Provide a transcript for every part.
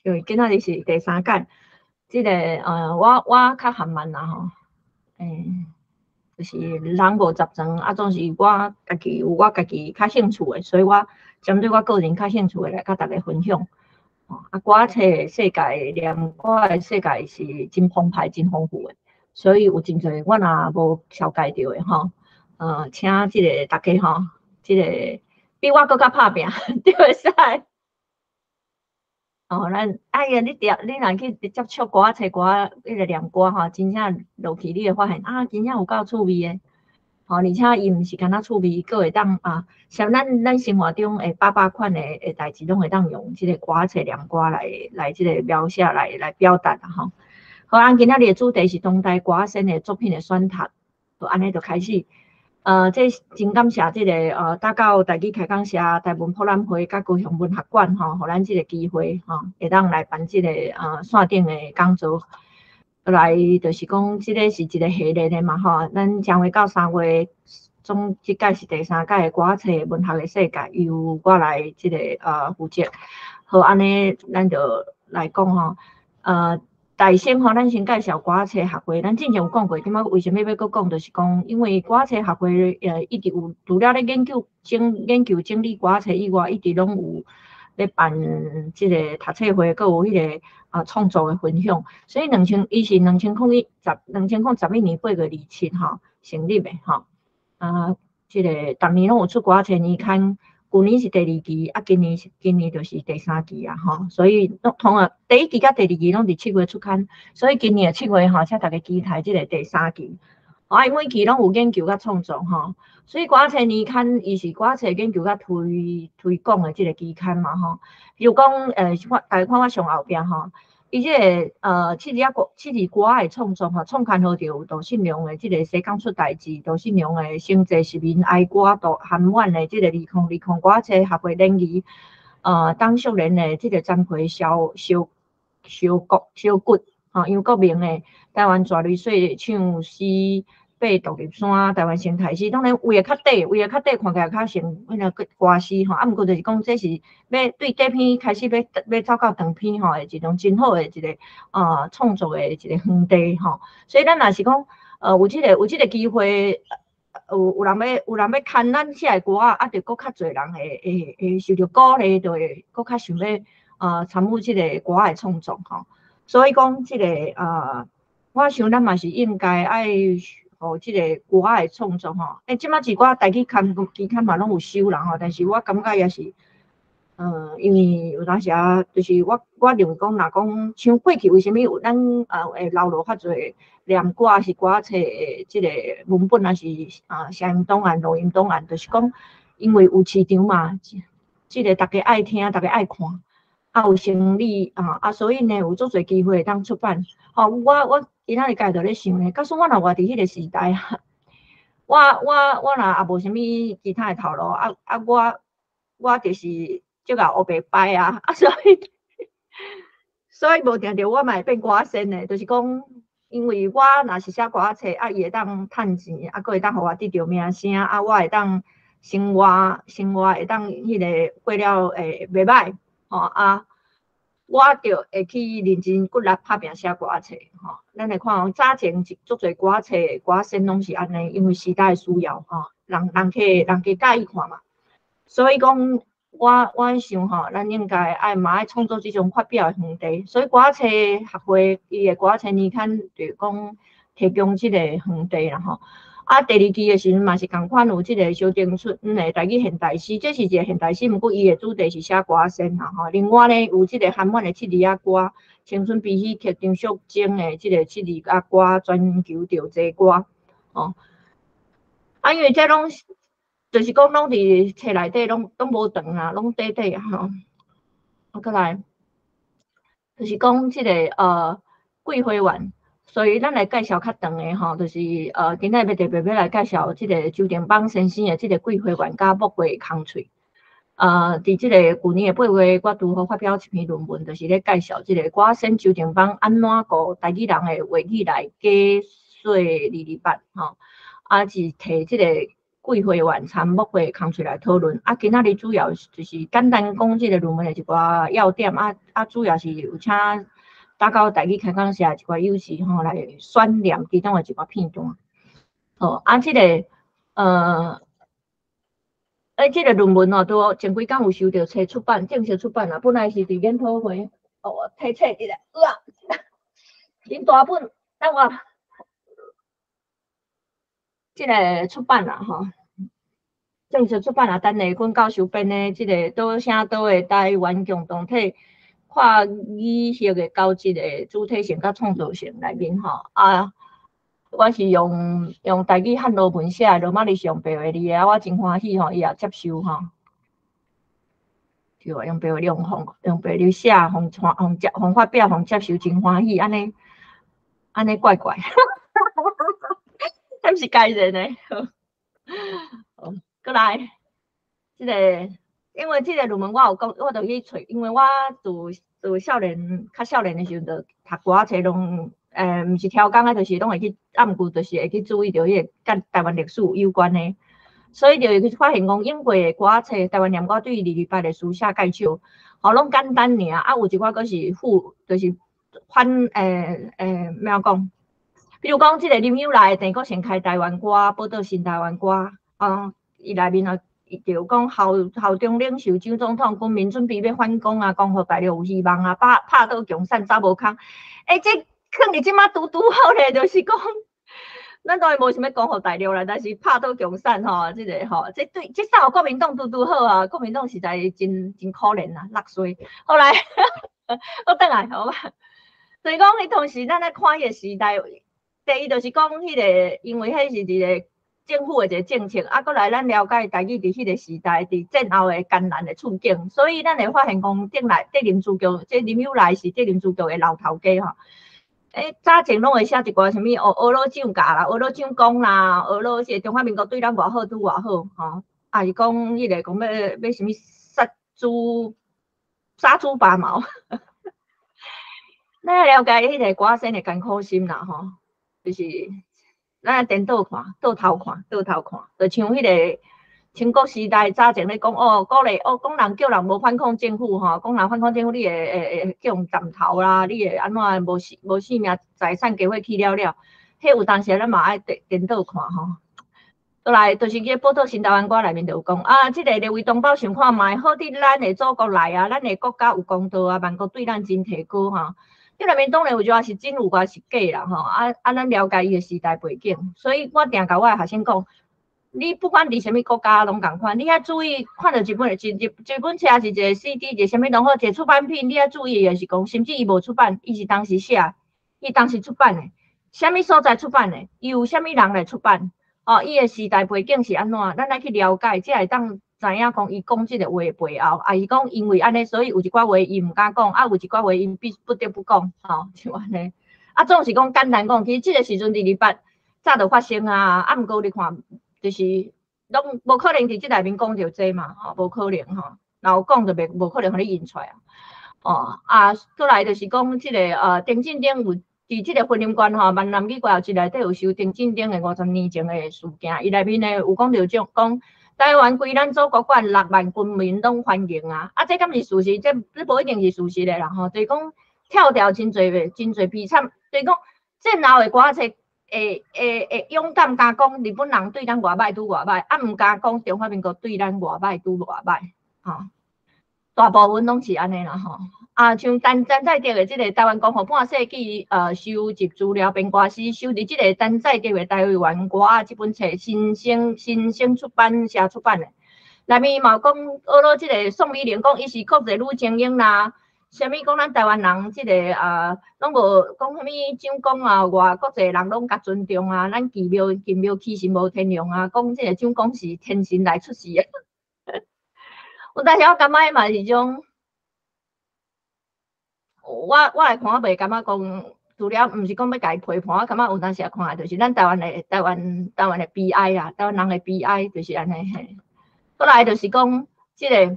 因為今仔日是第三屆，這个我較含慢啦吼，就是人無十全，啊，總是我家己有我家己較興趣的，所以我針對我個人較興趣的來佮大家分享。啊，歌仔冊的世界，念歌的世界是真澎湃、真豐富的，所以有真濟我若無紹介著的吼，請這个大家吼，這个比我閣較拍拚，就會使。哦，咱哎呀，你著你若去接觸歌仔冊歌彼个念歌吼，真正落去你會發現啊，真正有夠趣味的。吼，而且伊毋是干焦趣味，閣會當啊，像咱生活中會百百款的代誌，攏會當用這个歌仔冊念歌來這个描寫來表達啦吼。好，啊，今仔日的主題是當代歌仔仙的作品的選讀，就按呢就開始。這真感謝這个大教台語開講社、台文博覽會佮高雄文學館吼，予咱這个機會吼，會當來辦這个線頂的講座。來就是講，這个是一個系列的嘛吼，咱將會到3月，總這屆是第三屆的歌仔冊文學的世界，由我來這个負責。好，按呢，咱就來講吼，大先吼，咱先介紹歌仔冊學會。咱之前有講過，這擺為啥物欲閣講？就是講，因為歌仔冊學會一直有除了咧研究整理歌仔冊以外，一直攏有咧辦這个讀冊會，閣有彼个創作的分享。所以兩千，伊是2011年8月27吼成立的吼。啊，這个逐年攏有出歌仔冊年刊。舊年是第二期，啊，今年就是第三期啊，吼，所以攏通啊，第一期佮第二期攏佇7月出刊，所以今年的七月吼，請大家期待這个第三期。啊，伊每期攏有研究佮創作吼，所以歌仔冊年刊伊是歌仔冊研究佮推廣的這个期刊嘛吼。比如講，我大家看我上後壁吼，伊這个七字仔歌七字歌的創作吼，創刊號就有杜信良的這个西港出代誌，杜信良的星際市民哀歌，杜韓滿的這个2020歌仔冊學會聯誼，董淑蓮的這个詹培燒燒燒骨燒骨吼，楊國明的台灣蛇鐳細唱詩爬獨立山，台灣生態詩，當然畫的較短，畫的較短，看起來較像彼个歌詩吼，啊，毋過就是講這是欲對短篇開始欲走到長篇吼，的一種真好的一个創作的一个園地吼。所以咱若是講，有這个機會，有人欲刊咱寫的歌仔，啊，就閣較濟人會受著鼓勵，就會閣較想欲參與這个歌仔的創作吼。所以講這个我想咱嘛是應該愛予這个歌仔的創作吼。欸，這擺一寡台語刊期刊嘛攏有收啦吼，但是我感覺也是，因為有當時啊，就是我認為講，若講像過去為啥物有咱會留落較濟念歌還是歌仔冊的這个文本，還是聲音檔案、錄音檔案，就是講因為有市場嘛，這个大家愛聽，大家愛看，啊有生理啊，啊所以呢有足濟機會會當出版。吼，我今仔日家己就咧想咧，假使我若活佇彼个時代啊，我若也無啥物其他的頭路，啊啊我就是足𠢕烏白掰啊，啊所以無定著我嘛會變歌仔仙的，就是講，因為我若是寫歌仔冊，啊伊會當趁錢，啊閣會當予我得著名聲，啊我會當生活會當彼个過了會袂䆀，吼啊。我就會去認真骨力拍拚寫歌仔冊，吼。咱來看哦，早前足濟歌仔冊歌仔仙攏是按呢，因為時代需要，吼，人客佮意看嘛。所以講，我想吼，咱應該愛嘛愛創作這種發表的園地。所以歌仔冊學會伊的歌仔冊年刊就是講提供這個園地啦，吼。啊，第二期的時陣嘛是仝款有這个蕭丁春的台語現代詩，這是一个現代詩，毋過伊的主題是寫歌仔仙啦吼。另外呢，有這个韓滿的七字仔歌，青春悲喜曲張淑貞的這个七字仔歌，全球著濟歌，吼。啊，因為這攏就是講攏佇冊內底攏無長啊，攏短短啊吼。啊，閣來，就是講這个桂花園。所以咱來介紹較長的吼，就是今仔日特別欲來介紹這个周定邦先生的這个桂花園佮木瓜空喙。佇這个舊年的8月，我拄好發表一篇論文，就是咧介紹這个歌仔仙周定邦按怎顧台語人的話語來解說二二八吼，啊是提這个貴會員參牧會空出來討論。啊，今仔日主要就是簡單講這个論文的一寡要點，啊，主要是有請打狗台語開講社一寡友士吼來選念其中的一寡片段。好，啊，這个這个論文哦，拄前幾工有收著冊出版，正式出版啦。本來是佇研討會，哦，我提冊佇咧，哇，真大本，等我，這个出版啦吼，正式出版啦。陳麗君教授編的這个島聲島的台灣共同體跨語系的交織的主體性佮創造性內面吼，啊。我是用台語漢羅文寫，羅馬字上白話字的，啊，我真歡喜吼，伊也接受吼。對啊，用白話用用白話字寫，予予接予發表，予接受，真歡喜，按呢按呢怪怪，敢是改人的？好，閣來，這个因為這个論文我有講，我就去揣，因為我自自少年較少年的時陣，就讀歌仔冊攏。毋是超工啊，就是攏會去，啊，毋過就是會去注意著彼个佮台灣歷史有關的，所以就會去發現講，英國的歌仔冊，台灣念歌對二二八的書寫介紹，吼，攏簡單爾，啊，有一寡閣是附，就是反，欲按怎講？比如講，這个林有來鄭國成開台灣歌，寶島新台灣歌，啊，伊內面啊，就講校校長領袖蔣總統軍民準備欲反攻啊，光復大陸有希望啊，拍拍倒共產走無空，欸，這囥佇這馬拄拄好咧，就是講，咱當然無想欲光復大陸啦，但是拍倒共產吼，這个吼，這對這送予國民黨拄拄好啊，國民黨實在真真可憐啊，落衰。後來我轉來好吧，所以講，彼當時咱咧看彼个時代，第一就是講彼个，因為彼是一个政府的一个政策，啊，閣來咱了解台語佇彼个時代，佇戰後的艱難的處境，所以咱會發現講，頂來竹林書局，這林有來是竹林書局的老頭家吼。欸，早前攏會寫一寡啥物哦，呵咾漲價啦，呵咾漲工啦，呵咾這個中華民國對咱偌好，拄偌好吼，啊是講彼個講欲欲啥物殺豬殺豬拔毛，咱愛了解彼個歌仔星的艱苦心啦吼，就是咱愛顛倒看，倒頭看，倒頭看，就像彼個清國時代早前咧講哦，鼓勵哦，講人叫人無反抗政府吼，講人反抗政府，你會叫人斬頭啦，你會按怎無性無性命財產加伙去了了，彼有當時咱嘛愛顛顛倒看吼。閣來就是這個寶島新台灣歌內面就有講啊，這个列位同胞想看覓，好佇咱的祖國內啊，咱的國家有公道啊，萬國對咱真提高吼。這內面當然有一寡是真，有寡是假啦吼。啊啊，咱了解伊的時代背景，所以我定共我的學生講，你不管佇啥物國家攏仝款，你愛注意看著一本一一一本冊，抑是一个 CD，一个啥物攏好，一个出版品，你愛注意的是講，甚至伊無出版，伊是當時寫，伊當時出版的，啥物所在出版的，由啥物人來出版，哦，伊的時代背景是按怎，咱愛去了解，才會當知影講伊講這个話的背後，抑是講因為按呢，所以有一寡話伊毋敢講，啊，有一寡話伊必不得不講，吼，就按呢。啊，總是講簡單講，其實這个時陣二二八早就發生啊，啊，毋過你看，就是攏無可能佇這內面講著這嘛，吼，無可能吼，若有講就袂無可能予你印出來啊。哦，啊，閣來就是講這个陳進鼎有佇這个雲林縣吼，閩南語歌集內底有收陳進鼎的50年前的事件，伊內面呢有講著種講台灣歸咱祖國管，6萬軍民攏歡迎啊！啊，這敢是事實？這這無一定是事實的啦吼，就是講跳掉真濟個真濟悲慘，就是講戰後的歌冊。會會會勇敢敢講日本人對咱偌歹拄偌歹，啊毋敢講中華民國對咱偌歹拄偌歹，吼，大部分攏是按呢啦吼。啊，像陳陳再德的這个台灣光復半世紀，收集資料編歌詩，收佇這个陳再德的台灣歌仔這本冊，新生新生出版社出版的，內面嘛有講，呵咾這个宋美齡講，伊是國際女精英啦。啥物講咱台灣人這个啊，攏無講啥物蔣公啊，外國際人攏共尊重啊，咱奇妙奇妙其實無天良啊，講這个蔣公是天神來出世的。有當時我感覺嘛是種，我我來看我袂感覺講，除了毋是講欲共伊批判，我感覺有當時看就是咱台灣的台灣台灣的悲哀啦，台灣人的悲哀就是按呢嘿。閣來就是講這个。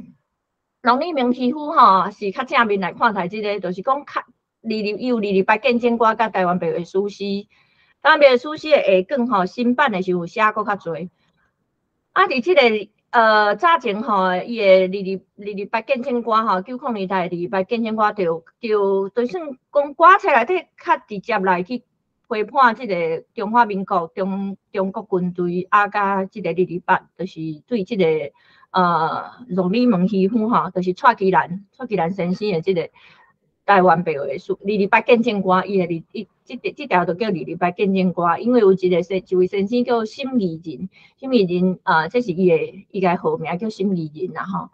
農曆明皮膚吼是較正面來看待這个，就是講較二二伊有二二八見證歌佮台灣白話史詩，台灣白話史詩的下卷吼新版的時有寫閣較濟。啊，佇這个早前吼，伊的二二二二八見證歌吼，90年代二二八見證歌就算講歌冊內底較直接來去批判這个中華民國中國軍隊啊，佮這个二二八，就是對這个駱禮門漁夫吼，就是蔡其蘭先生的這个台灣白話書二二八見證歌，伊的二伊這條就叫二二八見證歌，因為有一位先生叫沈義仁，沈義仁啊，這是伊的號名叫沈義仁啦吼。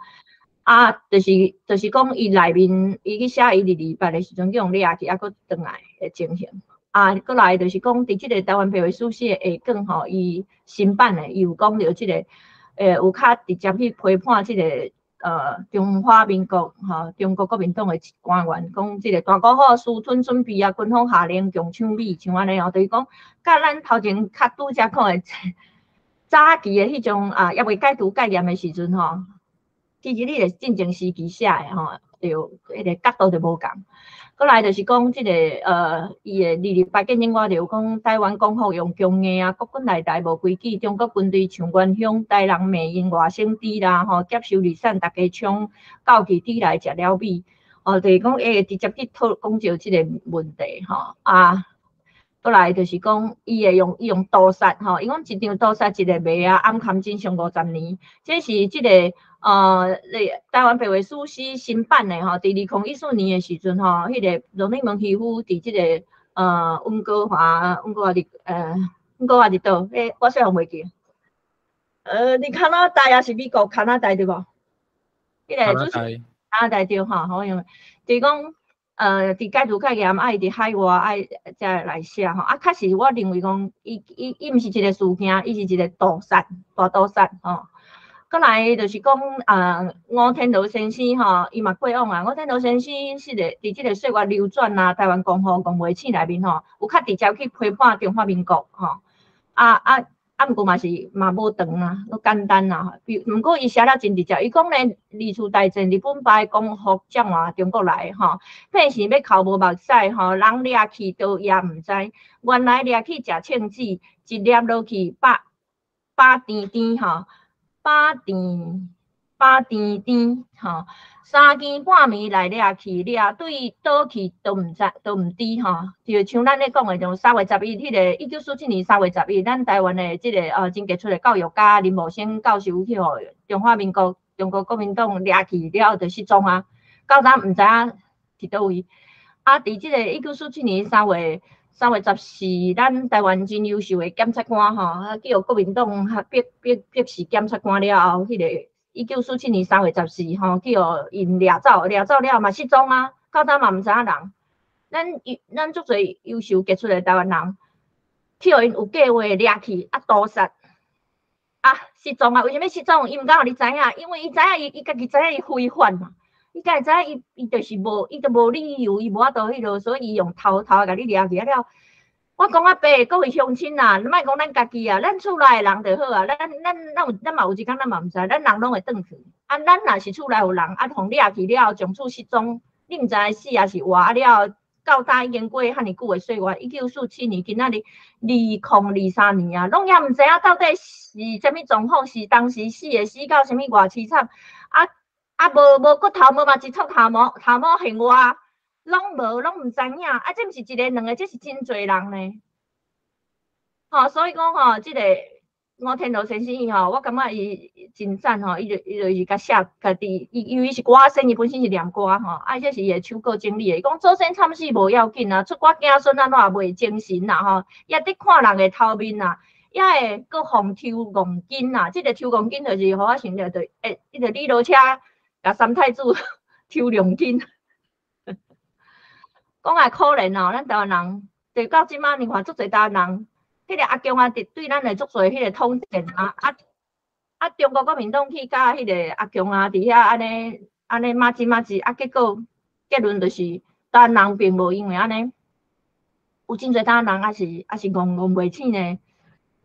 啊，就是講伊內面伊去寫伊二二八的時陣，去予掠去，啊，閣轉來的情形。啊，閣來就是講，佇這个台灣白話書寫下卷吼，伊新版的，伊有講著這个，有較直接去批判這个中華民國吼，中國國民黨的官員，講這个大沽口私吞準備啊，軍方下令強搶米，像按呢吼，就是講，佮咱頭前較拄才講的早期的彼種啊，猶未解除戒嚴的時陣吼，其實你著戰爭時期寫的吼，對，彼个角度就無仝。閣來就是講這个伊的二二八見證歌就有講台灣光復用強硬啊，國軍來台無規矩，中國軍隊像元兇，台人罵𪜶外省豬啦吼，劫收二產，逐家衝，到去底來食了米，哦，就是講會直接去討講著這个問題吼啊。閣來就是講，伊會用伊用屠殺吼，伊講一場屠殺一个謎啊，暗藏真相50年，這是這个台灣白話書詩新版的吼，佇2014年的時陣吼，彼个駱禮門漁夫佇這个溫哥華佇佗？我細漢袂記。佇加拿大抑是美國？加拿大對無？彼个主持加拿大對吼，好像就是講。佇解除戒嚴，啊，伊佇海外愛才來寫吼，啊，確實我認為講，伊毋是一个事件，伊是一個屠殺，大屠殺吼。閣來就是講，啊，吳天羅先生吼，伊嘛過往啊，吳天羅先生是個佇這个歲月流轉啊，台灣光復戇袂醒內面吼，有較直接去批判中華民國吼，啊，毋過嘛是嘛無長啊，閣簡單啊。比毋過伊寫了真直接，伊講咧，二次大戰日本派光復占換中國來吼，騙錢欲哭無目屎吼，人掠去倒也毋知，原來掠去食銃子，一粒落去飽飽甜甜吼，飽甜飽甜甜吼，三更半暝來掠去，掠對佗去都毋知都毋知吼，就像咱咧講的，像三月十一，彼个1947年3月11，咱台灣的這个真傑出的教育家林茂生教授去予中華民國中國國民黨掠去了後就失蹤啊，到今毋知影佇佗位。啊，佇這个1947年3月14，咱台灣真優秀的檢察官吼，啊，去予國民黨逼死檢察官了後，彼个1947年3月14吼，去予𪜶掠走，掠走了嘛失蹤啊，到今嘛毋知影人。咱足濟優秀傑出的台灣人，去予𪜶有計劃掠去，啊屠殺，啊失蹤啊！為啥物失蹤？伊毋敢予你知影，因為伊知影伊伊家己知影伊非法嘛，伊家己知影伊伊就是無，伊就無理由，伊無法度彼落，所以伊用偷偷共你掠去啊了。我講較白，各位鄉親啊，莫講咱家己啊，咱厝內的人就好啊。咱嘛有一工咱嘛毋知，咱人攏會轉去。啊，咱若是厝內有人，啊，予掠去了後，從此失蹤，你毋知死抑是活啊了後，到今已經過遐爾久的歲月，1947年，今仔日2023年啊，攏猶毋知影到底是啥物狀況，是當時死的死到啥物偌淒慘，啊啊無骨頭無嘛一撮頭毛，頭毛現活。攏無，攏毋知影，啊，這毋是一个兩个，這是真濟人呢。吼，所以講吼，這个吳天羅先生伊吼，我感覺伊真讚吼，伊就是共寫家己，伊因為伊是歌仔星，伊本身是念歌吼，啊，這是伊的手稿整理的。伊講祖先慘死無要緊啊，出我子孫按怎也袂精神啦吼，也佇看人的頭面啊，也會閣予抽戇筋啊。這个抽戇筋就是予我想著，就會，彼個李羅車共三太子抽兩筋。講來可憐哦，咱台灣人，就到這擺你看足濟台灣人，彼个阿共啊，佇對咱的足濟彼个統戰啊，啊，中國國民黨去佮彼个阿共啊，佇遐按呢按呢麻吉麻吉，啊，結果結論就是台灣人並無因為按呢，有真濟台灣人抑是戇戇袂醒呢，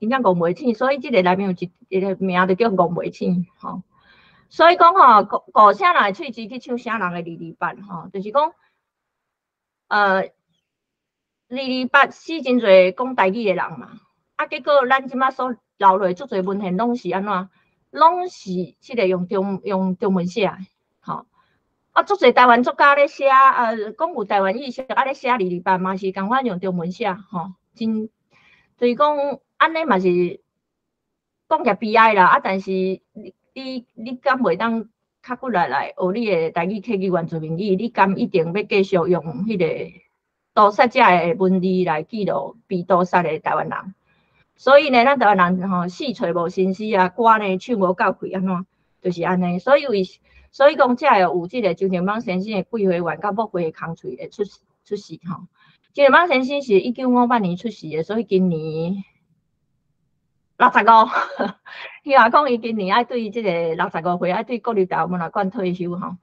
真正戇袂醒，所以這个內面有一個名就叫戇袂醒吼。所以講吼，顧啥人的喙舌去搶啥人的二二八吼，就是講，二二八死真濟講台語的人嘛，啊，結果咱這擺所留落足濟文獻攏是按怎？攏是這个用中文寫的，吼。啊，足濟台灣作家咧寫，講有台灣意識，啊咧寫二二八嘛是仝款用中文寫，吼，真就是講按呢嘛是講起來悲哀啦。啊，但是你敢袂當較骨力來學你的台語、客語、原住民語？你敢一定欲繼續用彼個屠殺者的文字來記錄被屠殺的台灣人？所以呢，咱台灣人吼，死揣無新屍啊，歌呢唱無夠氣按怎？就是按呢。所以講，才會有這个周定邦先生的桂花園佮木花的空喙會出世吼。周定邦先生是1958年出世的，所以今年65，伊若講伊今年愛對這个65歲愛對國立大學文學館退休吼。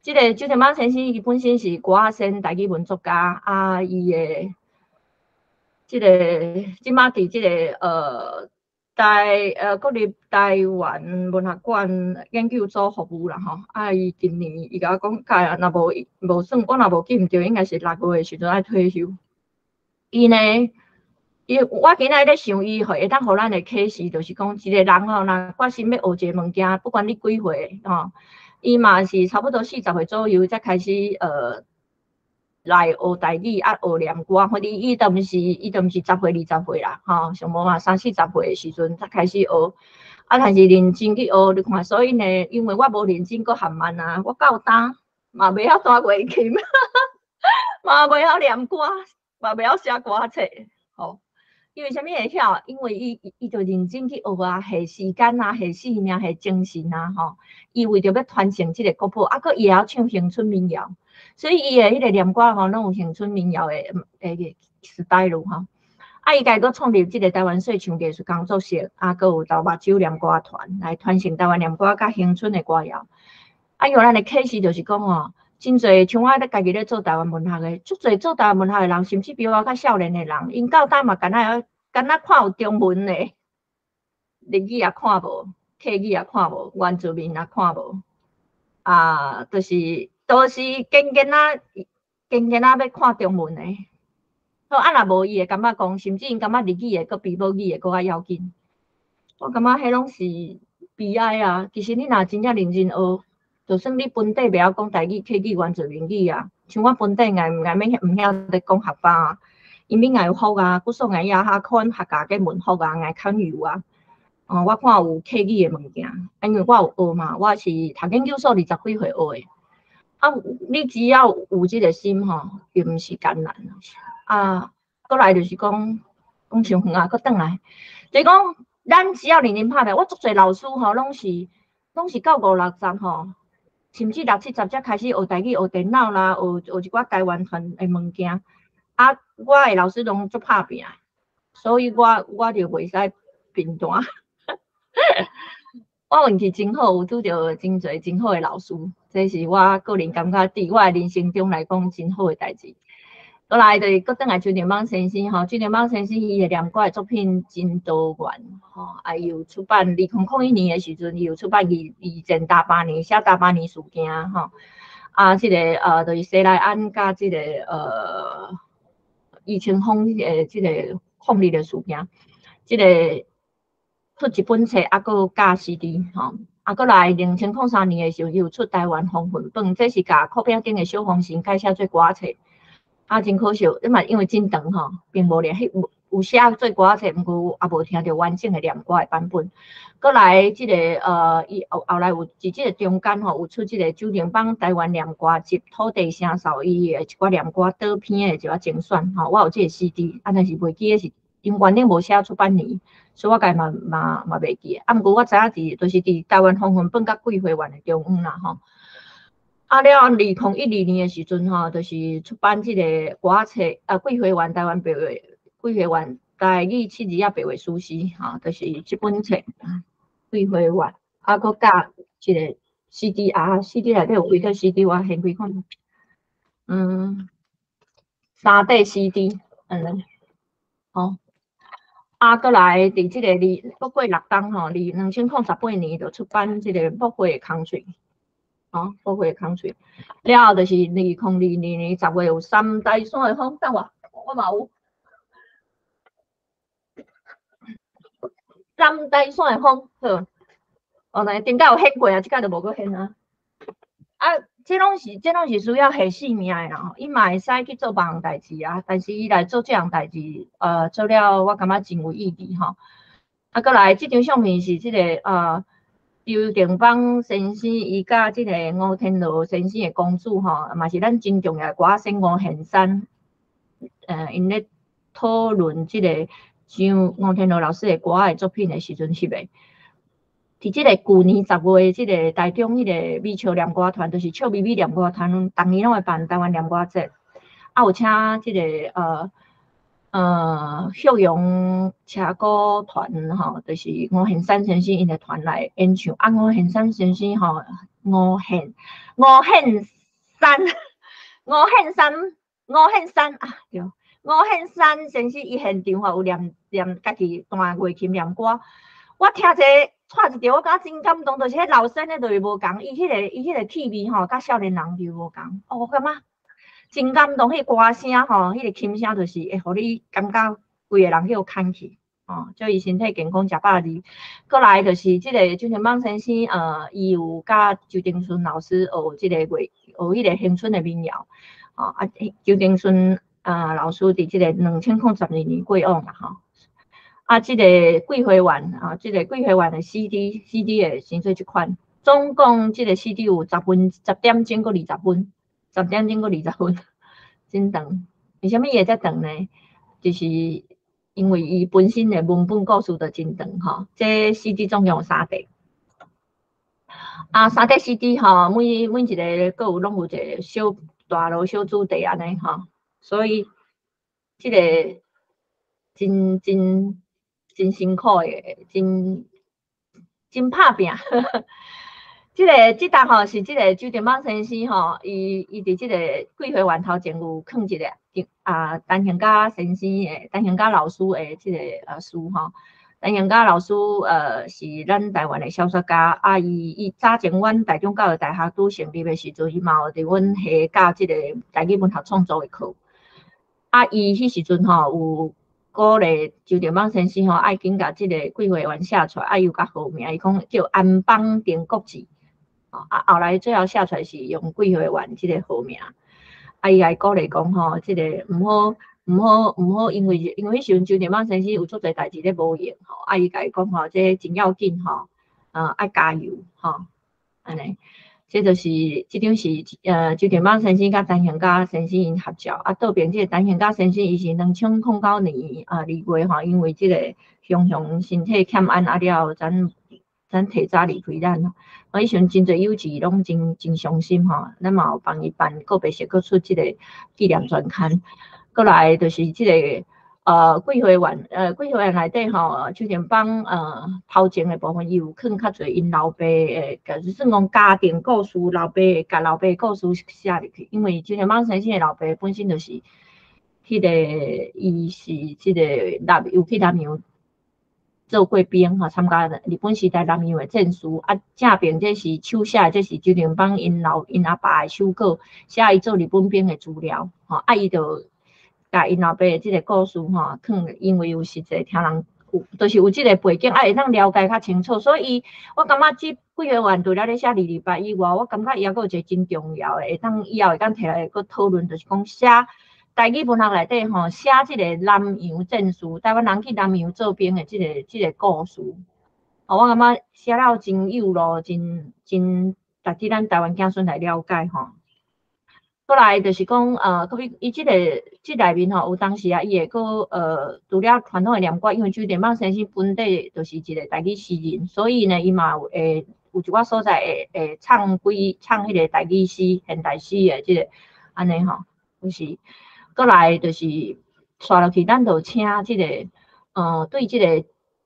這个周定邦先生伊本身是歌仔仙台語文作家，啊，伊的這个這馬佇這个國立台灣文學館研究組服務啦吼。啊，伊今年伊共我講，假若無算，我若無記毋著，應該是6月的時陣愛退休。伊呢，我今仔日咧想伊會當予咱的啟示，就是講一個人吼，若決心欲學一个物件，不管你幾歲吼，伊嘛是差不多40歲左右才開始來學台語啊，學念歌，或者伊都毋是10歲20歲啦，吼，上無嘛三四十歲的時陣才開始學，啊，但是認真去學，你看，所以呢，因為我無認真閣含慢啊，我到今嘛袂曉彈月琴，嘛袂曉念歌，嘛袂曉寫歌冊，吼。因為啥物會曉？因為伊就認真去學啊，下時間啊，下性命，下精神啊，吼。伊為著欲傳承這个國寶，啊，閣伊會曉唱鄉村民謠，所以伊的彼个念歌吼，攏有鄉村民謠的 style 吼。啊，伊家己閣創立這个台灣說唱藝術工作室，啊，閣有豆目睭念歌團來傳承台灣念歌佮鄉村的歌謠。啊，用咱的啟示就是講吼，真濟像我咧家己咧做台灣文學的，足濟做台灣文學的人，甚至比我較少年的人，𪜶到今嘛敢若會敢若看有中文的，日語也看無，客語也看無，原住民也看無，啊，就是堅堅仔堅堅仔欲看中文的。好，啊，若無伊會感覺講，甚至𪜶感覺日語的閣比母語的閣較要緊。我感覺彼攏是悲哀啊！其實你若真正認真學，就算你本底袂曉講台語、客語、原住民語啊，像我本底𠊎毋曉得講客家啊，因為𠊎有福啊，古說𠊎也較看客家嘅文學啊，𠊎較有啊。哦，我看有客語的物件，因為我有學嘛，我是讀研究所20幾歲學的。啊，你只要有這个心吼，又毋是艱難。啊，閣來就是講講傷遠啊，閣轉來，就是講咱只要認真拍拼，我足濟老師吼，攏是到五六十吼，甚至六七十才開始學台語、學電腦啦，學一寡台灣傳的物件。啊，我的老師攏足拍拚，所以我就袂使貧惰。我運氣真好，有拄著真濟真好的老師，這是我個人感覺佇我的人生中來講真好的代誌。閣來就是閣轉來周定邦先生吼，周定邦先生伊的念歌的作品真多元吼，啊，伊有出版2001年的時陣，伊有出版二戰大百年寫大百年事件吼，啊，這个就是西來庵佮這个余清芳的這个抗日的事件，這个出一本冊，啊，閣加 CD 吼，啊，閣來2003年的時候，伊有出台灣風雲本，這是共苦餅頂的小風神改寫做歌冊。啊，真可惜，你嘛因為真長吼，並無連彼有有寫做歌冊，毋過也無聽著完整的念歌的版本。閣來這个伊後來有佇這个中間吼，有出這个周定邦台灣念歌集土地聲掃伊的一寡念歌短篇的一寡精選吼，我有這个 CD，啊，但是袂記得是𪜶原頂無寫出版年，所以我家嘛袂記得。啊，毋過我知影就是佇台灣風雲本佮桂花園的中央啦吼。啊了，2012年的時陣吼，就是出版這个歌冊啊，桂花園台灣白話，桂花園台語七字仔白話史詩吼，就是這本冊桂花園，啊，閣加這个 CD 啊，CD 內底有幾個 CD，我掀開看。三塊 CD，好。啊，閣來佇這个二，閣過6冬吼，2018年就出版這个木花的空喙。吼，木花的空喙。了後就是2022年10月有三台山的風，等我，我嘛有。三台山的風，好。哦，那頂擺有現過啊，這擺就無閣現啊。啊，這攏是需要下性命的啦吼，伊嘛會使去做別項代誌啊，但是伊來做這項代誌，做了我感覺真有意義吼。啊，閣來這張相片是這個周定邦先生伊佮這個吳天樂先生的公子吼，嘛是咱真重要的歌仔星吳獻山，𪜶咧討論這個張吳天樂老師的歌仔的作品的時陣翕的。佇這個舊年10月，這個台中彼個美笑念歌團，就是笑眯眯念歌團，逐年攏會辦台灣念歌節，啊有請這個旭陽車鼓團吼，就是吳獻山先生𪜶的團來演唱。啊，吳獻山先生吼，吳獻山，吳獻山，吳獻山啊，對，吳獻山先生伊現場吼有念念家己彈月琴念歌，我聽者掣一著，我感覺真感動，就是彼老生的就是無仝，伊彼個氣味吼，佮少年人就無仝。哦，我感覺真感動，彼個歌聲吼，彼個琴聲就是會予你感覺規个人去予牽去，哦，祝伊身體健康，食百二。閣來就是這個周定邦先生，伊有佮周定順老師學這個樂，學彼個鄉村的民謠，哦，啊，周定順老師佇這個2012年過往啦，吼。啊，這個桂花園啊，這個桂花園的 CD，CD 的先做這款，總共這個 CD 有10分10點鐘閣20分，10點鐘閣20分，真長。為啥物會遮長呢？就是因為伊本身的文本故事就真長吼。這 CD 總共有三塊，啊，三塊 CD 吼，每一個閣有攏有一個小大路小主題按呢吼，所以這個真真真辛苦的，真真拍拚。這個這搭吼是這個周定邦先生吼，伊佇這個桂花園頭前有囥一個啊，陳行甲先生的陳行甲老師的這個書吼。陳行甲老師是咱台灣的小說家，啊，伊早前阮台中教育大學拄成立的時陣，伊嘛有佇阮系教這個台語文學創作的課。啊，伊彼時陣吼有鼓勵周定邦先生吼，愛緊共這個桂花園寫出來，啊，伊有共號名，伊講叫安邦定國志。啊，後來最後寫出來是用桂花園這個號名。啊，伊共鼓勵講吼，這個毋好，因為彼時陣周定邦先生有足濟代誌咧無閒吼，啊，伊共伊講吼，這真要緊吼，愛加油吼，按呢。這就是這張是周定邦先生佮陳行甲先生𪜶合照。啊，倒邊這個陳行甲先生伊是2009年2月吼，因為這個雄雄身體欠安啊了，咱提早離開咱咯。啊，彼時陣真濟友誼攏真真傷心吼，咱嘛有幫伊辦告別式，閣出這個紀念專刊。閣來就是這個桂花園，桂花園內底吼，周定邦頭前的部分，伊有囥較濟𪜶老爸的，就是算講家庭故事，老爸共老爸的故事寫入去。因為周定邦先生的老爸本身就是彼個，伊是這個南有去南洋做過兵吼，參加日本時代南洋的戰事。啊，正邊這是手寫的，這是周定邦𪜶阿爸的手稿，寫伊做日本兵的資料。吼，啊，伊就共𪜶老爸的這個故事吼，囥，因為有實際聽人有，就是有這個背景，啊，會當了解較清楚。所以，我感覺這桂花園除了咧寫二二八以外，我感覺伊猶閣有一個真重要的，會當以後會當提來閣討論，就是講寫台語文學內底吼，寫這個南洋戰事，台灣人去南洋做兵的這個故事。哦，我感覺寫了真有路，真真值得咱台灣子孫來了解吼。閣來就是講，閣比伊這個這內面吼，有當時啊，伊會閣除了傳統的念歌，因為周定邦先生本底就是一個台語詩人，所以呢，伊嘛有會有一寡所在會唱彼個台語詩、現代詩的這個按呢吼，就是閣來就是紲落去，咱就請這個對這個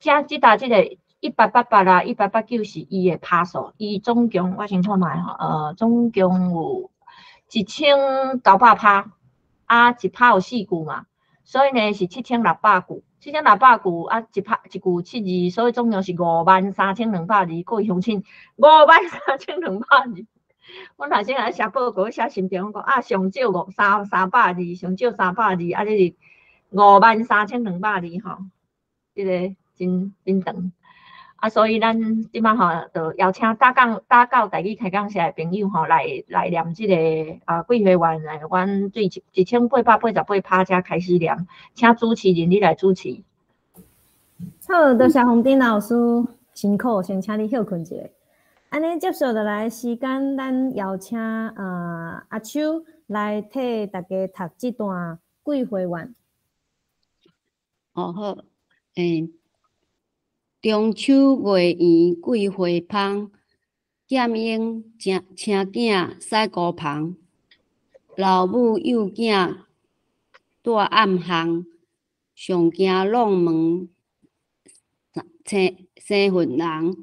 請這搭這個1888啊，1889是伊的拍數，伊總共我先看覓吼，總共有1900拍，啊，一拍有四句嘛，所以呢是7600句，7600句啊，一拍一句七字，所以總共是53200字。各位鄉親，53200字。阮頭先仔寫報告寫心得，我講啊，上少五三三百字，上少三百字，啊，這是53200字吼，這個真真長。啊，所以咱這擺吼，就邀請大港大到台語開講社的朋友吼，來念這個啊桂花願，來，阮對1888才開始念，請主持人你來主持。好，多謝洪丁老師辛苦，先請你歇睏一下。按呢，接續落來時間，咱邀請阿秋來替大家讀這段桂花願。哦好，中秋月圓桂花芳，劍英請請囝駛孤帆，老母幼囝蹛暗巷，上驚閬門生生份人，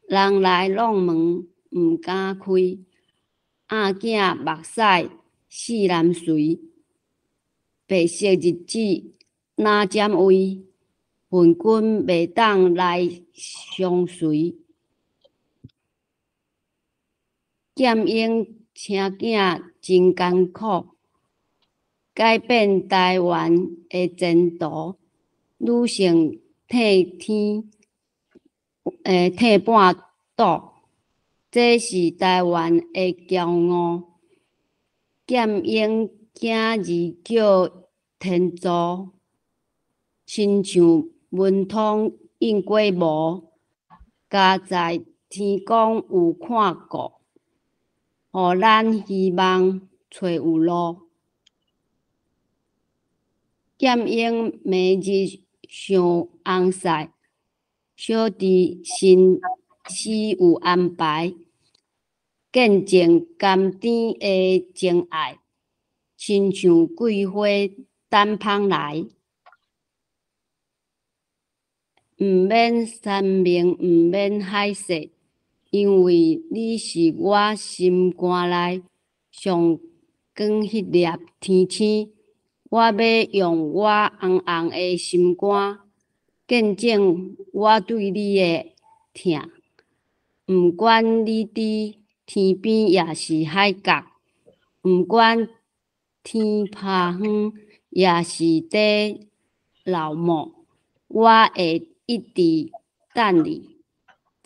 人來閬門毋敢開，阿囝目屎四南垂，白色日子哪占位？恨君袂當來相隨，劍英請囝真艱苦，改變台灣的前途。女性替天，替半島，這是台灣的驕傲。劍英囝兒叫天助，親像文通印過無，佳哉天公有看顧，予咱希望揣有路。劍英暝日想尪婿，小弟心思有安排，見證甘甜的情愛，親像桂花等芳來。毋免山盟，毋免海誓，因為你是我心肝內上光彼粒天星。我欲用我紅紅的心肝，見證我對你的疼。毋管你佇天邊抑是海角，毋管天拍風抑是佇落霧，我會一直等你。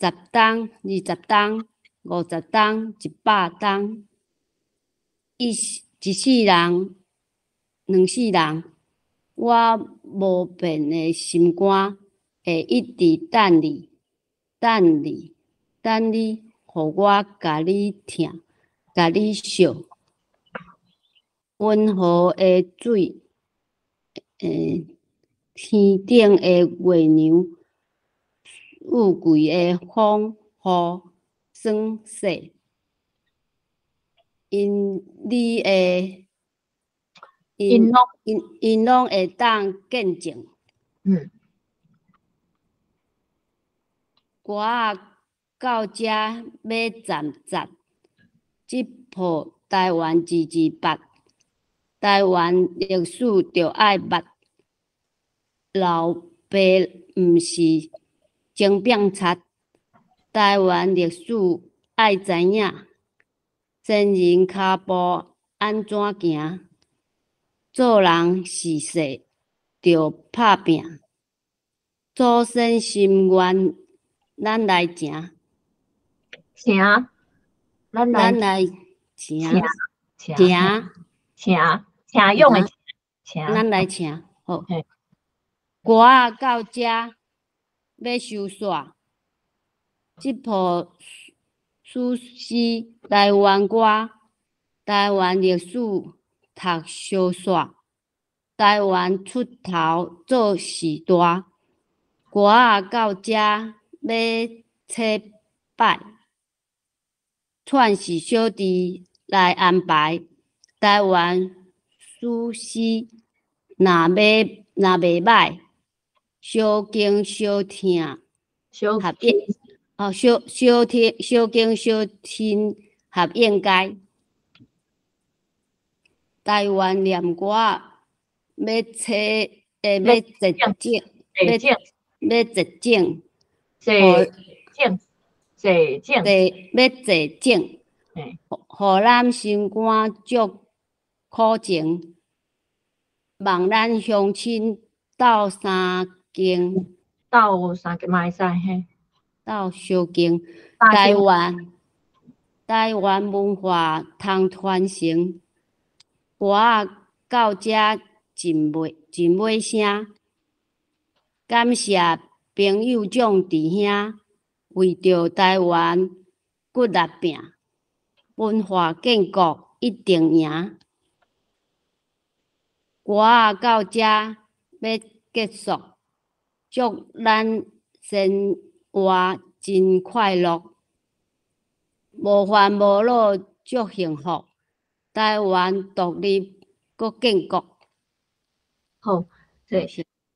10冬、20冬、50冬、100冬，一一世人、兩世人，我無變的心肝會一直等你，等你，等你，予我共你疼，共你惜。溫和的水，天頂的月娘，四季的風雨霜雪，𪜶你的𪜶攏𪜶攏會當見證。歌仔到這欲暫節，這鋪台灣228，台灣歷史著愛捌。老爸毋是鐘炳賊，台灣歷史愛知影。先人跤步按怎行？做人是世著拍拚，祖先心願咱來成。請，咱來咱來成，請，成，請，請用的請，咱來請，好。歌仔到這欲收煞，這部史詩台灣歌，台灣歷史讀相煞，台灣出頭做序大。歌仔到這欲切擺，串是小弟來安排。台灣史詩若欲若袂䆀，相敬相疼相合應哦，相相聽相敬相親合應該。台灣念歌欲切欲節證，坐正，欲節證，坐正，坐正，欲坐正，予咱心肝足苦情，望咱鄉親鬥相共，鬥相共嘛會使嘿。鬥相共，台灣台灣文化通傳承，歌仔到遮真尾真尾聲，感謝朋友眾弟兄，為著台灣骨力拚，文化建國一定贏。歌仔到遮欲結束，祝咱生活真快樂，無煩無惱足幸福，台灣獨立閣建國。好，這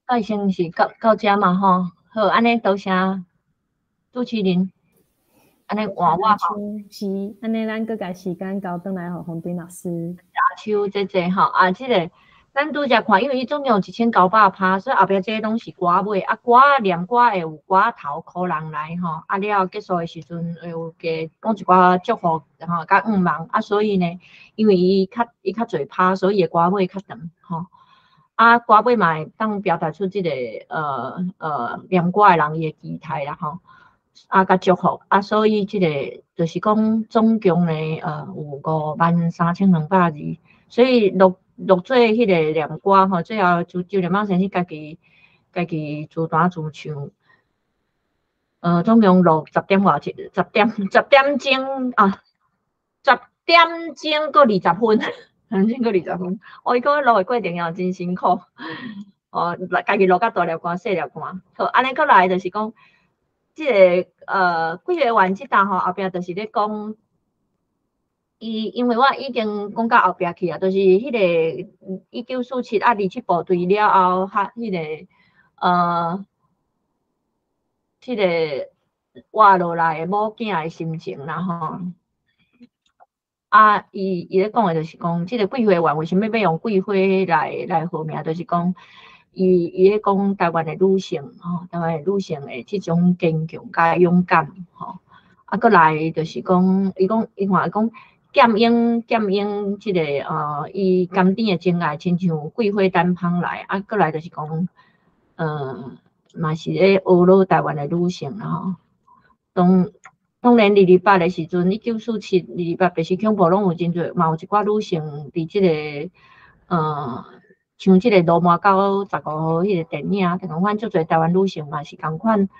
蓋先是到到遮嘛吼，好，按呢多謝主持人，按呢換我吼。是，按呢咱閣共時間交轉來予洪斌老師。阿秋這這吼，啊，這個咱拄才看，因為伊總共有1900拍，所以後壁這攏是歌尾，啊，歌念歌會有歌頭予人來吼，啊了後結束的時陣會有加講一寡祝福吼，佮願望，啊，所以呢，因為伊較濟拍，所以伊的歌尾較長吼。啊，歌尾嘛會當表達出這個念歌的人伊的期待啦吼，啊，佮祝福，啊，所以這個就是講總共呢，有53,200字，所以錄錄做彼個念歌吼，最後周周連邦先生家己家己自彈自唱，總共錄十點外鐘，十點十點鐘啊，十點鐘閣20分，十點鐘閣20分，哦，伊講錄的過程也真辛苦，哦，家己錄甲大粒汗、細粒汗，好，按呢閣來就是講，這個桂花園這搭吼後壁就是咧講。伊因為我已經講到後壁去啊，就是彼個1947啊27部隊了後，較彼個這個活落來的某囝的心情啦吼。啊，伊伊咧講的就是講，這個桂花園為啥物欲用桂花來來號名，就是講伊伊咧講台灣的女性吼，台灣的女性的這種堅強佮勇敢吼。啊，閣來就是講，伊講伊看伊講。劍英劍英，這個伊甘甜的情愛，親像桂花丹芳來，啊，閣來就是講，嘛是咧呵咾台灣的女性啦吼。當當然，二二八的時陣，1947二二八白色恐怖攏有真濟，嘛有一寡女性佇這個，像這個羅馬狗15號彼個電影，共款足濟台灣女性嘛是仝款，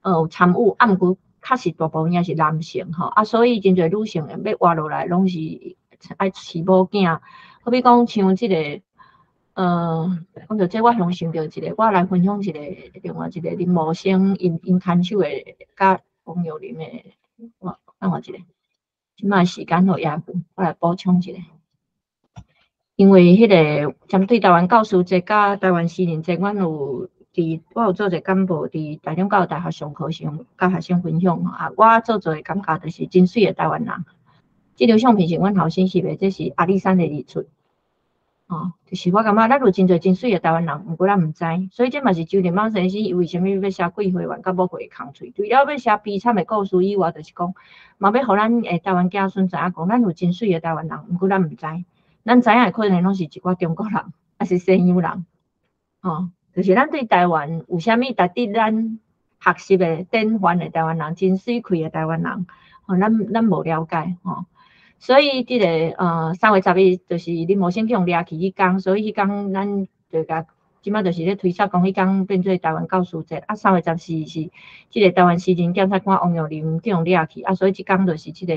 有參與，啊，毋過確實大部分也是男性吼，啊，所以真濟女性欲活落來，攏是愛飼某囝。好比講像這個，講著這我想想著一個，我來分享一個另外一個林茂生𪜶𪜶牽手的佮王玉琳的，我等我一下，這擺時間予也我來補充一下。因為彼個針對台灣教師節佮台灣詩人節，阮有。佇我有做一個簡報，佇台中教育大學上課時，佮學生分享啊。我做做的感覺就是真媠的台灣人。這張相片是阮後生翕的，這是阿里山的日出。哦，就是我感覺咱有真濟真媠的台灣人，毋過咱毋知。所以這嘛是周連邦先生伊為啥物欲寫桂花園佮某會空喙？除了欲寫悲慘的故事以外，就是講嘛欲予咱的台灣子孫知影講，咱有真媠的台灣人，毋過咱毋知。咱知影的可能攏是一寡中國人，抑是西洋人，哦。就是咱對台灣有啥物值得咱學習的典範的台灣人，真媠氣的台灣人，吼，咱咱無了解吼。所以這個3月11就是林茂生去予掠去彼工，所以彼工咱就共這擺就是咧推測講彼工變做台灣教師節，啊3月14是這個台灣詩人檢察官王玉琳去予掠去，啊所以這工就是這個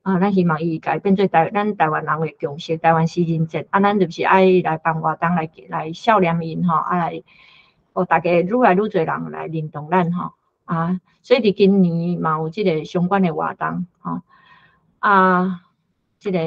啊，咱希望伊共變做台咱台灣人的共識，台灣詩人節，啊，咱就是愛來辦活動來來悼念𪜶吼，啊來，予大家愈來愈濟人來認同咱吼，啊，所以佇今年嘛有這個相關的活動吼，啊，這個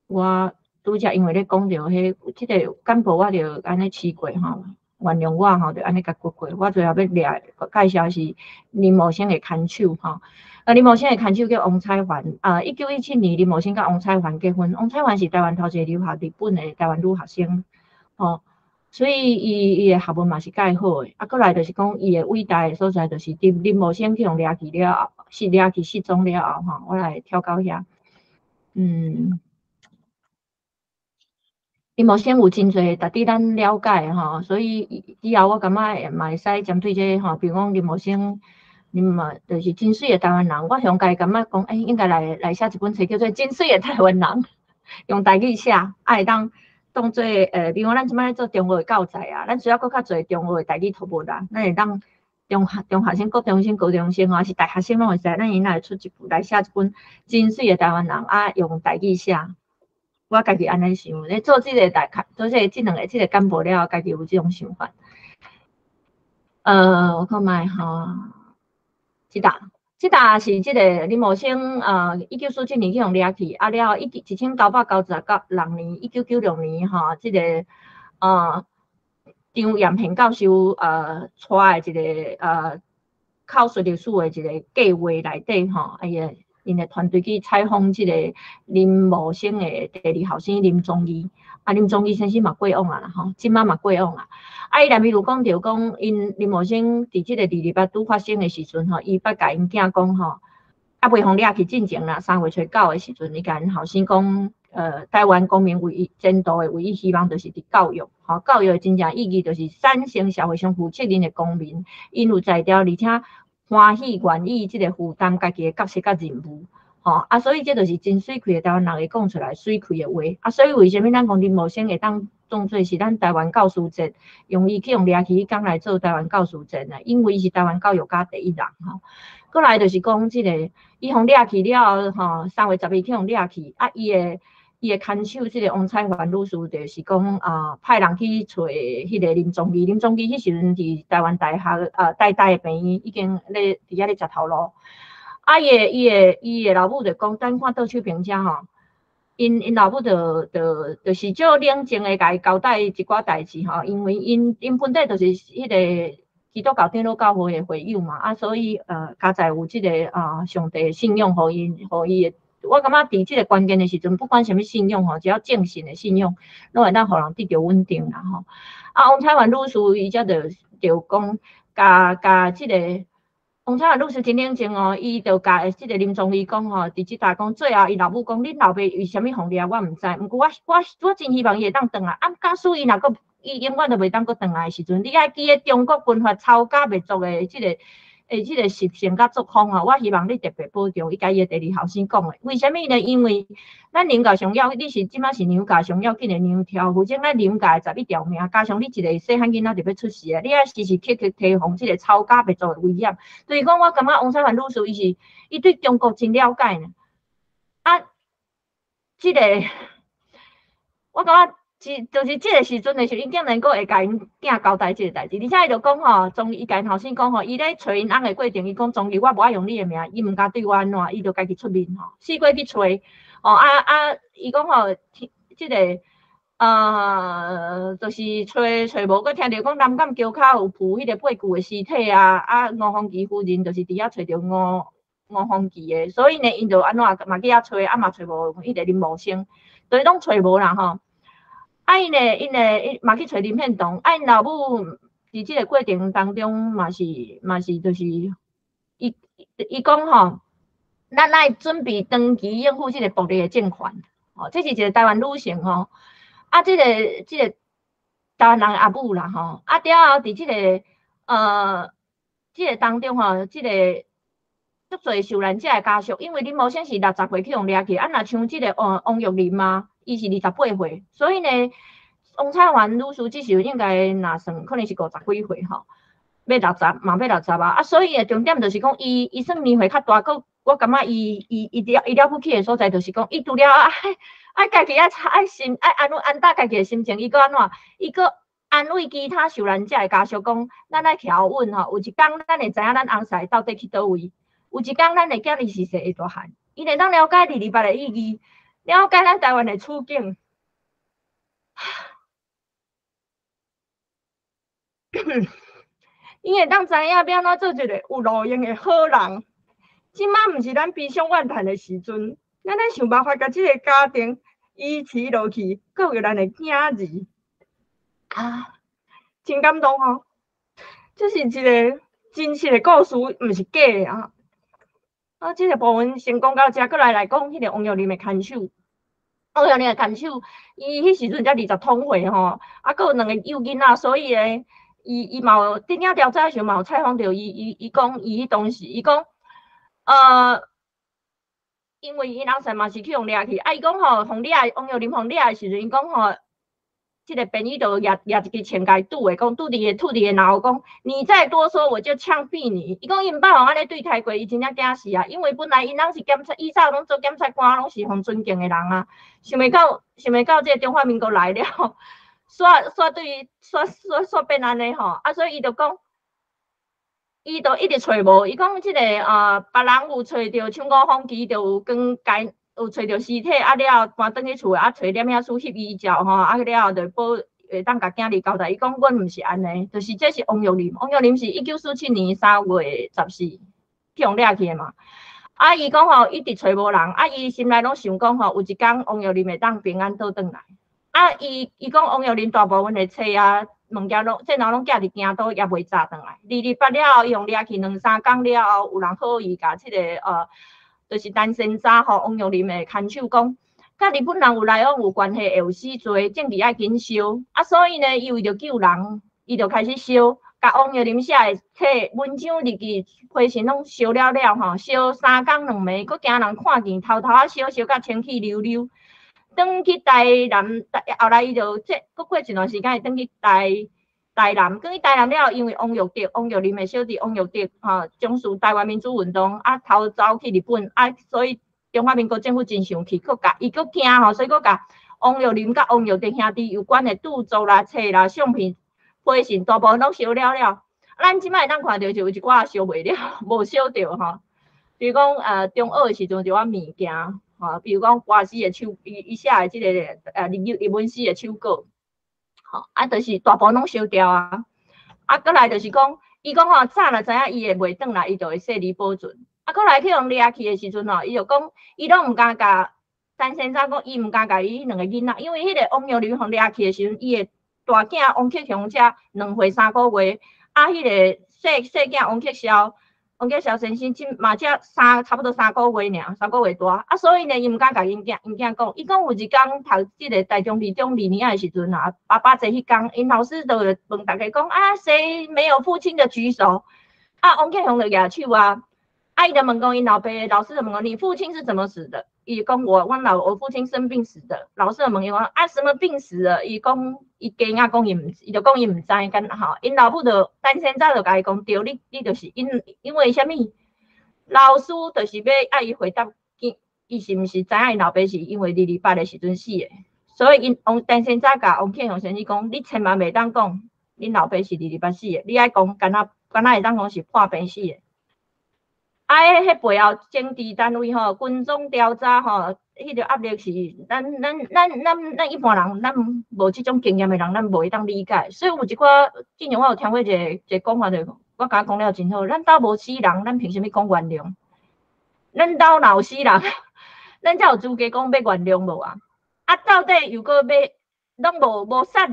我拄才因為咧講著彼這個簡報，我就按呢試過吼，原諒我吼，就按呢共過過。我最後欲掠介紹是林茂生的牽手吼。啊，林茂生的牽手叫王彩環啊，1917年林茂生佮王彩環結婚。王彩環是台灣頭一個留學日本的台灣女學生，吼，所以伊伊的學問嘛是蓋好的。啊，閣來就是講伊的偉大的所在，就是林林茂生去予掠去了後，是掠去失蹤了後，吼，我來跳到遐，林茂生有真濟值得咱了解吼，所以以後我感覺嘛會使針對這個吼，比如講林茂生。林嘛就是真媠的台灣人，我向家己感覺講，欸，應該來寫一本冊叫做《真媠的台灣人》，用台語寫，啊會當當做比如講咱這擺咧做中學的教材啊，咱需要閣較濟中學的台語讀物啊，咱會當中學生、國中生、高中生吼，抑是大學生攏會使，咱應該出一本來寫一本真媠的台灣人，啊，用台語寫。我家己按呢想，咧做這个大做這个這兩个這个簡報了後，家己有這種想法。我看覓吼，這搭這搭是這个林茂生，1947年去予掠去，啊了後1996年，1996年吼，這个張延賢教授帶的一个口述歷史的一个計劃內底吼，伊的𪜶的團隊去採訪這个林茂生的第二後生林宗義，啊林宗義先生嘛過往啊啦吼，這擺嘛過往啊。啊，伊內面有講著講，𪜶林茂生佇這个228拄發生的時陣吼，伊捌共𪜶囝講吼，啊未予掠去進前啦，3月初9的時陣，伊共𪜶後生講，台灣公民唯一前途的唯一希望就是佇教育，吼，教育的真正意義就是產生社會上負責任的公民，𪜶有才調，而且歡喜願意這个負擔家己的角色佮任務，吼，啊，所以這就是真媠氣的台灣人會講出來媠氣的話，啊，所以為啥物咱講林茂生會當當做是咱台灣教師節，用伊去予掠去彼工來做台灣教師節呢？因為伊是台灣教育家第一人，吼。過來就是講這个，伊予掠去了後，吼，3月12去予掠去，啊，伊的牽手這个王彩環女士就是講啊，派人去揣彼个林宗義，林宗義彼時陣佇台灣大學啊，台大的病院已經咧佇遐咧食頭路。啊，伊的老母就講，等看杜秋平遮吼，𪜶老母就是足冷靜的共伊交代一寡代誌吼，因為𪜶本底就是彼个基督教長老教會的會友嘛，啊，所以家在有這个啊上帝信仰，予伊的。我感覺佇這个關鍵的時陣，不管啥物信仰吼，只要正信的信仰，攏會當予人得著穩定啦吼。啊，王彩環女士伊才就講，共這个王彩環女士真冷靜哦，伊就共這个林宗義講吼，佇這搭講最後，伊老母講，恁老爸為啥物予掠，我毋知，毋過我真希望伊會當轉來。啊，假使伊若閣伊永遠都袂當閣轉來的時陣，你愛記得中國軍閥抄家滅族的這个。這个習性佮作風吼，我希望你特別保重。伊共伊的第二後生講的，為啥物呢？因為咱娘家上要，你是這擺是娘家上要緊的娘挑，負責咱娘家的11條命，加上你一个細漢囡仔就欲出世啊，你愛時時刻刻提防這个抄家滅族的危險。就是講，我感覺王彩環女士伊是伊對中國真了解呢。啊，這个我感覺。是，就是這个時陣的時候，伊竟然閣會共𪜶囝交代這个代誌，而且伊就講吼，宗伊共𪜶後生講吼，伊咧揣𪜶翁的過程，伊講宗義我無愛用你的名，伊毋敢對我按怎，伊就家己出面吼，四處去揣，吼啊啊，伊講吼，這个就是揣揣無，閣聽著講南港橋跤有浮彼个八具的屍體啊，啊吳鳳儀夫人就是佇遐揣著吳鳳儀的，所以呢，𪜶就按怎嘛去遐揣，啊嘛揣無彼个林茂生，就是攏揣無啦吼。啊，𪜶嘛去揣林獻堂，啊，𪜶老母佇這个過程當中嘛是嘛是就是，伊講吼，咱愛準備長期應付這个暴力的政權，吼，這是一個台灣女性吼，啊，這個台灣人的阿母啦吼，啊，了後佇這個當中吼，這個足濟受難者的家屬，因為林茂生是60歲去予掠去，啊，若像這個王玉林啊。伊是28歲，所以呢，王彩環女士這時陣應該若算可能是50幾歲吼，欲六十嘛欲六十啊，啊，所以重點就是講，伊算年歲較大，閣我感覺伊了不起的所在就是講，伊除了愛家己愛愛心愛安安搭家己的心情，伊閣按怎？伊閣安慰其他受難者的家屬講，咱愛徛穩吼，有一工咱會知影咱翁婿到底去佗位，有一工咱的囝兒是會大漢，伊會當了解228的意義。了解咱台灣的處境，伊會當知影欲按怎做一个有路用的好人。這擺毋是咱悲傷怨嘆的時陣，咱愛想辦法共這个家庭維持落去，教育咱的囝兒。啊，真感動吼！這是一个真實的故事，毋是假的啊。啊，這个部分先講到這，閣來講彼个王玉林的牽手。王玉林的牽手，伊彼時陣才20通歲吼，啊，閣有兩个幼囡仔，所以呢，伊嘛有伫遐調查的時陣嘛有採訪著伊，伊講伊彼當時，伊講，因為𪜶翁婿嘛是去予掠去，啊，伊講吼，予掠王玉林予掠的時陣，伊講吼，這個便衣就舉舉一支槍共伊拄的，講拄佇个腦講，你再多說我就槍斃你。伊講伊毋捌予按呢對待過，伊真正驚死啊！因為本來𪜶翁是檢察，以早攏做檢察官，攏是予尊敬的人啊。想袂到這個中華民國來了，煞煞對煞煞煞變按呢吼，啊，所以伊就講，伊就一直揣無，伊講這個別人有揣著像吳鳳儀就有扛該有揣著屍體，啊了後搬轉去厝，啊揣攝影師翕遺照吼，啊了後就保會當共囝兒交代。伊講阮毋是按呢，就是這是王玉林，王玉林是1947年3月14去予掠去的嘛。啊，伊講吼，一直揣無人，啊，伊心內攏想講吼，有一工王玉林會當平安倒轉來。啊，伊講王玉林大部分的冊啊，物件攏這若攏寄佇京都，也袂紮轉來。228了後，伊予掠去兩三工了後，有人好意共這个就是陳先扎予王玉林的牽手講，佮日本人有來往有關係，會有死罪，政治愛緊燒。啊，所以呢，伊為著救人，伊就開始燒，共王玉林寫的冊文章、日記、批信攏燒了了吼，燒3工2暝，閣驚人看見，偷偷仔燒燒甲清氣溜溜。轉去台南，後來伊就這閣過一段時間，伊轉去台南，轉去台南了後，因為王玉德、王玉林的小弟王玉德吼，從事台灣民主運動，啊逃走去日本，啊所以中華民國政府真生氣，閣共伊閣驚吼，所以閣共王玉林佮王玉德兄弟有關的著作啦、冊啦、相片、批信，大部分攏燒了了。咱這擺會當看著就有一寡燒袂了，無燒著吼。比如講，中學的時陣一寡物件。吼，比如講歌詩的手，伊寫的這個日文詩的手稿，吼，啊，就是大部分攏燒掉啊。啊，閣來就是講，伊講吼，早若知影伊會袂轉來，伊就會細膩保存。啊，閣來去予掠去的時陣吼，伊就講，伊攏毋敢共陳先生講，伊毋敢共伊彼兩个囡仔，因為彼個王玉林予掠去的時陣，伊的大囝王克雄才2歲3個月，啊，彼個細細囝王克瀟。王克瀟先生這嘛才差不多三個月爾，三個月大，啊，所以呢，伊毋敢共𪜶囝講。伊講有一工讀這个台中二中二年仔的時陣啊，爸爸節彼工，𪜶老師就問大家講啊，誰沒有父親的舉手？啊，王克雄就舉手啊，啊，伊就問講𪜶老爸，老師就問講你父親是怎麼死的？伊講我父親生病死的。老師就問伊講啊，什麼病死的？伊講伊驚啊，講伊毋，伊就講伊毋知，敢吼，𪜶老母就陳先生就共伊講，對，你就是因為啥物？老師就是欲愛伊回答，伊是毋是知影𪜶老爸是因為228的時陣死的？所以𪜶王陳先生共王克雄先生講，你千萬袂當講恁老爸是二二八死的，你愛講敢若會當講是破病死的。啊，彼背後政治單位吼，軍中調查吼，彼個壓力是咱一般人，咱無這種經驗的人，咱無會當理解。所以有一寡，之前我有聽過一個講法，就我感覺講了真好。咱兜無死人，咱憑啥物講原諒？咱兜若有死人，咱才有資格講欲原諒無啊？啊，到底又閣欲攏無殺，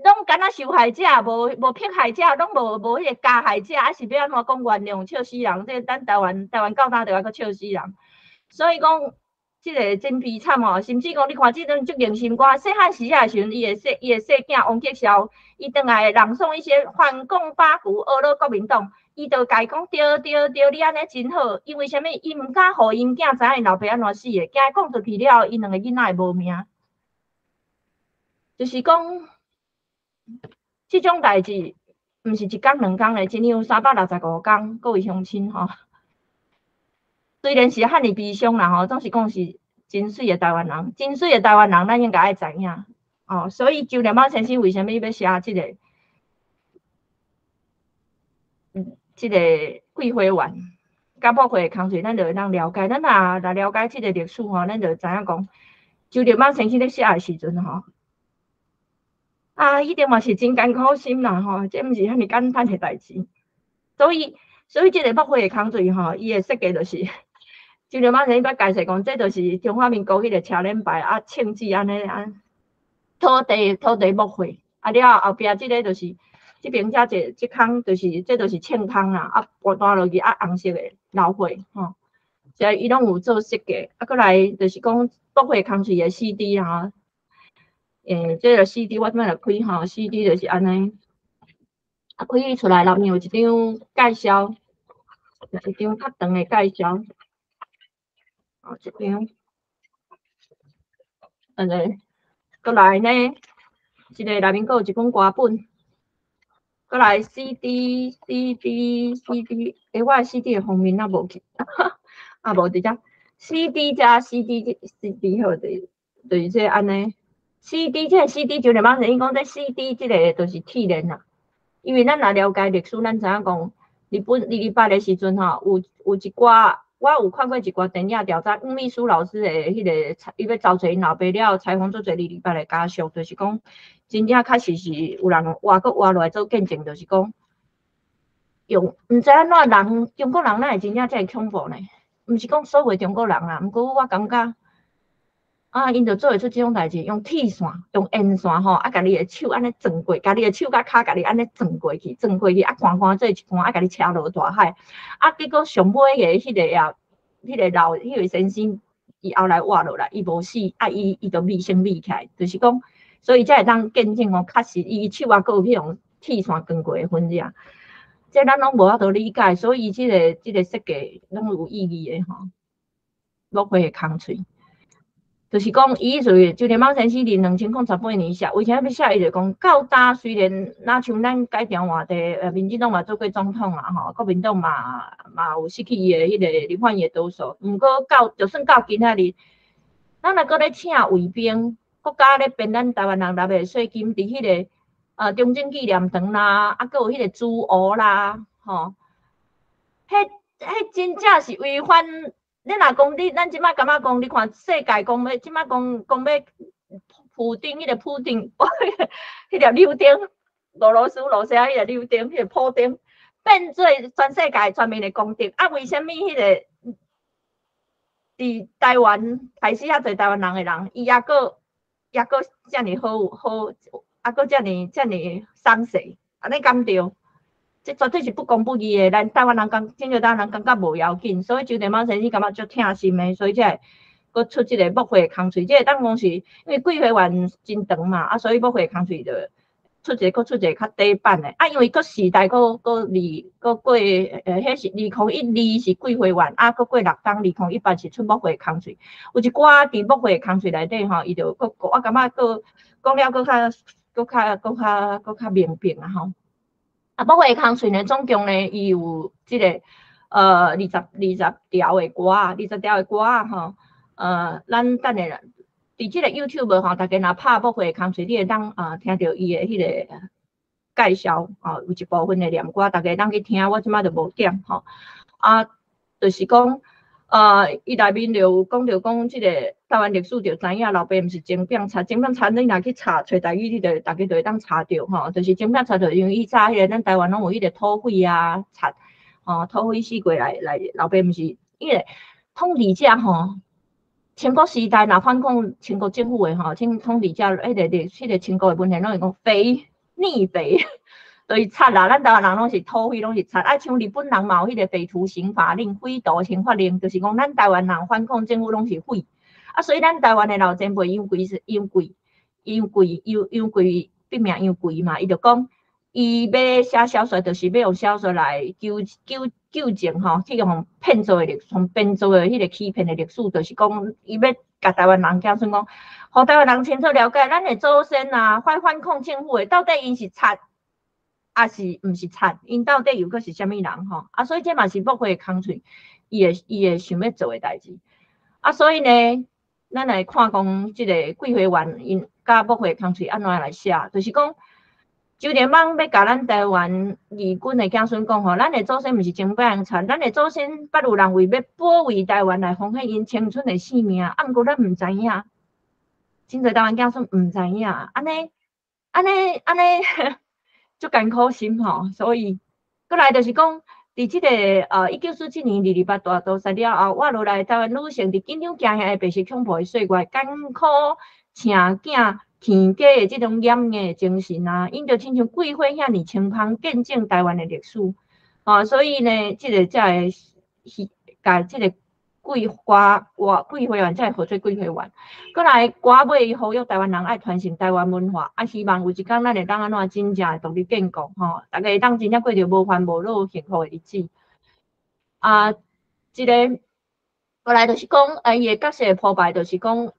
攏敢若受害者，無迫害者，攏無彼個加害者，啊是欲按怎講原諒？笑死人！這咱台灣到今都猶閣笑死人。所以講，這个真悲慘吼，甚至講你看這陣足用心肝，細漢時仔的時陣，伊的細囝王克瀟，伊轉來朗誦一些反共八股，呵咾國民黨，伊就共伊講對對對，你按呢真好，因為啥物？伊毋敢予𪜶囝知影𪜶老爸按怎死的，驚講出去了後，𪜶兩个囡仔會無命。就是講，這種代誌毋是一工兩工的，一年有365工，各位鄉親吼。雖然是遐爾悲傷啦吼，總是講是真媠的台灣人，真媠的台灣人，咱應該愛知影哦。所以周念寶先生為啥物欲寫這個桂花園佮木花的空喙，咱就會當了解。咱若了解這個歷史吼，咱就會知影講，周念寶先生咧寫的時陣吼，啊，一定嘛是真艱苦心啦吼，這毋是遐爾簡單的代誌。所以這個木花的空喙吼，伊的設計就是。周念寶先生捌解釋講，這就是中華民國彼個車輪牌啊，銃子按呢啊，土地木花，啊了後壁這个就是這邊遮一這空，就是這就是銃空啦，啊彈落去啊紅色的流血吼，所以伊攏有做設計，啊閣來就是講木花空喙的 CD 啦，這个 CD 我這擺來開吼，CD 就是按呢。啊，開出來內面有一張介紹，有一張較長的介紹。哦，這張，按呢，閣來呢，這个內面閣有一本歌本，閣來 CD CD CD，欸，我的 CD 的封面哪無去？啊，無佇遮，CD 加 CD CD 好，就是這按呢。CD 這个 CD 就連茫伊講這 CD 這个就是鐵鏈啦，因為咱若了解歷史，咱知影講日本二二八的時陣吼，有一寡，我有看過一寡電影調查，黃秘書老師的彼个，伊欲招濟𪜶老爸了後，採訪足濟二二八的家屬，就是講真正確實是有人活閣活落來做見證，就是講用毋知按怎人，中國人哪會真正遮爾恐怖呢？毋是講所有中國人啦，毋過我感覺啊，𪜶就做會出這種代誌，用鐵線、用煙線吼，啊，共你的手按呢撞過，共你的手佮跤共你按呢撞過去，撞過去，啊，寒寒做一半，啊，共你車落大海，啊，結果上尾个彼个啊，彼个老彼位先生，伊後來活落來，伊無死，啊，伊就眯先眯起來，就是講，所以才會當見證哦，確實伊手猶閣有彼種鐵線扛過的痕跡，這咱攏無法度理解，所以這个設計攏有意義的吼，木花的空喙。就是講，伊意思周連邦先生佇2018年寫，為啥欲寫？伊就講到今雖然若像咱改朝換代，民進黨嘛做過總統啊吼，國民黨嘛有失去伊的彼個立法院的多數，毋過到就算到今仔日，咱若閣咧請衛兵，國家咧編咱台灣人納的稅金，佇彼個中正紀念堂啦，啊，閣有彼個朱湖啦，吼，彼真正是違反。你若講你，咱這擺感覺講，你看世界講欲，這擺講講欲普丁，彼个普丁，彼粒柳丁，俄羅斯羅西亞彼个柳丁，彼个普丁，變做全世界全面的公敵。啊，為啥物彼个佇台灣害死遐濟台灣人的人，伊猶閣猶閣遮爾好好，猶閣遮爾遮爾鬆勢，按呢敢對？這絕對是不公不義的，咱台灣人感，真濟台灣人感覺無要緊，所以周連邦先生感覺足疼心的，所以才會閣出這个木花空喙。這个當講是因為桂花園真長嘛，啊，所以木花空喙就出一个，閣出一個較短版的。啊，因為閣時代閣閣二閣過，彼是2012是桂花園，啊，閣過六冬2018是出木花空喙。有一寡佇木花空喙內底吼，伊就閣我感覺閣講了閣較閣較閣較閣較明白啊吼。啊，木花空喙呢，總共呢，伊有這個20條的歌，20條的歌吼。咱等下佇這個 YouTube 吼，大家若拍木花空喙，你會當啊聽著伊的彼個介紹，吼，有一部分的念歌，大家會當去聽。我這擺就無點吼。啊，就是講，伊內面就有講著講這個台灣歷史就知影，老爸毋是鐘炳賊，鐘炳賊你若去查揣台語，你就大家就會當查著吼。就是鐘炳賊，就因為以早彼個咱台灣攏有彼個土匪啊、賊，吼，土匪死過來來，老爸毋是，因為統治者吼，清國時代若反抗清國政府的吼，清統治者彼個清國的文獻攏會講匪逆匪。就是賊啦，咱台灣人攏是土匪，攏是賊。啊，像日本人嘛有彼個匪徒刑罰令、匪徒刑法令，就是講咱台灣人反抗政府攏是匪。啊，所以咱台灣的老前輩楊貴是楊貴、楊貴、楊楊貴，筆名楊貴嘛，伊就講，伊欲寫小說，就是欲用小說來糾正吼，去予騙做的歷，從編造的彼個欺騙的歷史，就是講伊欲共台灣人子孫講，予台灣人清楚了解，咱的祖先啊，反抗政府的，到底𪜶是賊，抑是毋是賊？𪜶到底又閣是啥物人吼？啊，所以這嘛是木花空喙，伊會想欲做的代誌。啊，所以呢，咱來看講這个桂花園𪜶佮木花空喙按怎來寫，就是講周連邦欲共咱台灣義軍的子孫講吼，咱的祖先毋是鐘炳賊，咱的祖先捌有人為欲保衛台灣來奉獻𪜶青春的性命，啊，毋過咱毋知影，真濟台灣子孫毋知影，按呢按呢按呢。足艱苦心吼，所以閣來就是講，佇這個1947年二二八大屠殺了後，活落來台灣女性佇緊張驚嚇的白色恐怖的歲月，艱苦請囝天家的這種掩的精神啊，𪜶就親像桂花遐爾清芳，見證台灣的歷史。啊，所以呢，這個才會去共這個桂花歌桂花園，才會號做桂花園。閣來歌尾伊呼籲台灣人愛傳承台灣文化，啊，希望有一工咱會當按怎真正獨立建國吼，逐家會當真正過著無煩無惱幸福的日子。啊，這个閣來就是講，伊的角色的鋪排就是講，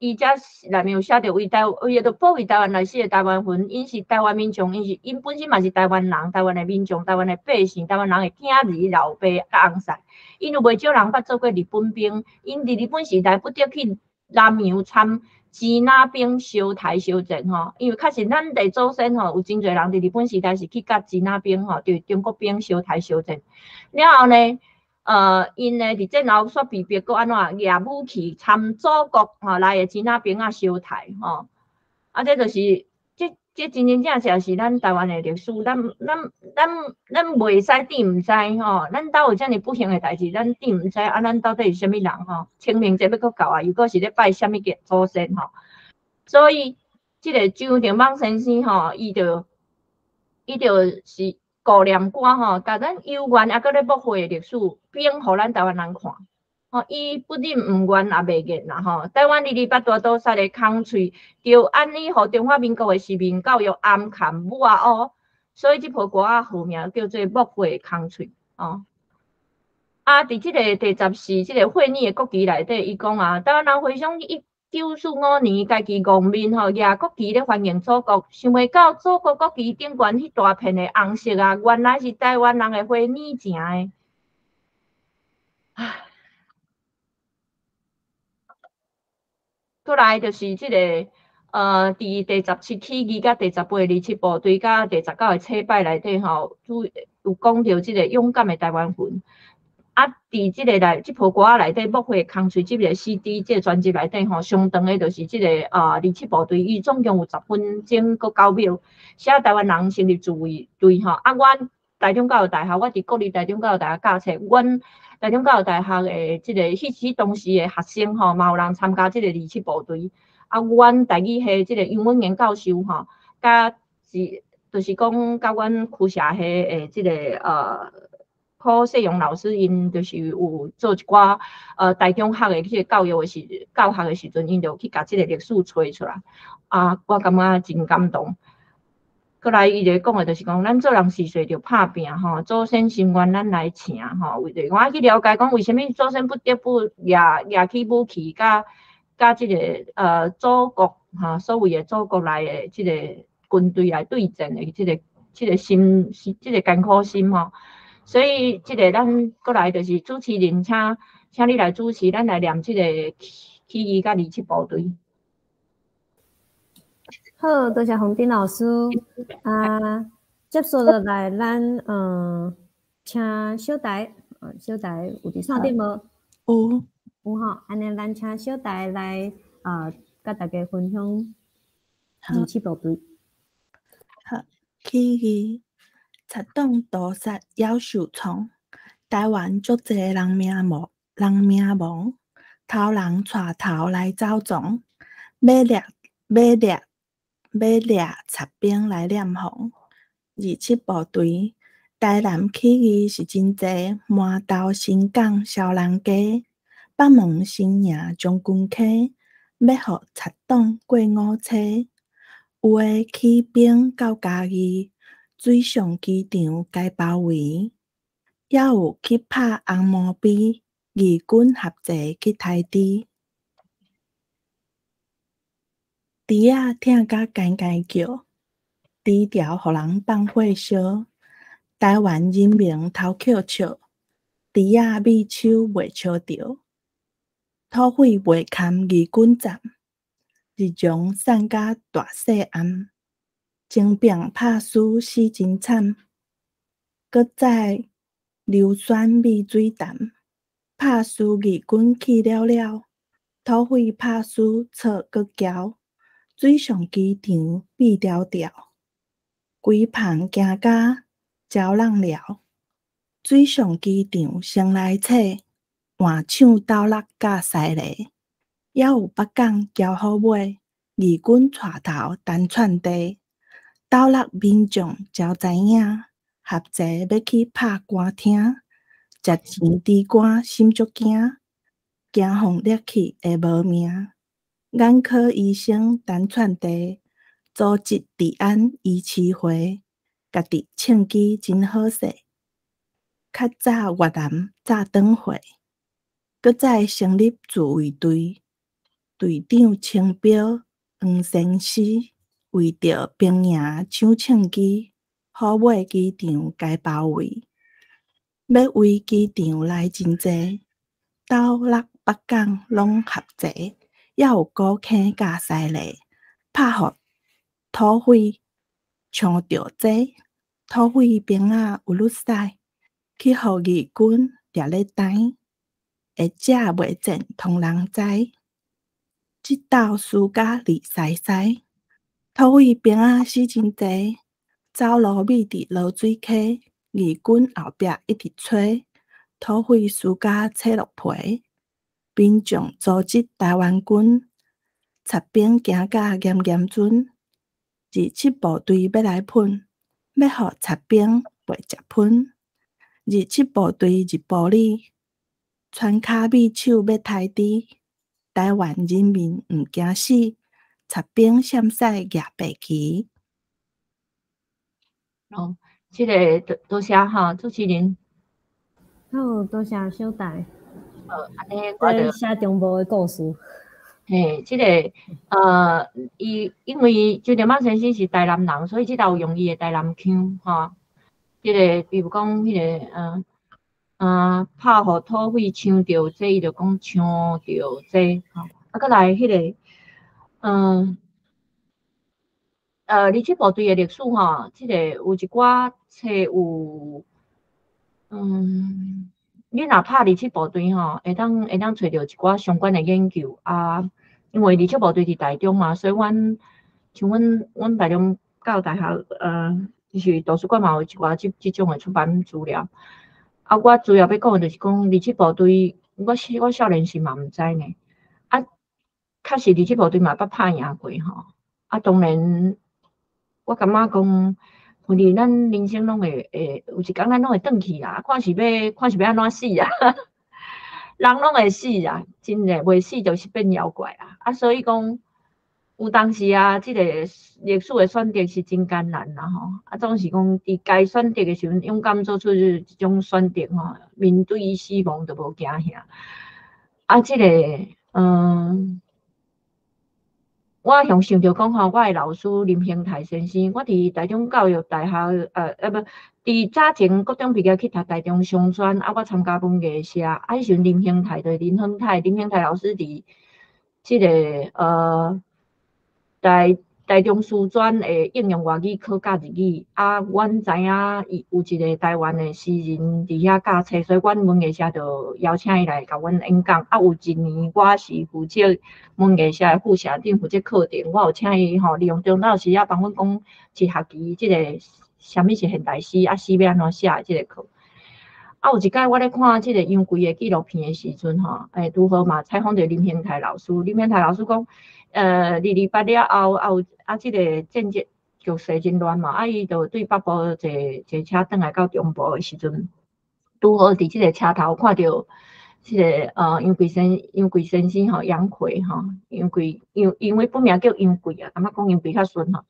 伊遮內面有寫著為台，為著保衛台灣歷史的台灣魂，𪜶是台灣民眾，𪜶是𪜶本身嘛是台灣人，台灣的民眾，台灣的百姓，台灣人的囝兒、老爸佮翁婿，𪜶有袂少人捌做過日本兵，𪜶佇日本時代不得去南洋參支那兵相刣相戰吼，因為確實咱的祖先吼有真濟人佇日本時代是去佮支那兵吼，佇中國兵相刣相戰，了後呢，𪜶呢佇戰後煞被迫閣按怎攑武器參祖國吼來的支那兵仔相刣吼，啊，這就是這這真真正正是咱台灣的歷史，咱袂使佇毋知吼，咱兜有遮爾不幸的代誌，咱佇毋知啊，咱到底是啥物人吼？清明節欲閣到啊，又閣是咧拜啥物個祖先吼？所以這个張定邦先生吼，伊就是顧念歌吼，共咱幽怨猶閣咧抹血的歷史，反予咱台灣人看。吼，伊不忍毋願也袂言啦吼。台灣二二八大屠殺的空喙，就按呢予中華民國的市民教育暗崁抹烏，所以這部歌仔號名叫做抹血空喙哦。啊，佇這个第十四這个會議的國旗內底，伊講啊，台灣人回想1945年，家己戇面吼，舉國旗咧歡迎祖國，想袂到祖國國旗頂懸彼大片的紅色啊，原來是台灣人的血染成的。唉，閣來就是這个，佇第十七起義佮第十八二七部隊佮第十九个禮拜內底吼，有講著這个勇敢的台灣魂。啊，佇這个內，這部歌仔內底，抹血空喙這个 CD 這个專輯內底吼，上長的就是這个二七部隊，伊總共有10分鐘閣9秒，寫台灣人成立自衛隊吼。啊，阮台中教育大學，我佇國立台中教育大學教冊，阮台中教育大學的這个彼彼當時的學生吼，嘛有人參加這个二七部隊。啊，阮台語系這个楊文賢教授吼，佮是就是講佮阮區社系的這个柯世勇老師，𪜶就是有做一寡台中學的彼个教育的時教學的時陣，𪜶就去共這个歷史揣出來。啊，我感覺真感動。閣來，伊就講的就是講，咱做人序細著拍拚吼，祖先心願咱來成吼。為著我愛去了解講，為啥物祖先不得不舉起武器，佮這个祖國吼，所謂的祖國來的這个軍隊來對戰的這个心，這个艱苦心吼。所以，這个咱閣來就是主持人，請你來主持，咱來念這個起義佮二七部隊。好，多謝洪丁老師。啊，接續落來，咱請小台，小台有佇線頂無？有，有吼。按呢，咱請小台來佮大家分享二七部隊。好，起義。賊黨屠殺夭壽創，台灣足濟人命無，人命亡，頭人帶頭來走傱，欲掠欲掠欲掠賊兵來殮防。二七部隊，台南起義是真濟，饅頭新港小人家，北門新營將軍溪，欲予賊黨過五叉，有的起兵到嘉義。水上機場共包圍，猶有去拍紅毛埤，義軍合齊去刣豬。豬仔疼甲干干叫，豬條予人放火燒。台灣人民頭殼笑，豬仔米手袂相著。土匪袂堪義軍戰，日常散甲大細暗。前爿拍輸死真慘，閣再硫酸米水潭，拍輸義軍去了了，土匪拍輸錯閣交，水上機場變條條，規棚驚甲招人寮，水上機場先來揣，換搶斗落佮西螺，猶有北港交好尾，義軍帶頭單串地。斗六民眾才知影，合齊欲去拍官廳，食錢豬肝心足驚，驚予掠去會無命。眼科醫生陳串地，組織治安伊市會，家己銃支真好勢。較早越南早轉會，閣再成立自衛隊，隊長清標黃先生，為著兵營搶銃支，虎尾機場共包圍，欲圍機場來真濟，斗六北港攏合齊，猶有古坑佮西麗，拍予土匪搶著濟，土匪兵仔有愈使，去予義軍掠咧呆，會食袂戰通人知，這鬥輸甲離西西，土匪兵仔死真濟，走路覕佇濁水溪，義軍後壁一直催，土匪輸甲切落皮，民眾組織台灣軍，賊兵驚甲嚴嚴陣，27部隊欲來噴，欲予賊兵袂食噴。27部隊入埔里，傳跤米手欲刣豬，台灣人民毋驚死，賊兵閃使舉白旗。哦，這个多多謝哈，主持人。好，多謝小戴。按呢我就寫中部的故事。嘿，這个伊因為周天茂先生是台南人，所以這道有用伊的台南腔吼。這个比如講，彼个拍予土匪搶著這，伊就講搶著這吼。啊，閣來彼个，27部隊的歷史吼，這个有一寡冊有，你若拍27部隊吼，會當揣著一寡相關的研究啊。因為27部隊佇台中嘛，所以阮像阮台中教育大學，就是圖書館嘛有一寡這種的出版資料。啊，我主要欲講的就是講27部隊，我少年時嘛毋知呢。啊，確實27部隊嘛捌拍贏過吼。啊，當然，我感覺講，反正咱人生攏會有一工咱攏會轉去啦，看是欲按怎死啊。人攏會死啊，真的，袂死就是變妖怪啊。啊，所以講，有當時啊，這個歷史的選擇是真艱難啦吼。啊，總是講佇該選擇的時陣，勇敢做出這種選擇吼，面對死亡都無驚嚇。啊，這個，我向想著講吼，我的老師林興泰先生，我佇台中教育大學，不，佇早前國中畢業去讀台中商專，啊，我參加文藝社，啊，彼時陣林興泰就是林亨泰，林興泰老師佇這个台中師專的應用外語科教日語，啊，阮知影伊有一个台灣的詩人佇遐教冊，所以阮文藝社就邀請伊來共阮演講。啊，有一年我是負責文藝社的副社長，負責課程，我有請伊吼，利用中晝時仔幫阮講一學期這个啥物是現代詩，啊，詩欲按怎寫的這个課。啊，有一擺我咧看這个楊貴的紀錄片的時陣吼，拄好嘛採訪著林興泰老師，林興泰老師講，228了後，啊有啊，這个戰爭局勢真亂嘛，啊，伊就對北部坐車轉來到中部的時陣，拄好佇這个車頭看著這个楊貴先生吼，楊逵吼，楊貴因為本名叫楊貴啊，感覺講楊貴較順吼，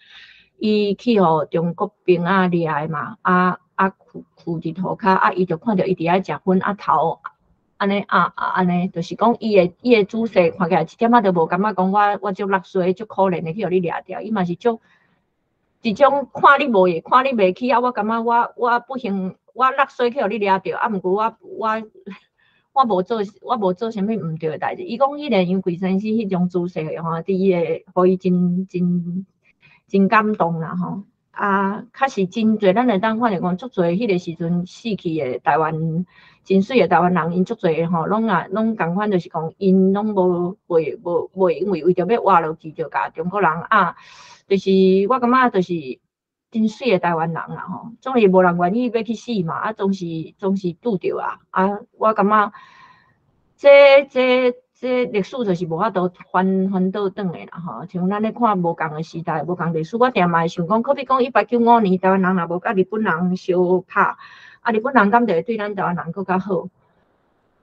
伊去予中國兵仔掠的嘛，啊跍佇塗跤，啊，伊就看著伊佇遐食薰，啊頭按呢啊啊按呢，就是講伊的姿勢看起來一點仔都無感覺講我足落衰足可憐的去予你掠著，伊嘛是足一種看你無會看你袂起啊，我感覺我不幸我落衰去予你掠著，啊，毋過我無做啥物毋對的代誌。伊講彼个楊貴先生彼種姿勢吼，佇伊的，予伊真真真感動啦吼。啊，確實真濟，咱會當看著講足濟彼个時陣死去的台灣真媠的台灣人，𪜶足濟吼，攏啊攏仝款，就是講𪜶攏無袂無袂因為為著欲活落去，就共中國人啊，就是我感覺就是真媠的台灣人啦吼，總是無人願意欲去死嘛，啊，總是拄著啊，啊，我感覺這歷史就是無法度翻倒轉的啦吼，像咱咧看無仝的時代，無仝歷史，我定嘛會想講，可比講1895年台灣人若無佮日本人相拍，啊，日本人敢就會對咱台灣人閣較好？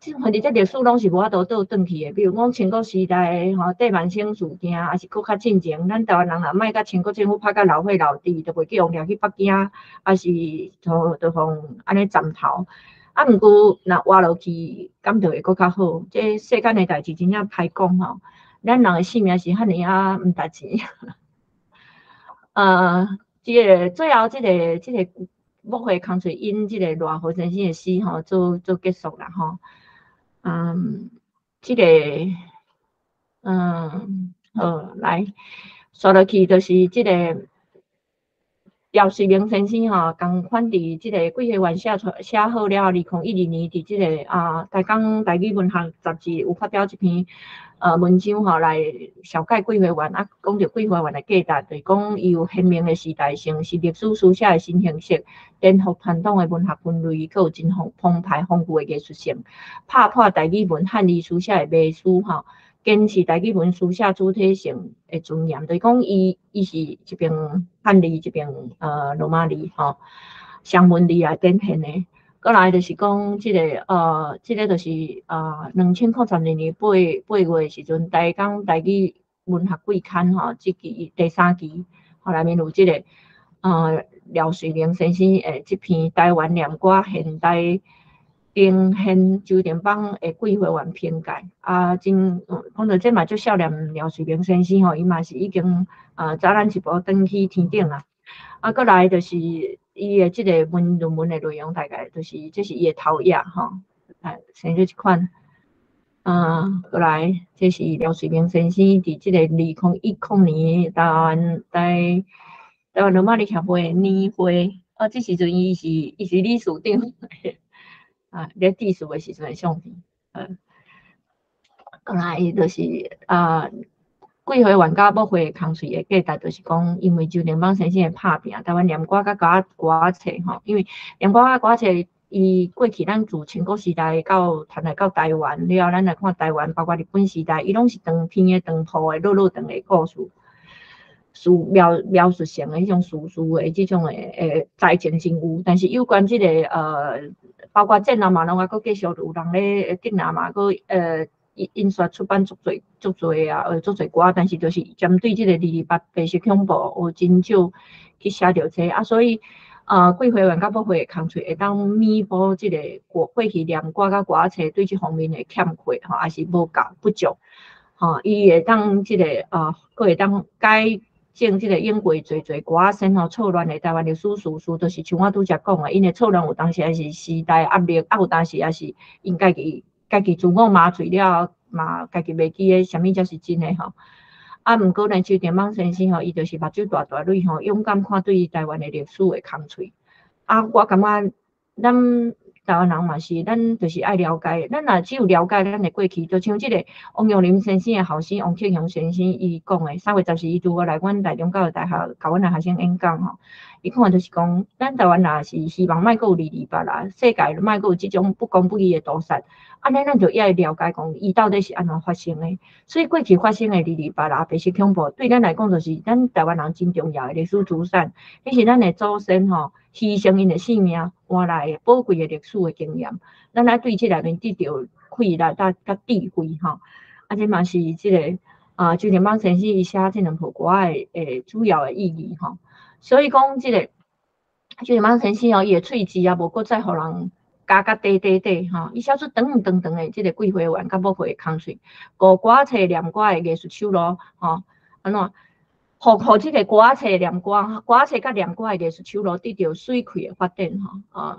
這反正這歷史攏是無法度倒轉去的。比如講清國時代吼，帝萬生事件，抑是閣較進前，咱台灣人若莫佮清國政府拍甲流血流滴，就袂去予掠去北京，抑是就予按呢斬頭。啊，毋過若活落去，敢就會閣較好？這世間的代誌真正歹講吼，咱人的性命是遐爾仔毋值錢。這个最後這个木花空喙引這個賴和先生的詩吼，做結束啦吼。這个，好，來，紲落去就是這个廖瑞明先生吼，仝款佇這个桂花園寫出寫好了後，2012年佇這个台港台語文學雜誌有發表一篇文章吼，來紹介桂花園，啊，講著桂花園的價值，就是講伊有鮮明的時代性，是歷史書寫的新形式，顛覆傳統的文學分類，閣有真澎湃豐富的藝術性，拍破台語文漢字書寫的迷思吼，堅持台語文書寫主體性的尊嚴，就是講伊是一邊漢字，一邊羅馬字吼，雙文字來展現的。閣來就是講這个就是2012年8月的時陣，台港台語文學季刊吼，這期第三期吼內面有這个廖瑞明先生的這篇台灣念歌現代呈現周定邦的桂花園評介，啊，真講著這嘛足少年廖瑞明先生吼，伊嘛是已經早咱一步轉去天頂啦。啊，閣來就是伊的這个論文的內容，大概就是這是伊的頭頁吼，來生做這款。閣來這是廖瑞明先生佇這個2010年台灣羅馬字協會年會，啊，這時陣伊是理事長，啊，咧致辭的時陣的相片，閣來就是桂花園佮木花空喙的價值，就是講，因為周定邦先生的拍拚，台灣念歌佮歌仔冊吼，因為念歌佮歌仔冊，伊過去咱自清國時代到傳來到台灣了，咱來看台灣，包括日本時代，伊攏是長篇的、長鋪的、落落長的故事，敘描述性的彼種敘事的這種的才情真有，但是有關這个包括戰後嘛，攏猶閣繼續有人咧竹籃嘛，閣印刷出版足濟足濟啊，足濟歌，但是就是針對這个228白色恐怖有真少去寫著這啊，所以桂花園佮木花空喙會當彌補這个過去念歌佮歌仔冊對這方面的欠缺吼，抑是無夠不足吼，伊會當這个閣會當改正這个湧過濟濟歌仔先吼錯亂的台灣歷史事實，就是像我拄才講的，𪜶的錯亂有當時也是時代壓力，啊有當時也是𪜶家己自我麻醉了，嘛家己袂記得啥物才是真的吼。啊，毋過呢，周定邦先生吼，伊就是目睭大大蕊吼，勇敢看對台灣的歷史的空喙。啊，我感覺咱台灣人嘛是，咱就是愛了解，咱若只有了解咱的過去，就像這个王玉林先生的後生王克雄先生伊講的，3月14伊拄好來阮台中教育大學，共阮的學生演講吼。伊看就是講，咱台灣若是希望莫閣有228啦，世界莫閣有這種不公不義的屠殺，按呢咱就愛了解講，伊到底是按怎發生的。所以過去發生的228啦，白色恐怖，對咱來講就是咱台灣人真重要的歷史資產，彼是咱的祖先吼犧牲𪜶的性命換來的寶貴的歷史的經驗。咱愛對這內面得著啟力佮智慧吼。啊，這嘛是這个周定邦先生伊寫這兩部歌的主要的意義吼。所以講，這个周定邦先生哦，伊的喙舌啊，無閣再予人咬甲短短短吼，伊寫出長長長的這个桂花園佮木花空喙，五歌冊念歌的藝術手路吼，按怎？予這个歌冊念歌，歌冊佮念歌的藝術手路得著媠氣的發展吼啊！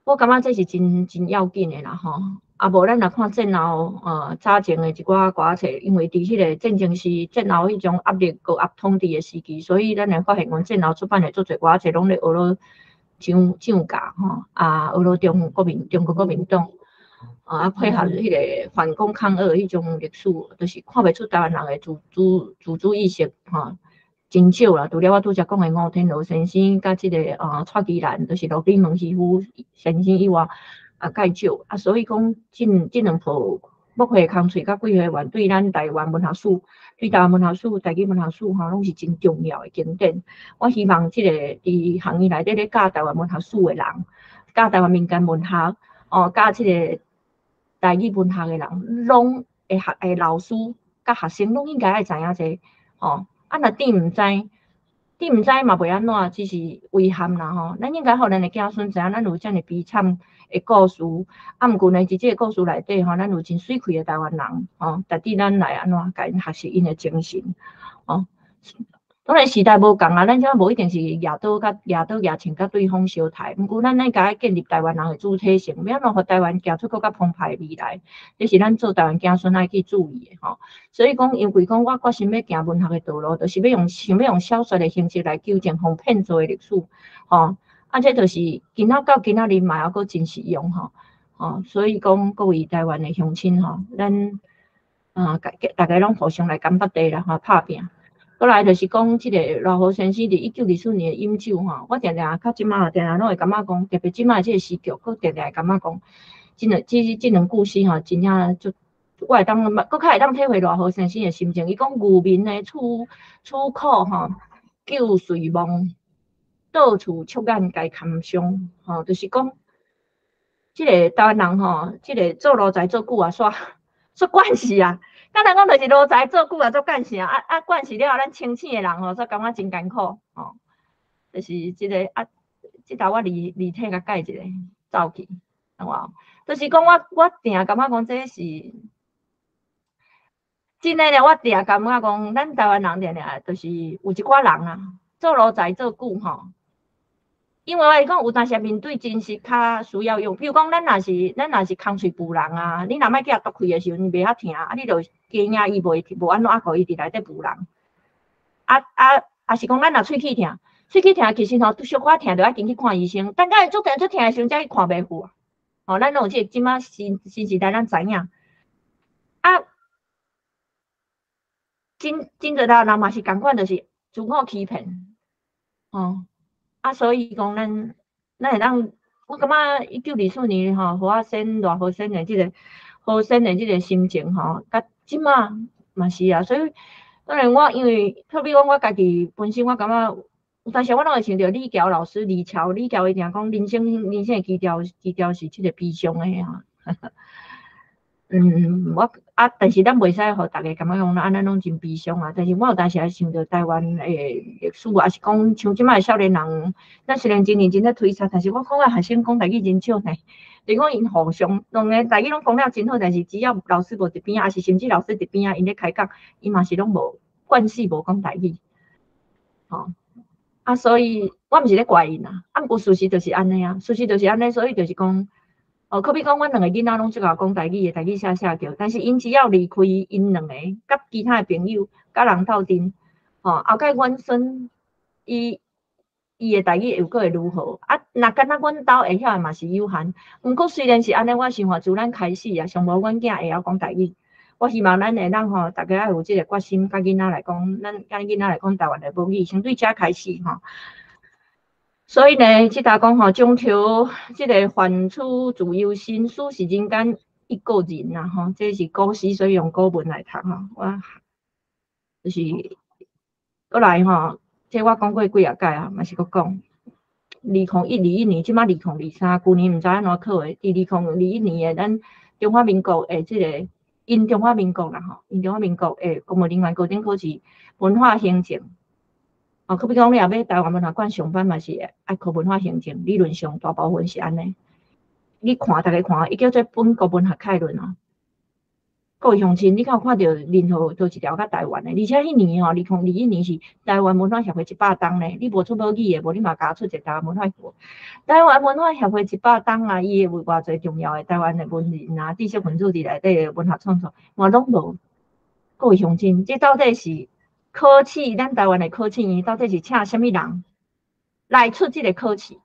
我感覺這是真要緊的啦吼。啊，無咱若看戰後早前的一寡歌冊，因為佇彼個戰爭時戰後彼種壓力高壓統治的時期，所以咱會發現講戰後出版的足濟歌冊攏咧學咧漲價吼，啊，學咧中國國民黨啊，配合彼個反共抗俄彼種歷史，就是看袂出台灣人的自主意識吼，真少啦。除了我拄才講的吳天樂先生佮這个蔡其蘭，就是陸禮門師傅先生以外，啊，較少啊，所以講這兩部木花空喙佮桂花丸對咱台灣文學史，對台灣文學史、台語文學史吼，攏是真重要的經典。我希望這個佇學院內底咧教台灣文學史的人，教台灣民間文學，哦，教這個台語文學的人，攏會學的老師佮學生，攏應該愛知影這個，吼。啊，若佇毋知，佇毋知嘛袂按怎，只是遺憾啦吼。咱應該予咱的子孫知影，咱有遮爾悲慘的故事。啊，毋過呢，佇這個故事內底吼，咱有真媠氣的台灣人吼，值得咱來按怎，共𪜶學習𪜶的精神，吼。當然時代無仝啊，咱這無一定是舉刀佮舉刀舉槍佮對方相刣，毋過咱應該建立台灣人的主體性，欲按怎予台灣行出閣較澎湃的未來，這是咱做台灣子孫愛去注意的吼。所以講，因為講我決心欲行文學的道路，就是欲用想欲用小說的形式來糾正予騙做的歷史，吼。啊，這就是今仔到今仔日嘛猶閣真實用吼，吼。所以講各位台灣的鄉親吼，咱啊，逐家攏互相來感激地啦吼，拍拚。閣來就是講，這個賴和先生佇1924年的飲酒吼，我定定到這馬定定攏會感覺講，特別這馬這個時局，閣定定會感覺講，這兩句詩吼，真正足，我會當閣較會當體會賴和先生的心情。伊講愚民的處處苦吼，救隨夢，到處觸眼皆堪傷吼，就是講，這個台灣人吼，這個做奴才做久啊，煞煞慣勢啊。簡單講就是奴才做久啊，做慣勢啊，啊啊慣勢了後，咱清醒的人吼，煞感覺真艱苦吼。就是這個啊，這頭我字體共改一下，走去，有無？就是講我定感覺講這是真的咧，我定感覺講，咱台灣人定定就是有一寡人啊，做奴才做久吼。因為我是講有當時面對真實較需要用，比如講咱若是空喙浡人啊，你若欲去予啄開的時陣，伊袂曉疼，啊你就驚伊袂無按怎啊，予伊佇內底浡人。啊啊，抑是講咱若喙齒疼，喙齒疼其實吼小可疼就愛緊去看醫生，等到伊足疼足疼的時陣才去看袂赴啊。吼，咱攏有這個這馬新新時代，咱知影。啊，真真濟人嘛是仝款，就是自我欺騙，吼。啊，所以講咱會當，我感覺1924年吼，何阿仙賴和先的這個何先的這個心情吼，佮這馬嘛是啊。所以當然我因為特別講我家己本身，我感覺有當時我攏會想著李喬老師，李喬李喬伊定講人生的基調是這個悲傷的啊。嗯，我啊，但是咱袂使予逐家感覺講按呢攏真悲傷啊。但是我有當時也想著台灣的歷史，抑是講像這擺的少年人，咱雖然真認真咧推測，但是我看我學生講台語真少呢。就是講𪜶互相，當然台語攏講了真好，但是只要老師無佇邊仔，抑是甚至老師佇邊仔，𪜶咧開講，伊嘛是攏無慣勢無講台語。吼，啊，所以我毋是咧怪𪜶啊，啊，毋過事實就是按呢啊，事實就是按呢，所以就是講。哦，可比講，阮兩個囡仔攏足𠢕講台語的，台語寫寫著，但是𪜶只要離開𪜶兩個，佮其他的朋友，佮人鬥陣，吼，後蓋阮孫伊的台語又閣會如何？啊，若敢若阮兜會曉的嘛是有限。毋過雖然是按呢，我想話自咱開始啊，上無阮囝會曉講台語。我希望咱會當吼，逐家愛有這個決心，佮囡仔來講，咱佮囡仔來講台灣的母語，先對遮開始吼。所以呢，這搭講吼，中朝這個反處自由身，此是人間一個人啦吼，這是古詩，所以用古文來讀吼。我就是閣來吼，這我講過幾仔擺啊，嘛是閣講。2021年，這馬2023，舊年毋知按怎考的。佇2021年的咱中華民國的這個，𪜶中華民國啦吼，𪜶中華民國的公務人員高等考試文化行政。哦，可比講你若欲台灣文學館上班嘛是愛考文化行政，理論上大部分是按呢。你看，逐家看，伊叫做本國文學概論哦。各位鄉親，你敢有看著任何佗一條較台灣的？而且彼年吼，2021年是台灣文化協會100冬呢。你無出母語的，無你嘛共出一個台灣文化協會。台灣文化協會一百冬啊，伊會有偌濟重要的台灣的文人啊、知識分子佇內底的文學創作，嘛攏無。各位鄉親，這到底是？考試，咱台灣的考試院到底是請啥物人來出這個考試？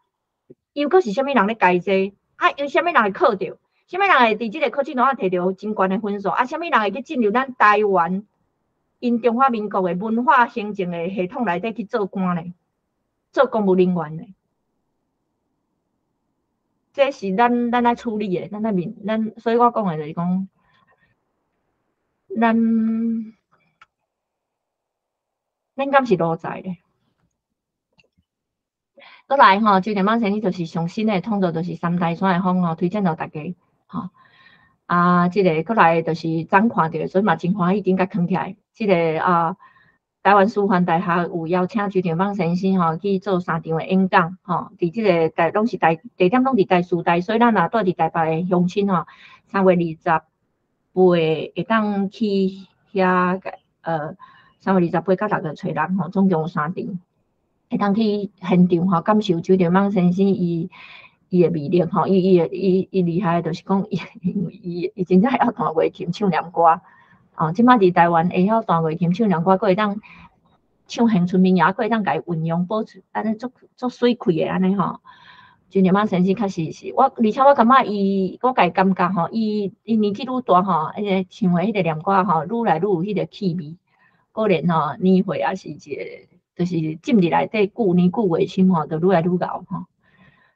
又閣是啥物人咧改這？啊，有啥物人會考著？啥物人會佇這個考試內底摕著真懸的分數？啊，啥物人會去進入咱台灣𪜶中華民國的文化行政的系統內底去做官呢？做公務人員呢？這是咱愛處理的，咱愛面咱，所以我講的就是講。咱敢是奴才咧？閣來吼，周田莽先生就是上新的創作，就是三台山的風吼，推薦予大家吼。啊，這個閣來就是昨看著，所以嘛真歡喜，緊共囥起來。這個啊，台灣師範大學有邀請周田莽先生吼去做三場的演講吼，佇這個台攏是台地點攏佇台師大，所以咱若住佇台北的鄉親吼，3月28會當去遐3月28佮6月初六吼，總共有三場，會當去現場吼感受周田莽先生伊的魅力吼，伊伊的伊伊厲害就是講，伊因為伊真正會曉彈月琴唱念歌，哦，這擺佇台灣會曉彈月琴唱念歌，閣會當唱鄉村民謠，閣會當共伊運用保持按呢足足媠氣的按呢吼。周田莽先生確實是我，而且我感覺伊，我家己感覺吼，伊年紀愈大吼，彼個唱的彼個念歌吼，愈來愈有彼個氣味。果然吼，年歲也是一個，就是浸入內底久年久月深吼，就愈來愈𠢕吼。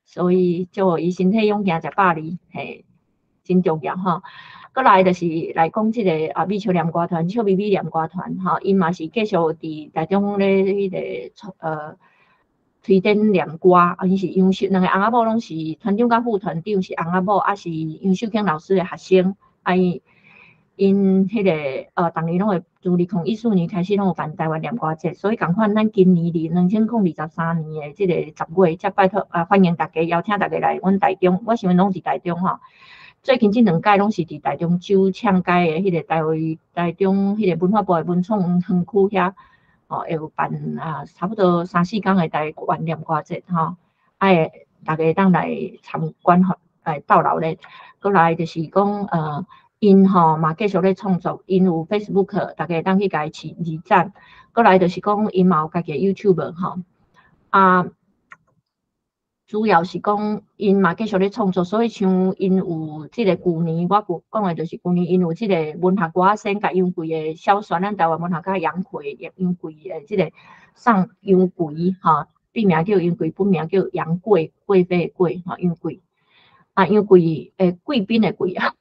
所以祝伊身體勇健，食百二，嘿，真重要吼。閣來就是來講這個啊，美笑念歌團、笑眯眯念歌團吼，𪜶嘛是繼續佇台中咧彼個推展念歌，啊，𪜶是楊秀兩个翁仔某攏是團長佮副團長是翁仔某，啊是楊秀卿老師的學生，啊伊𪜶彼個逐年攏會自2014年開始攏有辦台灣念歌節，所以仝款咱今年佇2023年的這個10月，才拜託啊，歡迎大家邀請大家來阮台中，我想攏佇台中吼。最近這兩屆攏是佇台中酒廠街的彼個台台中彼個文化部的文創園區遐，吼會有辦啊，差不多三四工的台灣念歌節吼，啊會大家會當來參觀吼，來鬥鬧熱。閣來就是講𪜶吼嘛繼續咧創作，𪜶有 Facebook，大家會當去共伊揤讚。閣來就是講𪜶嘛有家己的 YouTube 吼，啊，主要是講𪜶嘛繼續咧創作，所以像𪜶有這個舊年，我舊講的就是舊年𪜶有這個文學歌仔星共楊貴的小說，咱台灣文學家楊貴楊貴的這個送楊貴吼，筆名叫楊貴，本名叫楊貴，貴妃的貴吼，楊貴。啊，楊貴貴賓的貴啊，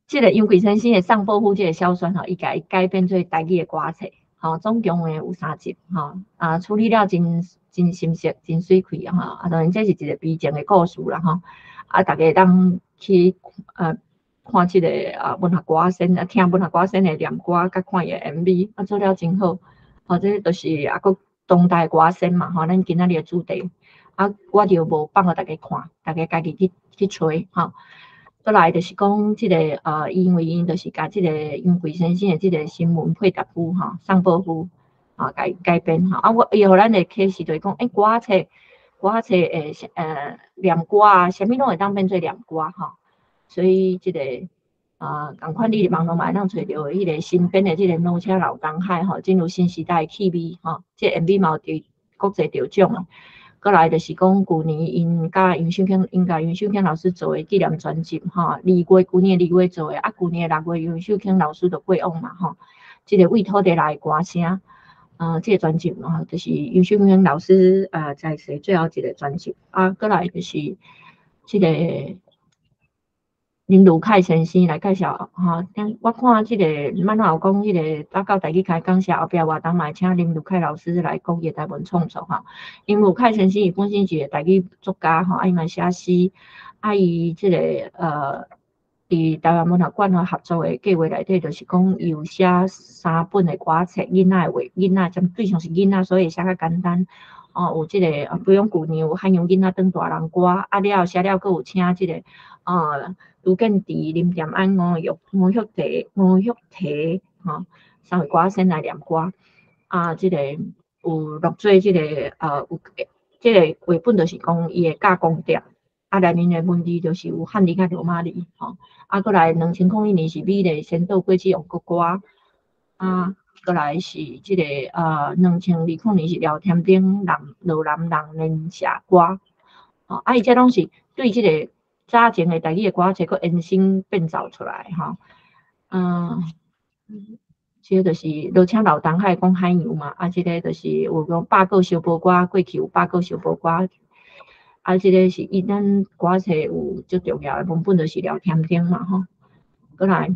這個楊貴先生的送報夫這個小說吼，伊共伊改編做台語的歌冊，吼，總共的有三集，吼，啊，處理了真真深色，真媠氣啊，吼，啊，當然這是一個悲情的故事啦，吼，啊，大家會當去看這個啊文學歌仔星，啊聽文學歌仔星的念歌，佮看伊的 MV，啊做了真好，吼，這就是啊閣當代歌仔星嘛，吼，咱今仔日的主題。啊，我就無放予大家看，大家家己去去揣吼。閣來就是講這個因為𪜶就是共這個楊貴先生的這個新聞配答夫吼，送報夫啊，改改編吼。啊，我伊予咱的啟示就是講，欸，歌冊歌冊念歌啊，啥物攏會當變做念歌吼。所以這個啊，仝款你佇網路嘛會當揣著彼個新編的這個挪車老東海吼，進入新時代的氣味吼。這個 MV 嘛有佇國際得獎啊。閣來就是講，舊年𪜶佮楊秀卿，𪜶共楊秀卿老師做的紀念專輯吼，二月舊年二月做的，啊，舊年6月楊秀卿老師就過往嘛吼。這個為土地來的歌聲，這個專輯吼，就是楊秀卿老師在世最後一個專輯。啊，閣來就是這個林如凱先生來介紹吼。我看這個曼華有講，彼個打到台語開講社後壁活動嘛會請林如凱老師來講伊的台文創作吼。林如凱先生伊本身是個台語作家吼，啊伊嘛寫詩，啊伊這個佇台灣文學館吼合作的計劃內底，就是講伊有寫三本的歌冊，囡仔的畫，囡仔針對象是囡仔，所以寫較簡單。哦，有這個比如講舊年有漢陽囡仔當大人歌，啊了後寫了閣有請這個盧建治、林恬安、吳玉、吳玉提、吳玉提吼，三位歌星來念歌。啊，這個有錄做這個有這個繪本就是講伊會教光碟，啊內面的文字就是有漢字佮羅馬字吼。啊，閣來2001年是美麗仙道過去王國歌，啊，閣來是這個2020年是廖添丁人羅南人連社歌，吼，啊伊這攏是對這個早前的台語的歌冊閣延伸變造出來吼。嗯，這個就是羅請老東海講海洋嘛，啊，這個就是有講百個燒報歌，過去有百個燒報歌，啊，這個是伊咱歌冊有足重要的文本，就是廖添丁嘛吼。閣來，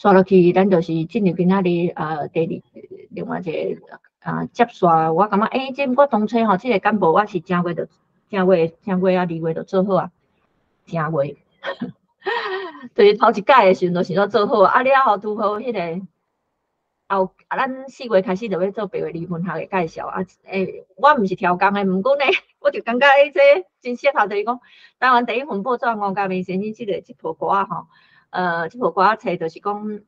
煞落去，咱就是進入今仔日第二另外一個接續，我感覺這我當初吼，這個簡報我是正月就正月正月啊2月就做好啊，正月，就是頭一擺的時陣就想說做好啊，了後拄好彼個後啊，咱4月開始就欲做白話字文學的介紹啊，我毋是超工的，毋過呢，我就感覺這真適合，就是講台灣第一份報紙吳家明先生這個這部歌仔吼，這部歌仔冊就是講，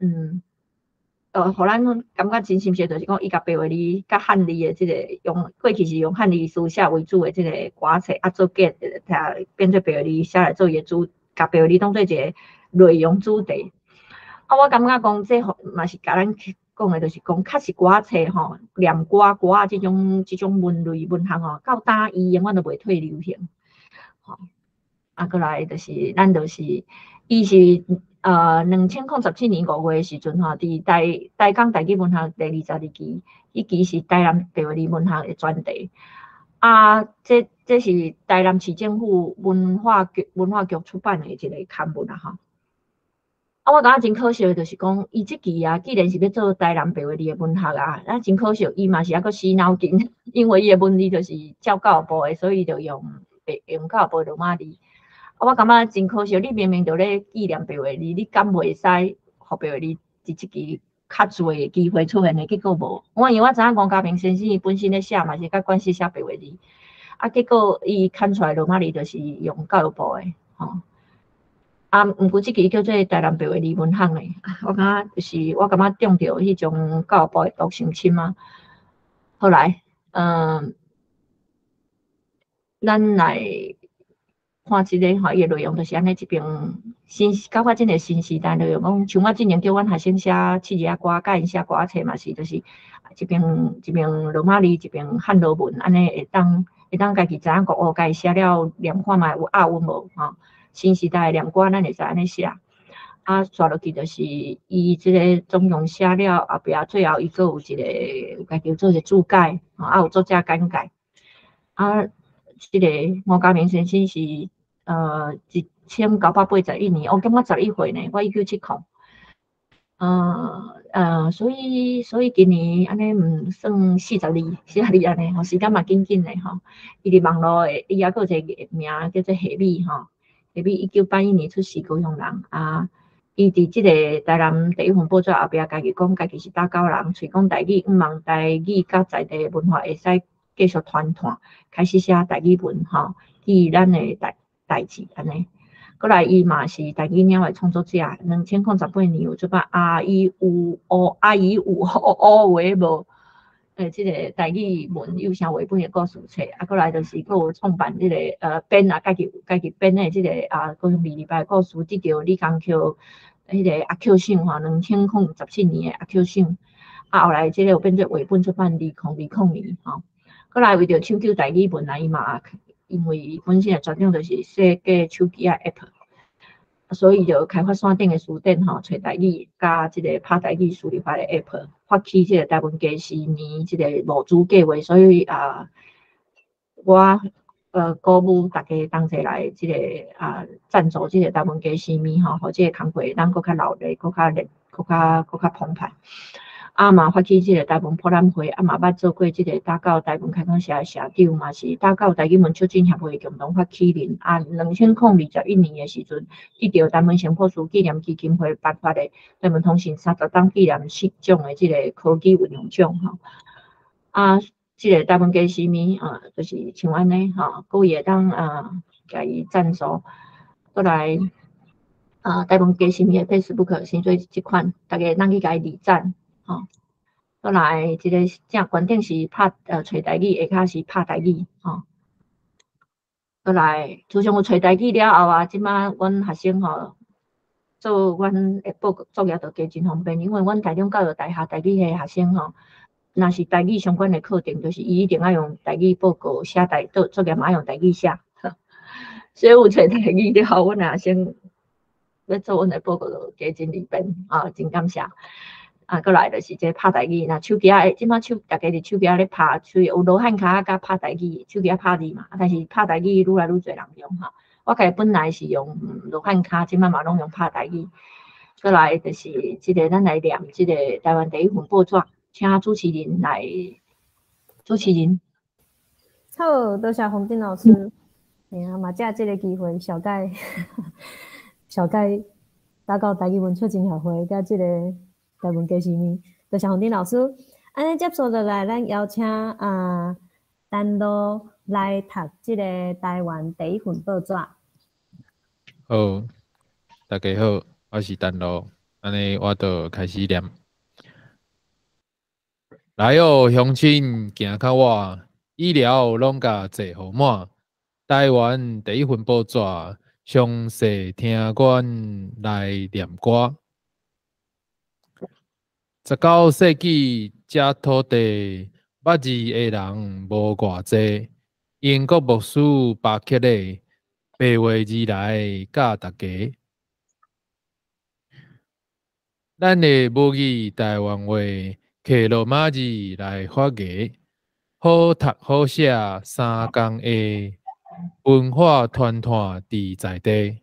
予咱感覺真親切，就是講伊共白話字佮漢字的這個用過去是用漢字書寫為主的這個歌冊啊，做變變做白話字寫來做伊的主，共白話字當做一個內容主題。啊，我感覺講這吼嘛是共咱講的，就是講確實歌冊吼，念歌歌仔這種文類文學吼，到今伊永遠都袂退流行。吼，啊，閣來就是咱就是伊是2017年5月的時陣吼，佇台港台語文學第22期，彼期是台南白話字文學的專題。啊，這是台南市政府文化局出版的一個刊物啊吼。啊，我感覺真可惜的，就是講伊這期啊，既然是欲做台南白話字的文學啊，啊真可惜，伊嘛是猶閣死腦筋，因為伊的文字就是照教育部的，所以就用教育部的羅馬字。啊，我感覺真可惜，你明明就咧紀念白話字，你敢袂使予白話字佇這期較濟機會出現的，結果無。我因為我知影吳家明先生伊本身咧寫嘛是較關心寫白話字，啊，結果伊刊出來羅馬字就是用教育部的，吼。啊，毋過這期叫做台南白話字文學呢，我感覺就是我感覺中著彼種教育部的毒傷深啊。後來，咱來看這個吼，伊的內容就是按呢，這爿新感覺真個新時代內容，講像我之前叫阮學生寫七字仔歌，佮𪜶寫歌仔冊嘛是，就是一爿羅馬字，一爿漢羅文，按呢會當家己知影講哦，家己寫了念看覓有押韻無吼。新時代的念歌，咱會使按呢寫。啊，煞落去就是伊這個總共寫了後壁，最後伊閣有一個有家己做一個注解，吼，啊有作者簡介。啊，這個吳家明先生是1981年，哦，感覺11歲呢，我1970。所以今年按呢毋算42，42按呢吼，時間嘛緊緊的吼。伊佇網路的，伊猶閣有一個名叫做夏米吼。夏米1981年出世，高雄人啊。伊佇這個台南第一份報紙後壁，家己講家己是打狗人，喙講台語，向望台語佮在地文化會使繼續傳傳，開始寫台語文吼，記咱的代誌按呢。閣來伊嘛是台語鳥的創作者，2018年有出版阿伊有烏阿姨有烏話無？這個台語文有聲繪本的故事冊，啊，閣來就是閣有創辦這個編啊，家己編的這個啊，高雄二二八故事，得著李江橋彼個阿 Q 賞吼，2017年的阿 Q 賞，啊，後來這個有變做繪本出版2020年吼，閣來為著搶救台語文啊，伊嘛因為伊本身的專長就是設計手機仔 App，所以就開發線頂的書店吼，揣台語佮這個拍台語輸入法的 App，發起這個台灣家私年這個募資計劃，所以啊，我鼓舞大家同齊來這個啊贊助這個台灣家私年吼，予這個工課咱閣較熱烈，閣較熱，閣較澎湃。啊嘛發起這個台文博覽會，啊嘛捌做過這個打狗台文開講社的社長，嘛是打狗台語文促進協會共同發起人。啊，2021年的時陣，得著陳文成博士紀念基金會頒發的台文通信30檔紀念獎的這個科技運用獎吼。啊，這個台文家私年啊，就是像按呢吼，各位會當啊，共伊贊助，閣來啊，台文家私年的 Facebook 先做這款，大家會當去共伊禮讚。吼，閣來這個正懸頂是拍揣台語，下跤是拍台語，吼。閣來，自從有揣台語了後啊，這擺阮學生吼做阮的報告作業就加真方便，因為阮台中教育大學台語系的學生吼，若是台語相關的課程，就是伊一定愛用台語報告寫台作作業嘛愛用台語寫。所以有揣台語了後，阮學生欲做阮的報告就加真利便，啊，真感謝。啊，閣來就是這拍台語，若手機仔，這擺手逐家佇手機仔咧拍，手有羅漢跤佮拍台語，手機仔拍字嘛，但是拍台語愈來愈濟人用吼。我家己本來是用羅漢跤，這擺嘛攏用拍台語。閣來就是這个咱來念這个台灣第一份報紙，請主持人來主持人。好，多謝洪真老師。嘿啊，嘛藉這个機會，紹介紹介打到台語文促進協會佮這个台文家私物。多謝洪真老師。按呢接續落來，咱邀請啊陳露來讀這个台灣第一份報紙。好，大家好，我是陳露，按呢我就開始念。來哦，鄉親，行較晚，醫療攏共坐予滿。台灣第一份報紙，詳細聽阮來念歌。19世紀這土地，捌字的人無偌濟。英國牧師巴克禮，白話字來教大家。咱的母語台灣話，刻羅馬字來發芽，好讀好寫三工下，文化傳傳佇在地。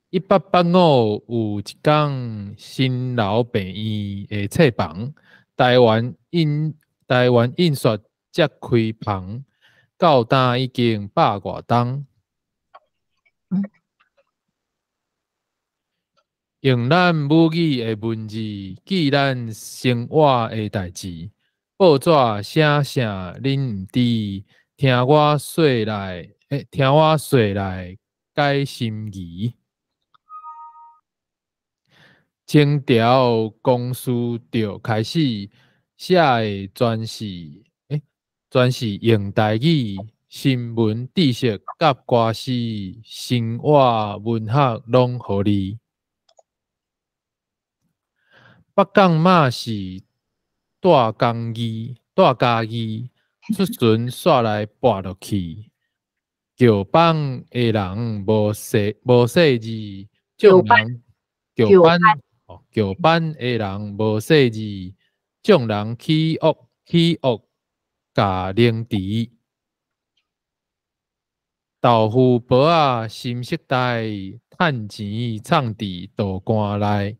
1885有一工新樓病院的冊房，台灣印刷才開篷，到今已經百外冬。用咱母語的文字記咱生活的代誌，報紙寫啥恁毋知，聽我說來解心疑。清朝光緒就開始寫的全是用台語，新聞知識佮歌詩，生活文學攏予你。北港嘛是蹛工字，蹛家字，出巡煞來跋落去。舊班的人無識字，眾人舊班哦，舊班的人無識字，眾人起惡共凌遲。豆腐婆仔新時代，趁錢藏佇道觀內。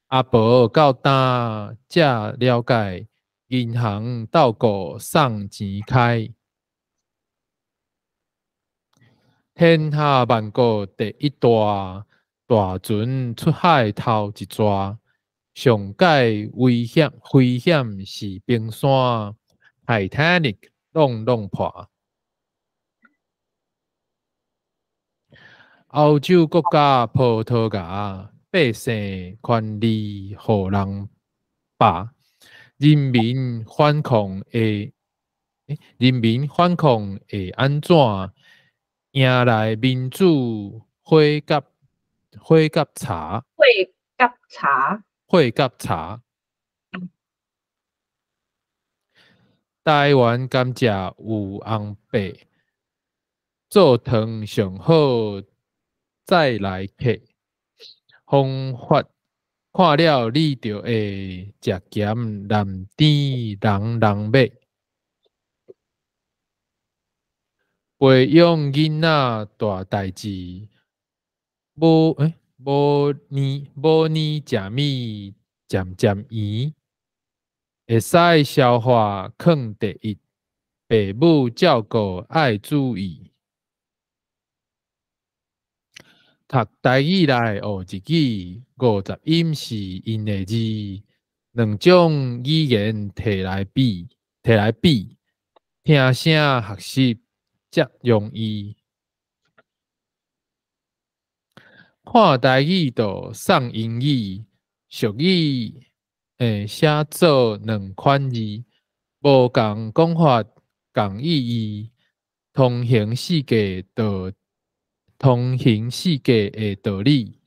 阿婆到今才了解，銀行鬥顧送錢開。天下萬國第一大，大船出海頭一逝。上蓋危險是冰山，Titanic 攏弄破。歐洲國家葡萄牙，百姓權利予人霸，人民反抗會按怎？迎來民主火甲茶，火甲茶，火甲茶。台灣甘蔗有紅白，做糖上好再來客。方法看了你就會食鹹藍甜，人人欲。培養囡仔大代誌，無奶食物漸漸圓，會使消化囥第一，爸母照顧愛注意。讀台語來學日語，50音是𪜶的字，兩種語言提來比，聽聲學習才容易。看台語就送英語，俗語寫做兩款字，無仝講法，仝意義，通行世界的道理。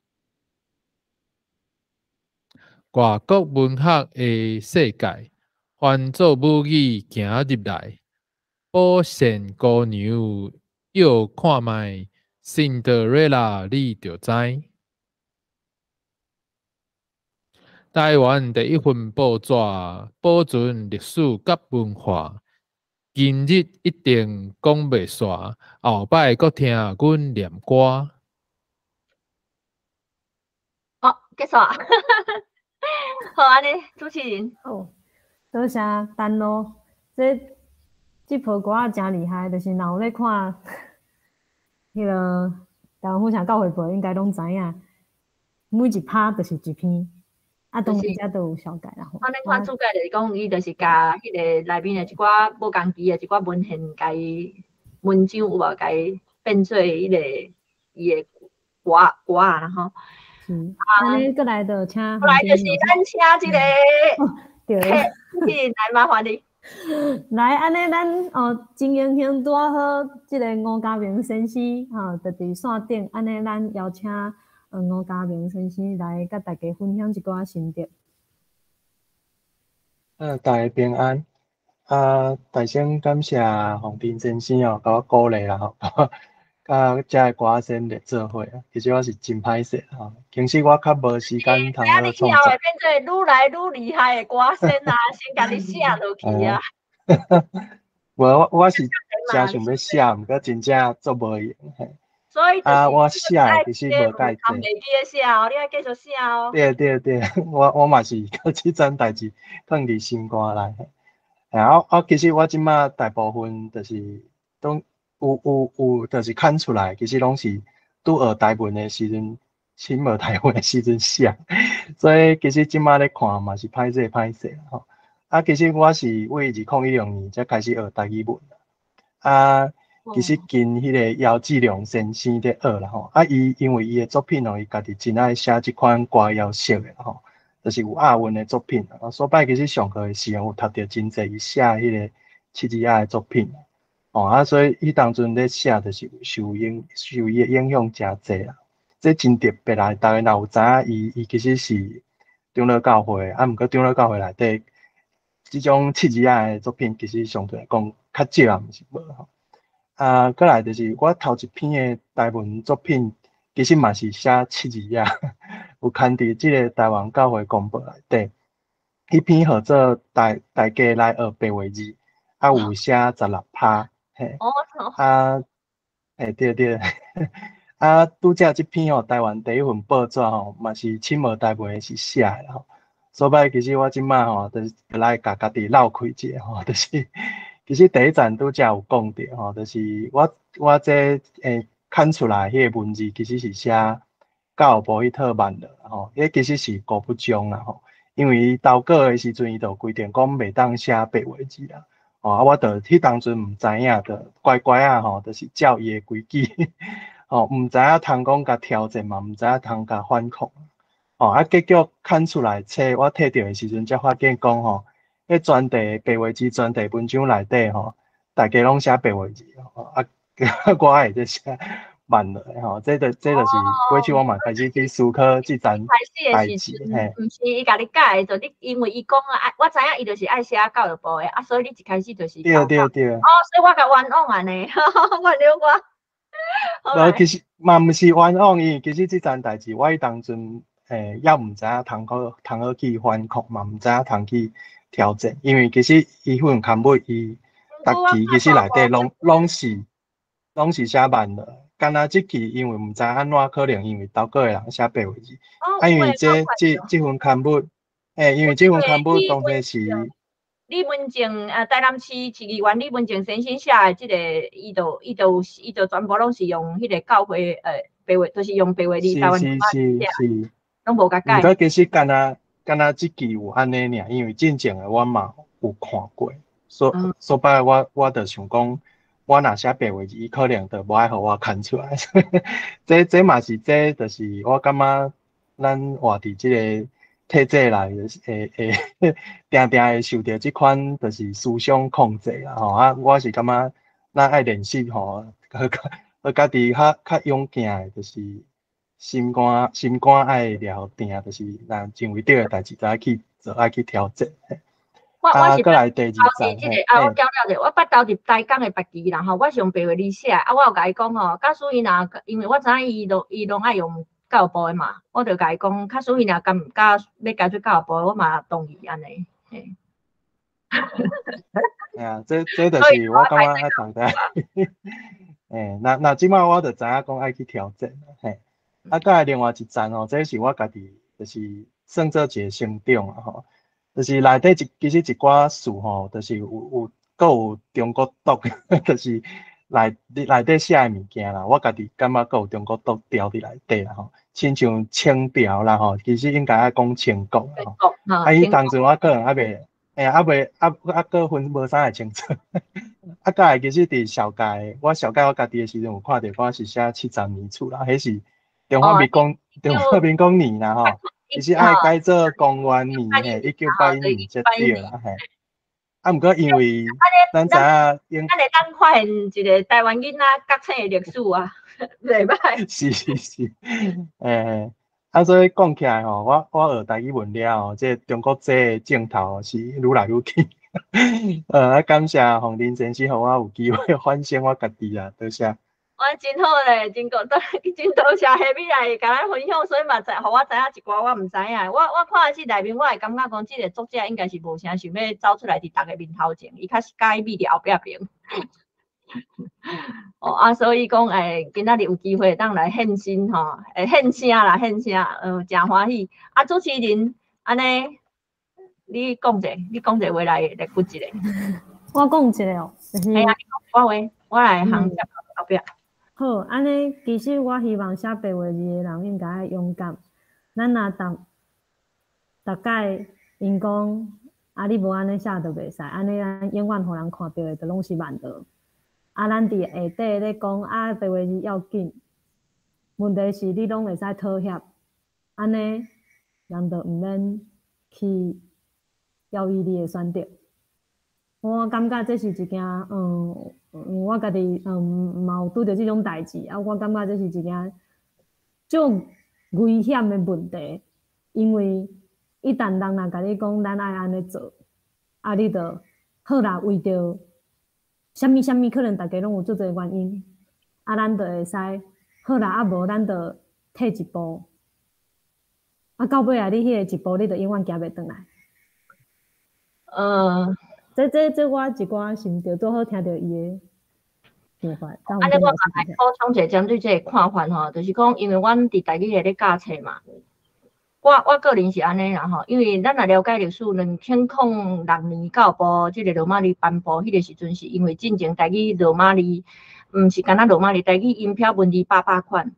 外國文學的世界，翻做母語行入來。寶善姑娘約看覓，辛德瑞拉你就知。台灣第一份報紙，保存歷史佮文化。今日一定講袂煞，後擺閣聽阮念歌。結束。好，按呢，主持人。好，多謝丹露。這鋪歌仔誠厲害，就是若有咧看彼个台灣府城教會報，應該攏知影，每一拍就是一篇，啊，當然遮都有紹介啦。我咧看主角就是講，伊就是共彼个內面的一寡無仝期的一寡文獻，共伊文章有無，共伊變做彼个伊的歌歌仔啦吼。是，按呢閣來就請，過來就是咱請這个，對，主持人來麻煩你。來，按呢，咱哦，真榮幸拄仔好，這个吳家明先生吼，就佇線頂，按呢，咱邀請吳家明先生來佮大家分享一寡心得。大家平安。啊，大先感謝洪斌先生哦，共我鼓勵啦吼，佮遮个歌仔先來做伙啊。其實我是真歹勢吼，平時我較無時間通好創作。以後會變做愈來愈厲害的歌星啊，先共你寫落去啊。無，我是誠想欲寫，毋過真正做無閒嘿。所以啊，我寫的其實無介濟。袂記得寫哦，你愛繼續寫哦。對對對，我嘛是佮這層代誌囥佇心肝內。啊啊，其實我這馬大部分就是攏有，就是刊出來，其實攏是拄學台文的時陣，新學台文的時陣寫，所以其實這馬咧看嘛是歹勢歹勢吼。啊，其實我是為2016年才開始學台語文，啊，其實跟彼个姚志良先生咧學啦吼。啊，伊因為伊的作品哦，伊家己真愛寫這款歌謠式的吼，就是有押韻的作品。啊，所擺其實上課的時候有讀著真濟伊寫彼个七字仔的作品。哦，啊，所以彼當陣咧寫，就是有受伊的影響誠濟啦。這真特別啦，逐家若有知影伊，伊其實是長老教會，啊，毋過長老教會內底，這種七字仔的作品，其實相對來講較少也毋是無吼。啊，閣來就是我頭一篇的台文作品，其實嘛是寫七字仔，有刊佇這个台灣教會公報內底。彼篇號做大大家來學白話字，啊，有寫16拍。嘿，啊，嘿，對對，啊，拄才這篇吼，台灣第一份報紙吼，嘛是醒目台文是寫的吼。所以其實我這馬吼，就是來共家己落開一下吼，就是其實第一層拄才有講著吼，就是我這刊出來彼个文字，其實是寫教育部彼套慢落吼，彼其實是辜不忠啦吼，因為伊投稿的時陣，伊就規定講袂當寫白話字啦。哦，啊，我就彼當陣毋知影，就乖乖仔吼，就是照伊的規矩，吼，毋知影通講共挑戰嘛，毋知影通共反抗，吼，啊，結果刊出來冊，我摕著的時陣才發現講吼，彼專題白話字專題文章內底吼，大家攏寫白話字，吼，啊，我會咧寫慢落來吼，這就是過去我嘛開始去思考這層代誌，嘿。毋是伊共你改的，就你因為伊講啊，我知影伊就是愛寫教育部的，啊，所以你一開始就是對對對。哦，所以我共冤枉按呢，原諒我。無，其實嘛毋是冤枉伊，其實這層代誌我彼當陣猶毋知影通好通好去反抗，嘛毋知影通去挑戰，因為其實伊彼份刊物伊逐期其實內底攏是寫慢落。敢若這期因為毋知按怎，可能因為投稿的人寫白話字，啊，因為這份刊物，因為這份刊物當初是李文靜啊，台南市市議員李文靜先生寫的這个，伊就全部攏是用彼个教會白話，就是用白話字台灣是是是，攏無共改。毋過其實敢若這期有按呢爾，因為進前的我嘛有看過，所擺我就想講，我若寫白話字，伊可能就無愛予我刊出來。這嘛是這，就是我感覺咱活佇這个體制內，就是會定定會受著這款就是思想控制啦吼。啊，我是感覺咱愛練習吼，予家己較勇健的，就是心肝愛掠定，就是若認為對的代誌，就愛去做，愛去調整。我是閣來第二捌這個啊，我交了者，我捌投入台港的別期啦吼，我是用白話字寫，啊，我有共伊講吼，假使伊若因為我知影伊攏愛用教育部的嘛，我就共伊講，假使伊若敢敢欲改做教育部的，我嘛同意按呢。嘿。嘿啊，這就是我感覺愛大家，欸，那這擺我就知影講愛去調整，嘿。啊，閣來另外一層吼，這是我家己，就是算做一个成長啊吼。就是內底一其實一寡事吼，就是有閣有中國毒，就是內底寫的物件啦，我家己感覺閣有中國毒牢佇內底啦吼。親像清朝啦吼，其實應該愛講清國啦吼。啊，彼當陣我可能猶未，欸，猶未，猶閣分無啥會清楚。啊，佮來其實佇紹介，我紹介我家己的時陣，有看著我是寫70年次啦，彼是中華民國年啦吼。其實愛改做公元年嘿，1981年才對啦嘿。啊，毋過因為咱知影，咱會當發現一個台灣囡仔覺醒的歷史啊，袂歹。是是是，欸，啊，所以講起來吼，我學台語文了後，這個中國這個鏡頭是愈來愈去。啊，感謝鳳玲先生，予我有機會反省我家己啊，多謝。我真好咧，真夠多，真多謝夏美來共咱分享，所以嘛知，予我知影一寡我毋知影。我看這內面，我會感覺講，這個作者應該是無啥想欲走出來佇逐个面頭前，伊較是佮意秘佇後壁爿。哦啊，所以講，欸，今仔日有機會當來現身吼，欸，現聲啦，現聲，誠歡喜。啊，主持人，按呢，你講者，你講一個話來鼓一下。我講一個哦，就是。嘿啊，你講我話，我來銜接後壁。好，按呢，其實我希望寫白話字的人應該愛勇敢。咱若逐逐擺𪜶講，啊，你無按呢寫就袂使，按呢咱永遠予人看著的就攏是萬惡。啊，咱佇下底咧講啊，白話字要緊，問題是你攏會使妥協，按呢人就毋免去猶豫你的選擇。我感覺這是一件，我家己嘛有拄著這種代誌，啊，我感覺這是一件足危險的問題，因為一旦人若共你講咱愛按呢做，啊，你就好啦，為著啥物啥物，可能逐家攏有足濟原因，啊，咱就會使好啦，啊無咱就退一步，啊，到尾啊，你彼个一步，你就永遠行袂轉來。這我一寡心得，拄好聽著伊的想法。按呢，我嘛來補充一下針對這个看法吼，就是講，因為阮佇台語系咧教冊嘛，我個人是按呢啦吼，因為咱若了解歷史，2006年教育部這个羅馬字頒布，彼个時陣是因為進前台語羅馬字，毋是干焦羅馬字，台語音標文字百百款。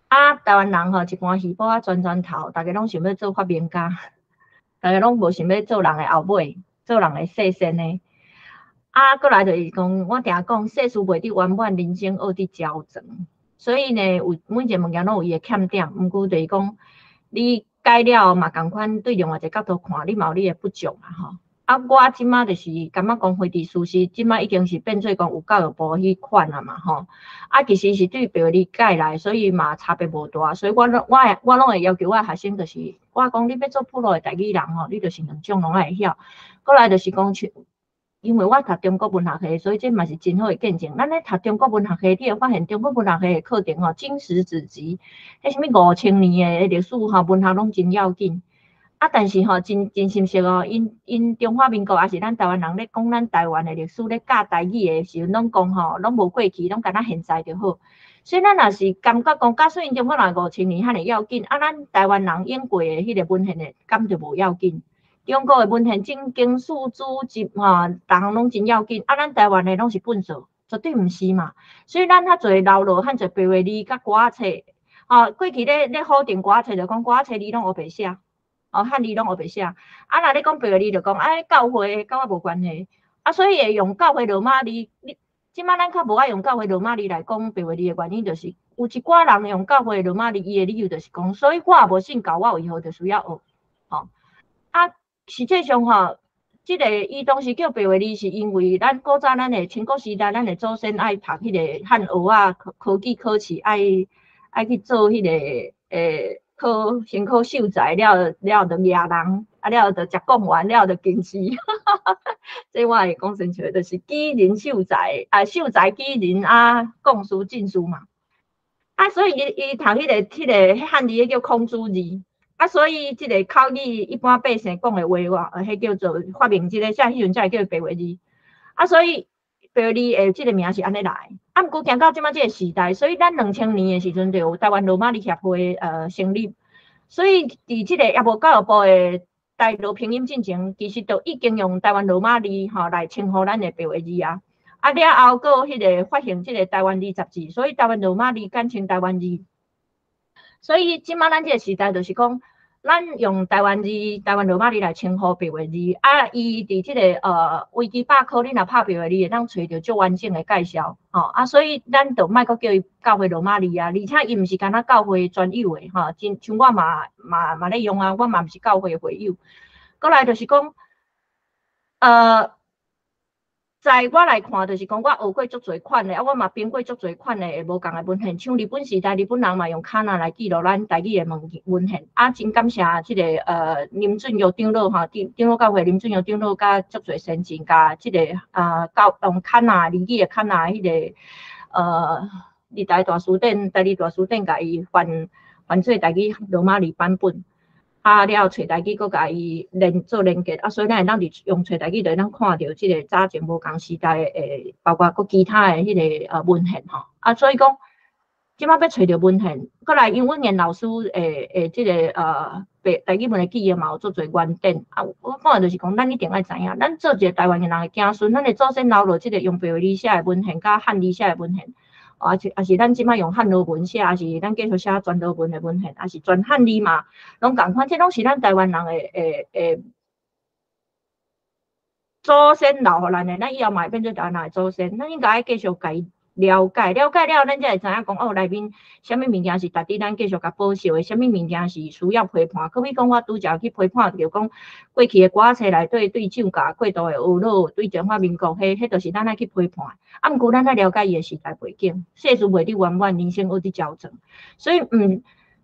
啊，台灣人吼，一竿魚埔仔鑽鑽頭，逐家攏想欲做發明家，逐家攏無想欲做人的後尾，做人的細身的。啊，過來就是講，我定講世事袂得圓滿，人生學得焦腸。所以呢，有每一个物件攏有伊的欠點，毋過就是講，你改了嘛仝款，對另外一个角度看，你嘛有你的不足啊吼。啊，我這馬就是感覺講非佇事實，這馬已經是變做講有教育部彼款啊嘛吼。啊，其實是對白話字改來，所以嘛差別無大。所以我攏我會我攏會要求我的學生，就是我講你欲做普羅的台語人吼，你就是兩種攏愛會曉。過來就是講像，因為我讀中國文學系，所以這嘛是真好的見證。咱咧讀中國文學系，你會發現中國文學系的課程吼，經史子集，彼啥物5000年的歷史吼，文學攏真要緊。啊，但是吼，真真心實哦，𪜶中華民國抑是咱台灣人咧講咱台灣的歷史咧教台語的時陣，攏講吼，攏無過去，攏干焦現在就好。所以咱若是感覺講，假使𪜶中國人5000年遐爾要緊，啊，咱台灣人用過的彼个文獻的，敢就無要緊？中國的文獻政經史子集吼，逐項攏真要緊，啊，咱台灣的攏是糞掃，絕對毋是嘛。所以咱較濟流落遐濟白話字佮歌仔冊，吼，過去咧否定歌仔冊，就講歌仔冊字攏烏白寫。哦，漢字攏烏白寫，啊，若你講白話字就講，哎，教會佮我無關係，啊，所以會用教會羅馬字，你這馬咱較無愛用教會羅馬字來講白話字的原因，就是有一寡人用教會羅馬字，伊的理由就是講，所以我也無信教，我為何就需要學？吼，啊，實際上吼，這个伊當時叫白話字，是因為咱古早咱的清國時代，咱的祖先愛讀彼个漢學啊，科舉考試愛去做彼个欸。考先考秀才了了就舉人，啊了就食貢丸了就進士。這我會講親像就是舉人秀才，啊秀才舉人啊貢士進士嘛。啊所以伊讀彼个漢字，彼叫孔子字。啊所以這个口語一般百姓講的話，彼叫做發明這个，啥彼陣才會叫白話字。啊所以白話字的這个名是按呢來。啊，毋過行到這馬這个時代，所以咱2000年的時陣就有台灣羅馬字協會成立。所以佇這個猶無教育部的台羅拼音進前，其實就已經用台灣羅馬字吼來稱呼咱的白話字啊。啊了後，閣彼個發行這個台灣字雜誌，所以台灣羅馬字簡稱台灣字。所以這馬咱這個時代就是講，咱用台灣字、台灣羅馬字來稱呼白話字。啊，伊佇這個維基百科，你若拍白話字，會當揣著足完整的介紹。吼啊，所以咱就莫閣叫伊教會羅馬字啊，而且伊毋是干焦教會專有的吼，真像我嘛咧用啊，我嘛毋是教會的會友。閣來就是講，在我來看，就是講我學過足濟款的，啊，我嘛編過足濟款的無仝的文獻。像日本時代，日本人嘛用卡納來記錄咱台語的文獻。啊，真感謝這個林俊玉長老吼，長老教會林俊玉長老佮足濟先進，共這個啊教用卡納日語的卡納彼個日台大辭典、台日大辭典，共伊翻做台語羅馬字版本。啊，了後揣台語，閣共伊連做連結，啊，所以咱會當佇用揣台語就會當看著這個早前無仝時代的，包括閣其他的彼個文獻吼。啊，所以講，這馬欲揣著文獻，閣來楊文彦老師的這個白台語文的記憶嘛有足濟原典。啊，我講的就是講，咱一定愛知影，咱做一個台灣人的子孫，咱的祖先留落這個用白話字寫的文獻，佮漢字寫的文獻。啊，是咱這馬用漢羅文寫，抑是咱繼續寫全羅文的文獻，抑是全漢字嘛，攏仝款，這攏是咱台灣人的祖先留予咱的，咱以後嘛會變做台灣人的祖先，咱應該愛繼續共伊了解，了解了後，咱才會知影講哦，內面啥物物件是值得咱繼續共保守的，啥物物件是需要批判。好比講，我拄才去批判著講過去的歌仔冊內底對漲價過度的呵咾，對中華民國，彼就是咱愛去批判。啊，毋過咱愛了解伊的時代背景，世事袂得圓滿，人生學得焦轉。所以，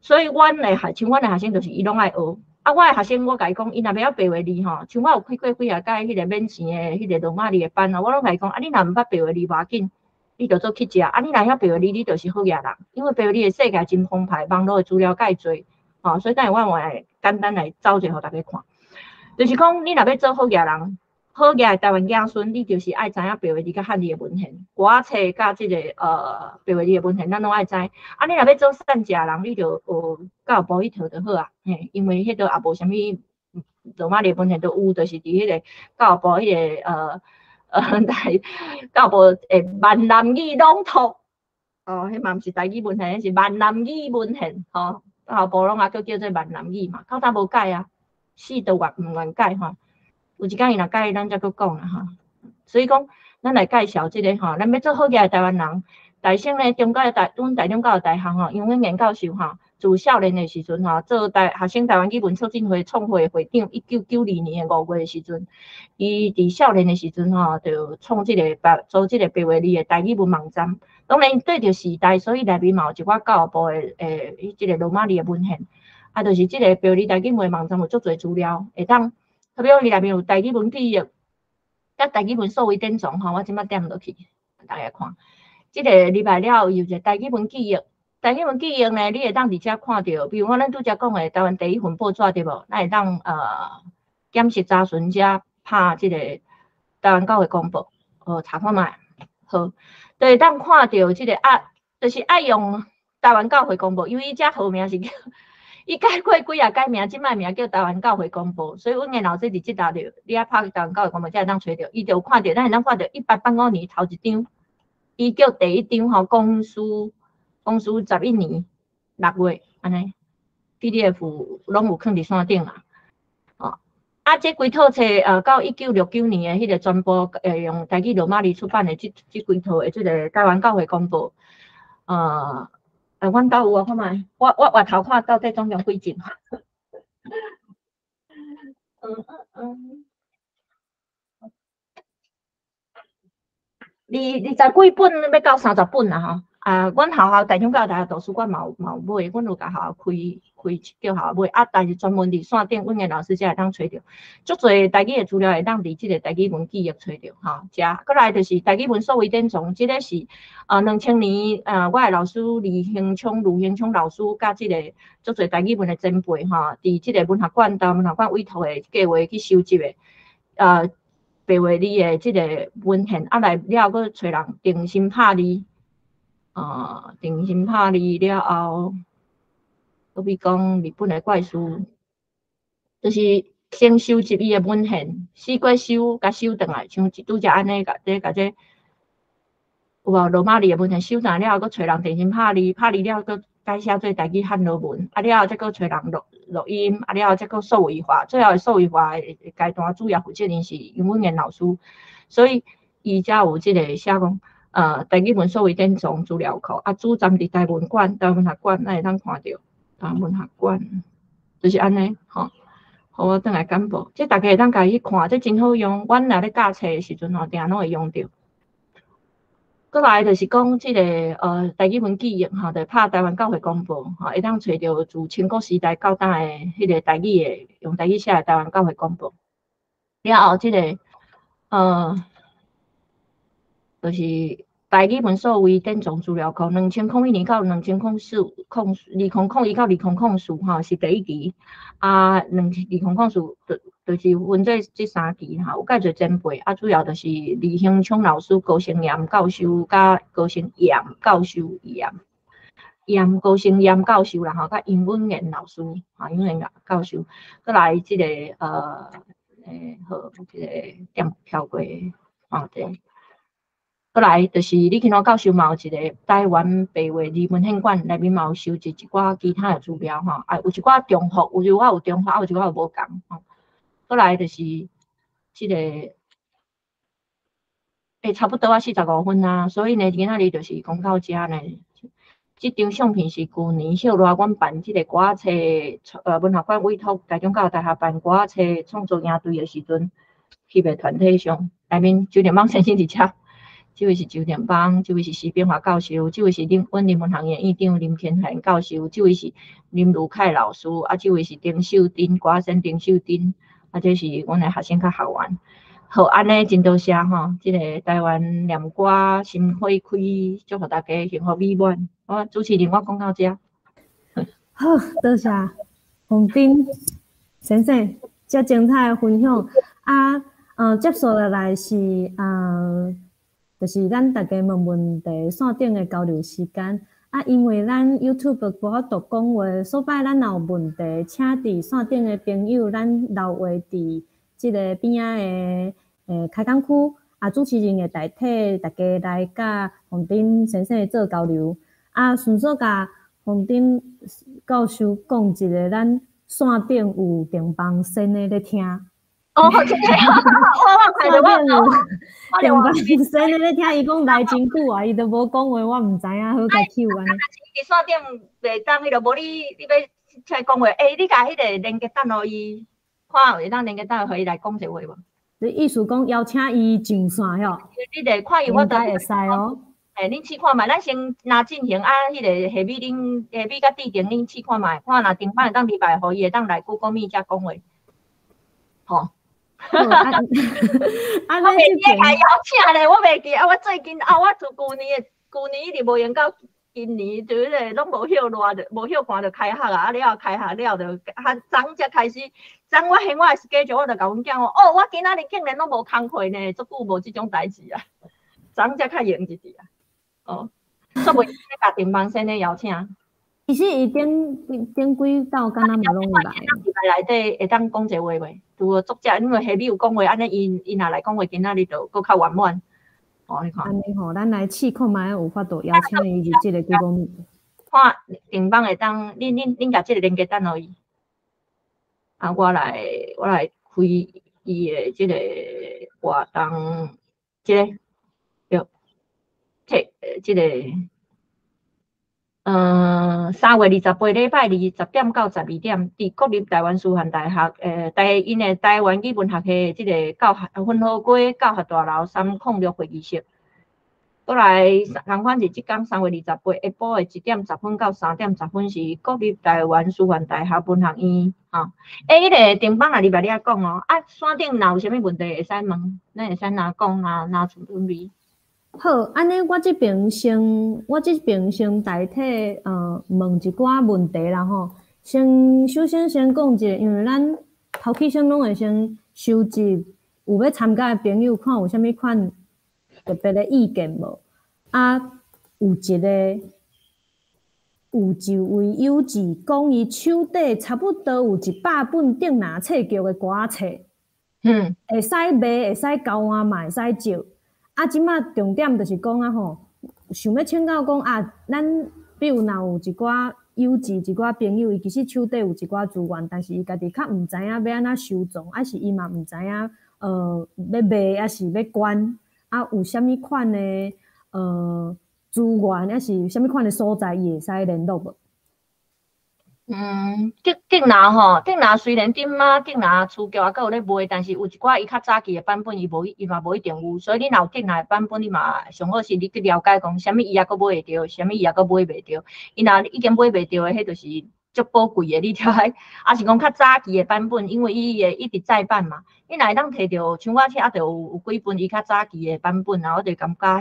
所以阮的學，像阮的學生就是伊攏愛學。啊，我的學生我共伊講，伊若袂曉白話字吼，像我有開過幾仔屆彼個免錢的彼個羅馬字的班啊，我攏共伊講，啊，你若毋捌白話字無要緊，你就做乞食。啊，你若曉白話字，你就是好額人，因為白話字的世界真澎湃，網路的資料蓋濟，吼，所以等下我會簡單來走者予大家看。就是講，你若欲做好額人，好額的台灣子孫，你就是愛知影白話字佮漢字的文獻，歌仔冊佮這個白話字的文獻，咱攏愛知。啊，你若欲做善食人，你就學教育部彼套就好啊，嘿，因為彼度也無啥物羅馬字文獻都有，就是佇彼個教育部彼個台教育部的閩南語朗讀，哦，彼嘛毋是台語文獻，彼是閩南語文獻，吼，教育部攏猶閣叫做閩南語嘛，到今無改啊，死都毋願改吼。有一工伊若改，咱才閣講啦吼。所以講，咱來介紹這個吼，咱欲做好額的台灣人，大省呢，中教大，阮台中教育大學吼，楊永年教授吼，自少年的時陣吼，做台學生台灣語文促進會創會會長，1992年5月的時陣，伊佇少年的時陣吼，就創這個白做這個白話字的台語文網站。當然對著時代，所以內面嘛有一寡教育部的這個羅馬字的文獻，啊，就是這個白話字台語文網站有足濟資料，會當，特別講伊內面有台語文記憶，佮台語文數位典藏吼，我這馬點落去，大家看，這個禮拜了後有一個台語文記憶。台語文記憶呢，你會當佇遮看著，比如講咱拄才講的台灣第一份報紙對無？咱會當檢視查詢遮拍這個台灣教會公報，查看覓，好，就會當看著這個啊，就是愛用台灣教會公報，因為伊遮號名是叫，伊改過幾仔改名，這擺名叫台灣教會公報，所以阮的老師佇這搭著，你愛拍台灣教會公報才會當揣著，伊就有看著，咱會當看著1885年頭一張，伊叫第一張吼，光緒11年6月，按呢，PDF 攏有囥佇線頂啦。哦，啊，這規套冊到1969年的彼個全部用台語羅馬字出版的這規套的這個台灣教會公報，阮兜有啊，看覓，我回頭看到底總共幾幀。二十幾本欲到30本啦吼。啊，阮學校台中教育大學圖書館嘛有買，阮有共學校開叫學校買。啊，但是專門佇線頂，阮的老師才會當揣著。足濟台語的資料會當佇這個台語文記憶揣著吼。遮閣來就是台語文數位典藏，這個是2000年我的老師李興聰、盧興聰老師佮這個足濟台語文的前輩吼，佇這個文學館、台灣文學館委託的計劃去收集的，白話字的這個文獻，啊來了後閣揣人重新拍字。重新拍字了後，好比講日本的怪事，就是先收集伊的文獻，四界收，共收轉來，像拄才按呢，共這共這有無羅馬字的文獻收轉來了後，閣揣人重新拍字，拍字了後，閣改寫做台語漢羅文，啊了後才閣揣人錄錄音，啊了後才閣數位化，最後的數位化的階段，主要負責人是楊文彦老師，所以伊才有這个寫講，台語文數位典藏資料庫，啊，主站佇台文館、台灣文學館，咱會當看著台灣文學館，就是按呢，吼。予我轉來簡報，這逐家會當家己去看，這真好用。阮若咧教冊的時陣吼，定定攏會用著。閣來就是講這个台語文記憶吼，就拍台灣教會公報吼，會當揣著自清國時代到今的彼个台語的，用台語寫的台灣教會公報。了後，這个就是台語文數位典藏資料庫，2001年到2004空2001到2004吼是第一期，啊，2004就是分做這三期吼，有介濟前輩，啊，主要就是李興聰老師、高成炎教授、佮高成炎教授、炎炎高成炎教授啦吼，佮杨文彦老師，吼，楊文彦教授，閣來這个好，這个點跳過看者。閣來就是李慶華教授嘛有一个台灣白話字文獻館內面嘛有收集一寡其他的資料吼，啊有一寡重複，有一寡有重複，啊有一寡有無仝吼。閣來就是這个，差不多啊45分啊，所以呢，今仔日就是講到遮呢。這張相片是舊年小熱阮辦這個歌仔冊，文學館委託台中教育大學辦歌仔冊創作營隊的時陣，翕的團體相，內面周定邦先生佇遮。這位是周定邦，這位是徐炳華教授，這位是阮人文學院院長林天涵教授，這位是林如凱老師，啊，這位是丁秀珍，歌星丁秀珍，啊，這是阮的學生佮學員。好，按呢真多謝吼，這個台灣念歌心花開，祝福大家幸福美滿。我主持人我講到這。好，多謝洪斌先生遮精彩的分享。啊，接續落來是就是咱逐家問問題線頂的交流時間。啊，因為咱 YouTube 無法度講話，所以咱若有問題，請佇線頂的朋友，咱留話佇這个邊仔的開講區，啊，主持人會代替大家來佮洪斌先生做交流。啊，順續共洪斌教授講一个，咱線頂有定邦先的咧聽。哦，真的，我看著我定邦先的咧聽，伊講來真久啊，伊都無講話，我毋知影好共 Q 按呢。佇線頂袂當彼落，無你欲出來講話，你共彼个連結等予伊，看會當連結等予伊來講一下話無？你意思講邀請伊上線吼？你得看伊，我應該會使哦。恁試看覓，咱先若進行啊，彼个下尾恁下尾佮致定恁試看覓，看若頂擺會當禮拜，予伊會當來 Google Meet 遮講話，吼。啊，我袂記共邀請咧，我袂記啊！我最近啊，我自舊年的舊年一直無閒到今年，就彼个攏無歇熱就無歇寒就開學啊！啊了後開學了就較昨才開始，昨我還我的 schedule，我就共阮囝講，哦，我今仔日竟然攏無工課呢，足久無這種代誌啊！昨才較閒一點啊，哦，煞袂記共定邦先生邀請。其實伊頂頂幾道敢若嘛攏有來。禮拜內底會當講一下話袂？除了作者，因為下尾有講話，按呢𪜶若來講話，今仔日就閣較圓滿。哦，你看。按呢吼，咱來試看覓有法度邀請伊入這个 Google Meet。看定邦會當，恁共這个連結等予伊。啊，我來開伊的這个活動，這个對，這个。3月28禮拜二10點到12點，佇國立台灣師範大學，𪜶的台灣語文學系這个教學分號街教學大樓306會議室。閣來仝款是這工3月28下晡的1點10分到3點10分是國立台灣師範大學文學院，吼。彼个定邦若禮拜你愛講哦，啊，線頂若有啥物問題會使問，咱會使若講若若準備。好，按呢我這邊先代替問一寡問題啦吼。先首先先講一下，因為咱頭起先攏會先收集有欲參加的朋友，看有啥物款特別的意見無？啊，有一个有一位友姊講，伊手底差不多有100本竹林冊局的歌冊，會使賣，會使交換，嘛會使借。啊，這馬重點就是講啊吼，想欲請教講啊，咱比如若有一寡友姊、一寡朋友，伊其實手底有一寡資源，但是伊家己較毋知影欲按怎收藏，抑是伊嘛毋知影欲賣，抑是欲捐，啊，有啥物款的資源，抑是啥物款的所在，伊會使聯絡無？嗯，竹竹林吼，竹林雖然頂馬竹林書局抑閣有咧賣，但是有一寡伊較早期的版本，伊無伊嘛無一定有，所以你若有竹林的版本，你嘛上好是你去了解講，啥物伊抑閣買會著，啥物伊抑閣買袂著。伊若已經買袂著的，彼就是足寶貴的，你著愛，抑是講較早期的版本，因為伊會一直再版嘛。你若會當提著，像我遮就有幾本伊較早期的版本啊，我就感覺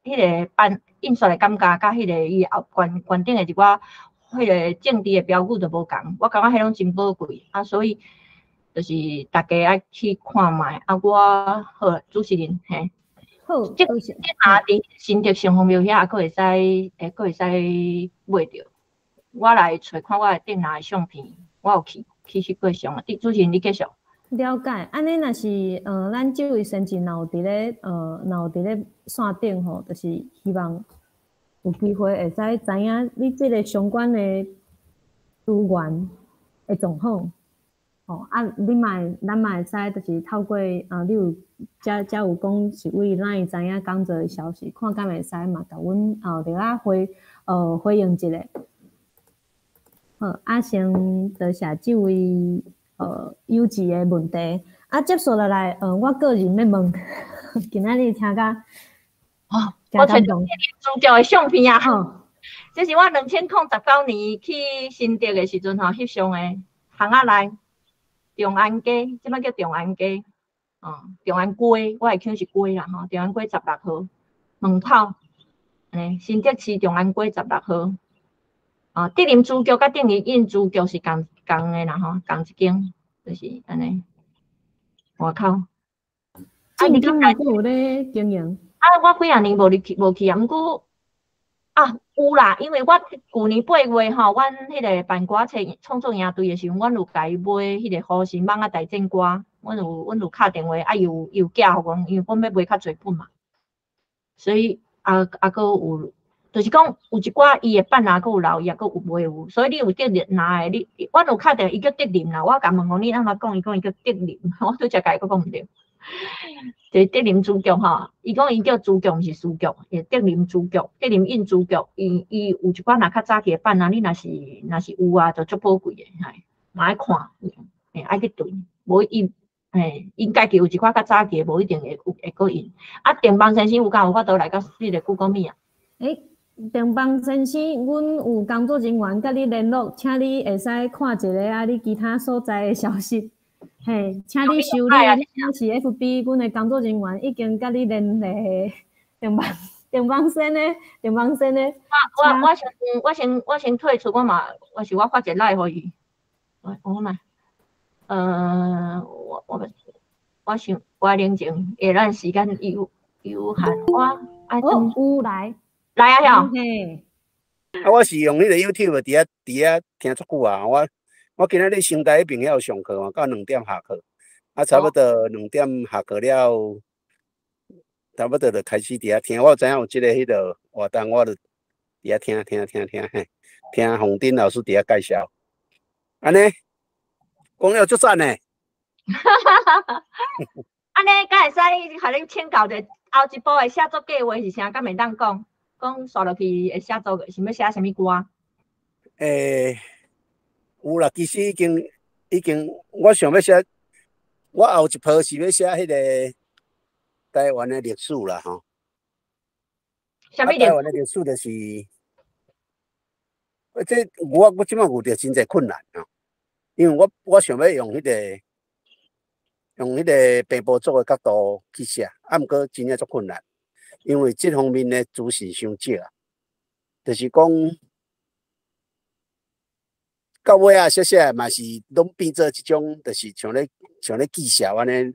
彼個版印刷的感覺，佮彼個伊後懸懸頂的一寡彼個政治的標語就無仝，我感覺彼攏真寶貴啊，所以就是大家愛去看覓啊。我好主持人嘿，好，這多謝。這若佇新竹城隍廟遐，閣會使會閣會使買著。我來揣看我的竹林的相片，我有去翕過相啊。主持人你繼續。了解，按呢若是咱這位先進若有佇咧若有佇咧線頂吼，就是希望有機會會使知影你這個相關的資源的狀況，吼啊，你嘛會咱嘛會使就是透過啊，你有遮遮有講是對 LINE 知影講座的消息，看敢會使嘛，共阮著仔回應一下。好，啊，先多謝這位友姊的問題。啊，接續落來，我個人欲問，今仔日聽甲哦，我揣著書局的相片啊，這是我2019年去新竹的時陣吼，翕相的，巷仔內長安街，這擺叫長安街，哦，長安街，我會記是街啦吼，長安街16號門口，按呢，新竹市長安街16號，哦，竹林書局佮竹林印書局是仝仝的啦吼，仝一間，就是按呢，外口。啊，你敢閣有咧經營？啊，我幾仔年無入去，無去啊。毋過啊，有啦，因為我舊年8月吼，阮彼個辦歌冊創作營隊的時陣，阮有共伊買彼個呼心蠓仔大戰歌，阮有敲電話，啊，伊有寄予阮，因為阮欲買較濟本嘛，所以啊啊，閣有，就是講有一寡伊的版啊，閣有留，伊也閣有買有，所以你有竹林的，你阮有敲電話，伊叫竹林啦，我共問講你按怎講，伊講伊叫竹林，我拄才共伊閣講毋對。就是竹林書局吼，伊講伊叫書局，毋是書局，是竹林書局、竹林印書局。伊伊有一寡若較早期的版啊，你若是有啊，就足寶貴的，嘿，嘛愛看，嘿，愛去對，無伊嘿，𪜶家己有一寡較早期的，無一定會有會閣印。啊，鄧邦先生有敢有法度來到彼個故宮物啊？欸，鄧邦先生，阮有工作人員佮你聯絡，請你會使看一下啊，你其他所在的消息。嘿，請你收你啊！你是 FB，阮的工作人員已經佮你聯繫。鄧邦鄧邦先的，鄧邦先的。我先退出，我嘛，我是我發一個 LINE 予伊。我來，我想我冷靜，因為咱時間有限，我愛哦，有來來啊！吼。嘿。啊，我是用彼個 YouTube 佇遐聽足久啊，我今仔日成大彼邊遐有上課嘛，到2點下課，啊，差不多兩點下課了，差不多就開始佇遐聽。我有知影有這個彼個活動，我就佇遐聽聽聽聽嘿，聽洪丁老師佇遐介紹。按呢，講了足讚呢。按呢，敢會使予你請教者，後一步的寫作計畫是啥？敢會當講？講煞落去會寫作，想欲寫啥物歌？欸，有啦，其實已經，我想欲寫，我後一步是欲寫彼個台灣的歷史啦，吼。啥物歷台灣的歷史就是，這我這擺遇著真濟困難吼，因為我想欲用彼個平埔族的角度去寫，啊，毋過真正足困難，因為這方面的資訊傷少啊，就是講，到尾啊，寫寫嘛是攏變做這種，就是像咧記敘按呢，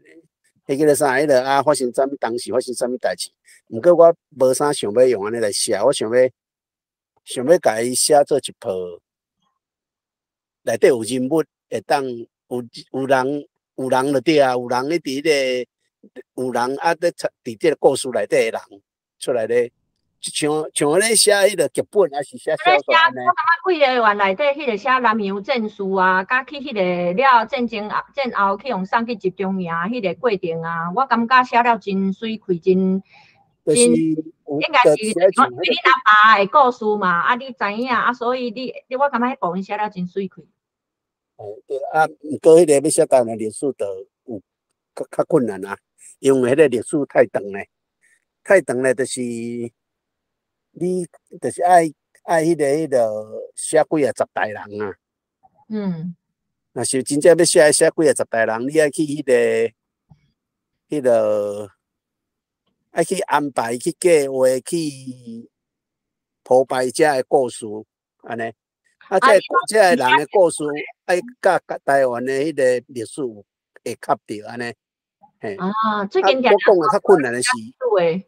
彼叫做啥？彼個啊，發生啥物當時發生啥物代誌？毋過我無啥想欲用按呢來寫，我想欲想欲共伊寫做一部內底有人物，會當有人就對啊，有人咧佇彼個有人啊，咧佇這個故事內底的人出來咧，像咧寫彼個劇本，抑是寫小說按呢。我感覺幾個月內底彼個寫南洋戰事啊，佮去彼個了戰爭後戰後去予送去集中營彼個過程啊，我感覺寫了真媠氣，真就是應該是講你阿爸的故事嘛，啊，你知影啊，所以你我感覺彼部分寫了真媠氣。哦，對啊，毋過彼個欲寫台灣歷史，就有較困難啊，因為彼個歷史太長咧，太長咧，就是你就是愛彼個寫幾啊十代人啊。若是真正欲寫寫幾啊十代人，你愛去彼個愛去安排去計劃去鋪排遮的故事，按呢。啊，這個人的故事愛佮台灣的彼個歷史會合著按呢。嘿。啊，最近我講的較困難的是，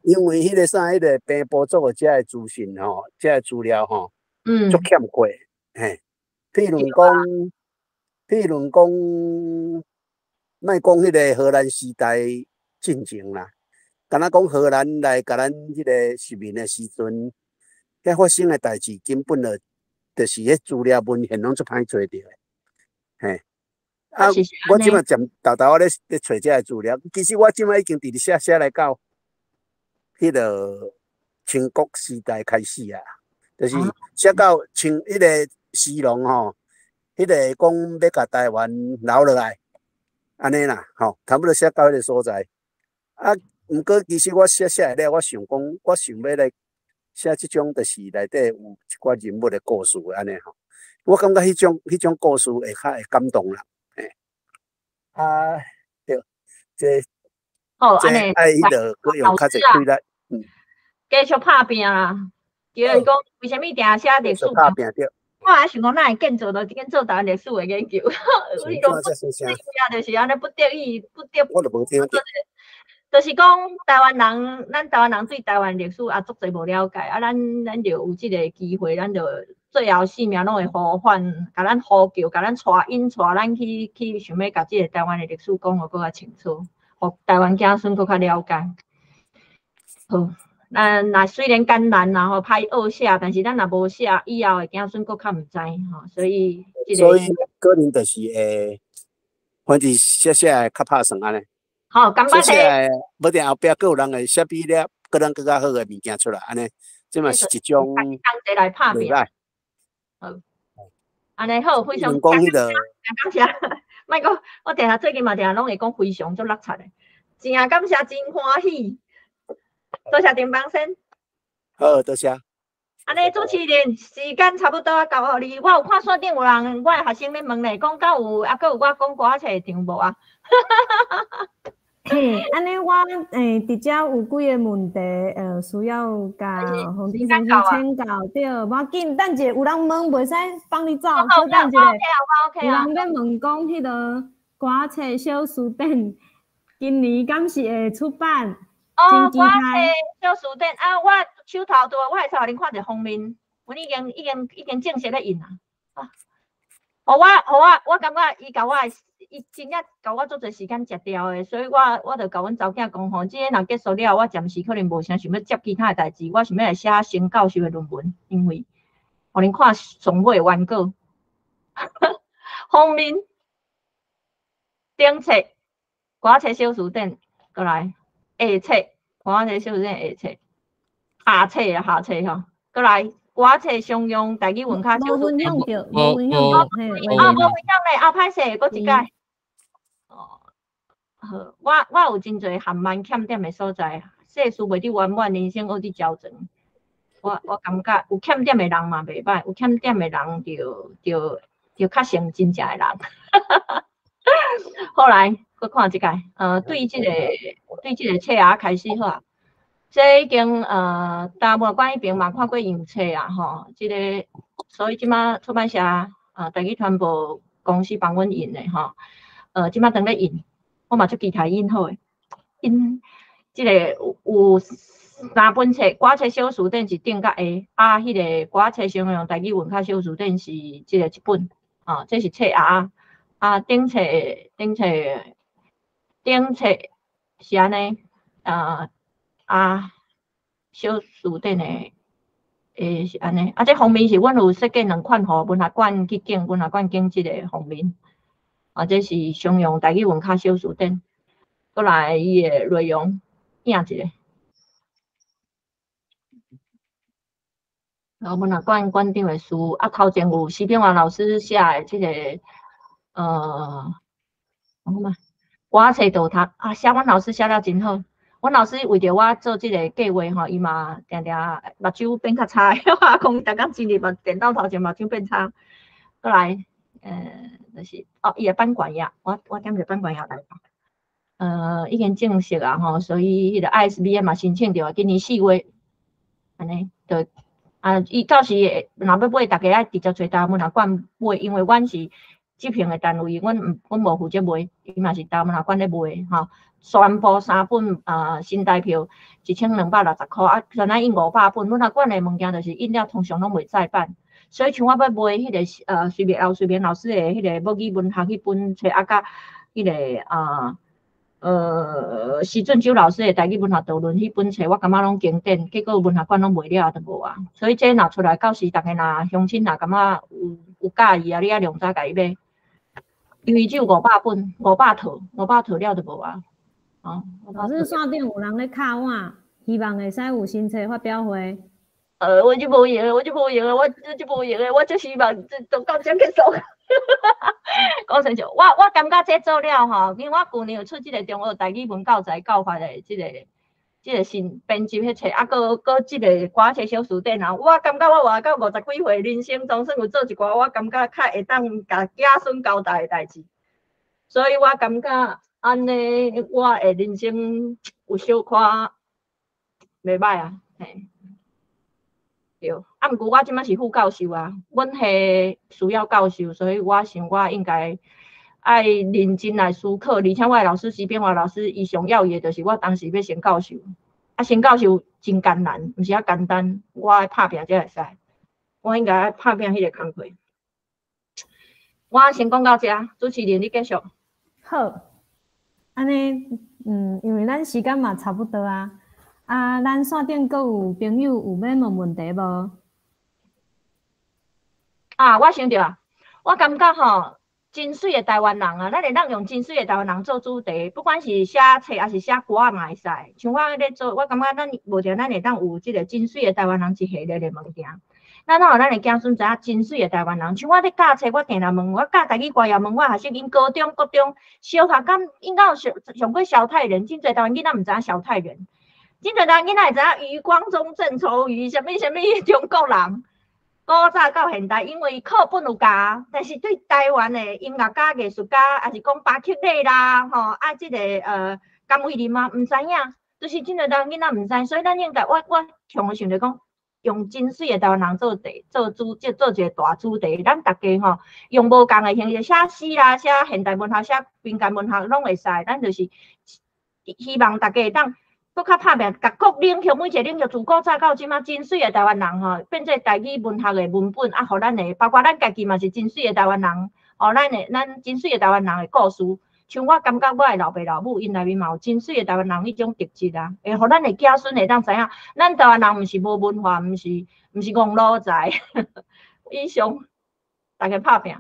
因為彼個啥，彼個平埔族的遮的資訊吼，遮的資料吼，足欠缺。嘿，譬如講，莫講彼個荷蘭時代進前啦，敢若講荷蘭來共咱彼個殖民的時陣，遐發生的代誌根本就是彼資料文獻攏足歹揣著的。嘿，啊，我這擺暫沓沓仔咧揣這个資料，其實我這擺已經佇咧寫寫來到彼個清國時代開始啊，就是寫到清彼個時龍吼，彼個講欲共台灣留落來，按呢啦，吼，差不多寫到彼個所在。啊，毋過其實我寫寫了，我想講，我想欲來寫這種，就是內底有一寡人物的故事按呢吼。我感覺彼種故事會較會感動人。嘿，啊，對，這好，這愛彼個閣用較濟氣力，嗯。繼續拍拚啦，就是講為啥物定寫歷史？拍拚對。我還想講，哪會建做就建做台灣歷史的研究？伊講就是按呢，不得已，不得。我就無聽著。就是講台灣人，咱台灣人對台灣歷史也足濟無了解，啊，咱就有這个機會，咱就最後性命攏會呼喚，共咱呼叫，共咱帶引帶咱去想欲共這个台灣的歷史講予閣較清楚，予台灣子孫閣較了解。好，咱若雖然艱難啦吼，歹學寫，但是咱若無寫，以後的子孫閣較毋知吼，所以，這個，所以可能就是會，反正寫寫會較拍算按呢。好，感謝。寫寫無定後壁閣有人會寫比了，閣咱閣較好的物件出來，按呢，這嘛是一種同齊來拍拚。好，按呢好，非常講彼個，感謝。莫講，我定定最近嘛定定攏會講非常足落漆的，真正感謝，真歡喜。多謝陳邦先。好，多謝。按呢，主持人，時間差不多交予你。我有看線頂有人，我的學生咧問咧，講敢有抑閣有我講歌仔冊的場無啊？嘿，按呢我佇遮有幾个問題，需要共洪丁先生請教。對，無要緊，等者有人問，袂使放你走，小等一下。有人欲問講，彼个歌仔冊小辭典今年敢是會出版？哦，歌冊小辭典啊，我手頭拄我會使予恁看一下封面，阮已經正式咧印啊。啊，予我感覺伊共我的，伊真正共我足濟時間食掉的，所以我就共阮查某囝講吼，這个若結束了，我暫時可能無啥想欲接其他的代誌，我想欲來寫成教授的論文，因為予恁看上尾的完稿。封面頂冊歌冊小辭典過來下冊歌冊小辭典下冊下冊啊下冊吼，過來歌冊常用台語文卡小辭典。無分享著，無分享著，嘿。哦，無分享咧，啊，歹勢，閣一擺。哦，好，我有真濟含慢欠點的所在，世事袂得圓滿，人生學得焦轉。我感覺有欠點的人嘛袂歹，有欠點的人就較像真正的人。後來，閣看這個，對這個冊仔開始好啊。這已經大文館彼邊嘛看過樣冊啊，吼，這个所以這馬出版社台語傳播公司幫阮印的吼，這馬當咧印，我嘛足期待印好的，印這个有三本冊，歌冊小辭典是頂佮下，啊，彼个歌冊常用台語文學小辭典是這个一本，啊，這是冊仔，啊，頂冊頂冊頂冊是按呢，啊啊，小辭典的會是按呢，啊，這封面是阮有設計兩款予文學館去揀，文學館揀這个封面，啊，這是常用台語文學小辭典，閣來伊的內容印一下。然後文學館館長的書，啊，頭前有徐炳華老師寫的這個，講嘛，歌冊導讀，啊，寫阮老師寫了真好。阮老師為著我做這個計畫吼，伊嘛定定目睭變較差，我講逐工真入目電腦頭前目睭變差。閣來，就是，哦，伊的版權頁，我點一個版權頁來。已經正式啊吼，所以彼個 ISBN 嘛申請著啊，今年4月，按呢，就。啊，伊到時會若欲買，逐家愛直接揣台灣文學館買，因為阮是執行的單位，阮毋阮無負責賣，伊嘛是台灣文學館咧賣吼。全部三本啊，新台票1260箍，啊，像咱印500本，文學館的物件就是印了通常攏袂再版，所以像我欲賣彼个徐明劉徐明老師的彼个母語文學彼本冊，啊，佮彼个啊。徐俊洲老師的台語文學導論彼本冊，我感覺攏經典，結果文學館攏賣了就無啊。所以這若出來，到時逐家若鄉親若感覺有佮意啊，你愛量早共伊買，因為只有500本，500套，500套了就無啊。哦，老師線頂有人咧敲碗，希望會使有新冊發表會。我就無閒，我就無閒，我就無閒，我就希望這都到這結束。講親像，我感覺這做了吼，因為我舊年有出這個中學台語文教材教法的這個新編輯彼冊，啊，閣這個歌冊小辭典啊，我感覺我活到50幾歲，人生總算有做一寡，我感覺較會當共子孫交代的代誌，所以我感覺按呢，我的人生有小可袂歹啊，嘿。對，啊，毋過我這擺是副教授啊，阮系需要教授，所以我想我應該愛認真來思考，而且我的老師徐炳華老師，伊上要的就是我當時欲升教授，啊，升教授真艱難，毋是遐簡單，我愛拍拚才會使，我應該愛拍拚彼個工課。我先講到這，主持人你繼續。好，按呢，因為咱時間嘛差不多啊。啊，咱線頂閣有朋友有欲問問題無？啊，我想著啊，我感覺吼，真媠的台灣人啊，咱會當用真媠的台灣人做主題，不管是寫冊抑是寫歌嘛會使。像我咧做，我感覺咱無定咱會當有這個真媠的台灣人一系列的物件。咱予咱的子孫知影真媠的台灣人。像我咧教冊，我定定問，我教台語歌也問我學生，𪜶高中、國中、小學，敢應該有上上過蕭泰然，真濟台灣囡仔毋知影蕭泰然。真濟台灣囡仔會知影余光中、鄭愁予，啥物啥物中國人，古早到現代，因為課本有教，但是對台灣的音樂家、藝術家，抑是講巴克禮啦，吼啊，這個甘為霖啊，毋知影，就是真濟台灣囡仔毋知，所以咱應該，我常想著講，用真媠的台灣人做題、做主、做做一個大主題，咱逐家吼用無仝的形式寫詩啦、寫現代文學、寫民間文學，攏會使。咱就是希望逐家會當。閣較拍拚，共各領域每一個領域，自古早到這馬真媠的台灣人吼，變做台語文學的文本啊，予咱的，包括咱家己嘛是真媠的台灣人，予咱的咱真媠的台灣人的故事。像我感覺我的老爸老母𪜶內面嘛有真媠的台灣人彼種特質啊，會予咱的子孫會當知影，咱台灣人毋是無文化，毋是戇奴才。以上，逐家拍拚，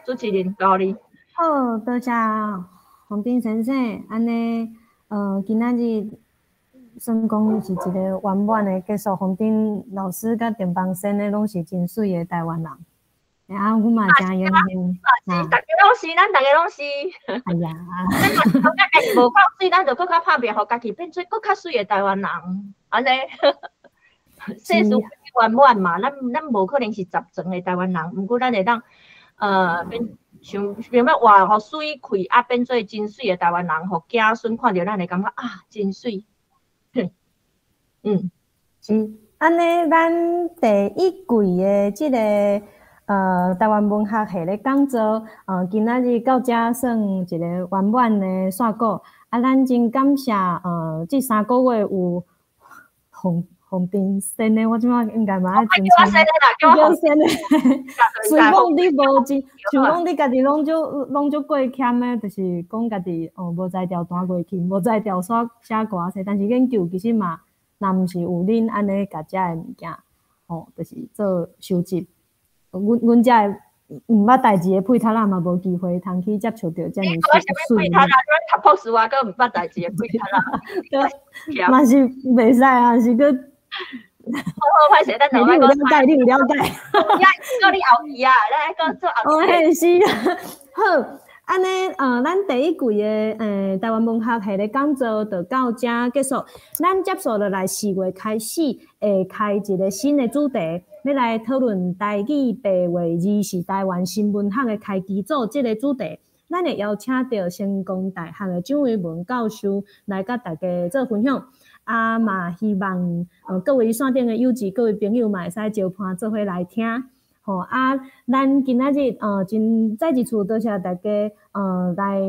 主持人交你。好，多謝洪丁先生，按呢，今仔日。算講是一個圓滿的結束。洪丁老師佮鄭邦仙的攏是真媠的台灣人。啊，阮嘛誠榮幸。是，逐家攏是，咱逐家攏是。哎呀，咱若是感覺家己無夠媠，咱就閣較拍拚，予家己變做閣較媠的台灣人。按呢，世事圓滿嘛，咱無可能是十全的台灣人，毋過咱會當變想想欲活予媠氣，啊，變做真媠的台灣人，予子孫看著咱會感覺啊，真媠。嗯，是，按呢，咱第一季的這個台灣文學系列講座，今仔日到這算一個圓滿的煞果。啊，咱真感謝這3個月有洪洪丁先的，我這擺應該嘛愛叫我先的啦，叫我先的。雖講你無真，像講你家己攏足攏足過謙的，就是講家己哦無才調彈月琴，無才調寫寫歌冊，但是研究其實嘛，若毋是有恁按呢共遮的物件，吼，就是做收集。阮阮遮的毋捌代誌的配塔仔嘛，無機會通去接觸著遮爾媠。配塔仔，讀博士我閣毋捌代誌的配塔仔。對，嘛是袂使啊，是閣。好好，歹勢，咱兩個。你有了解，你有了解。呀，閣你後期啊，咱閣做後期。哦，嘿是啊，好，按呢，咱第一季的台灣文學系列講座就到遮結束。咱接續落來4月開始會開一個新的主題，欲來討論台語白話字是台灣新文學的開基礎這个主題。咱會邀請著成功大學的蔣維文教授來佮大家做分享。啊，嘛希望各位線頂的友誼，各位朋友嘛會使招伴做伙來聽。吼啊，咱今仔日真再一次多謝大家來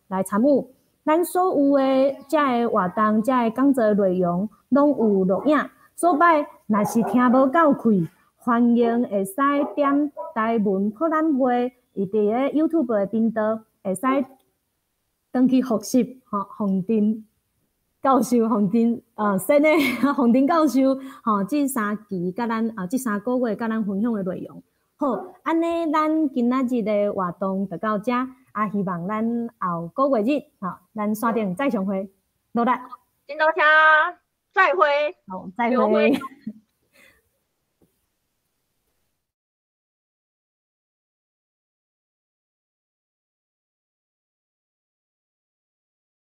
來參與。咱所有的遮个活動、遮个講座內容攏有錄影，所擺若是聽無夠氣，歡迎會使點台文博覽會，伊佇咧 YouTube 的頻道會使轉去複習吼，洪丁教授、洪丁先的洪丁教授吼，這三期佮咱啊，這三個月佮咱分享的內容。好，按呢，咱今仔日的活動就到遮，啊，希望咱後個月日，吼，咱線頂再相會，努力。真多謝，再會。好，再會。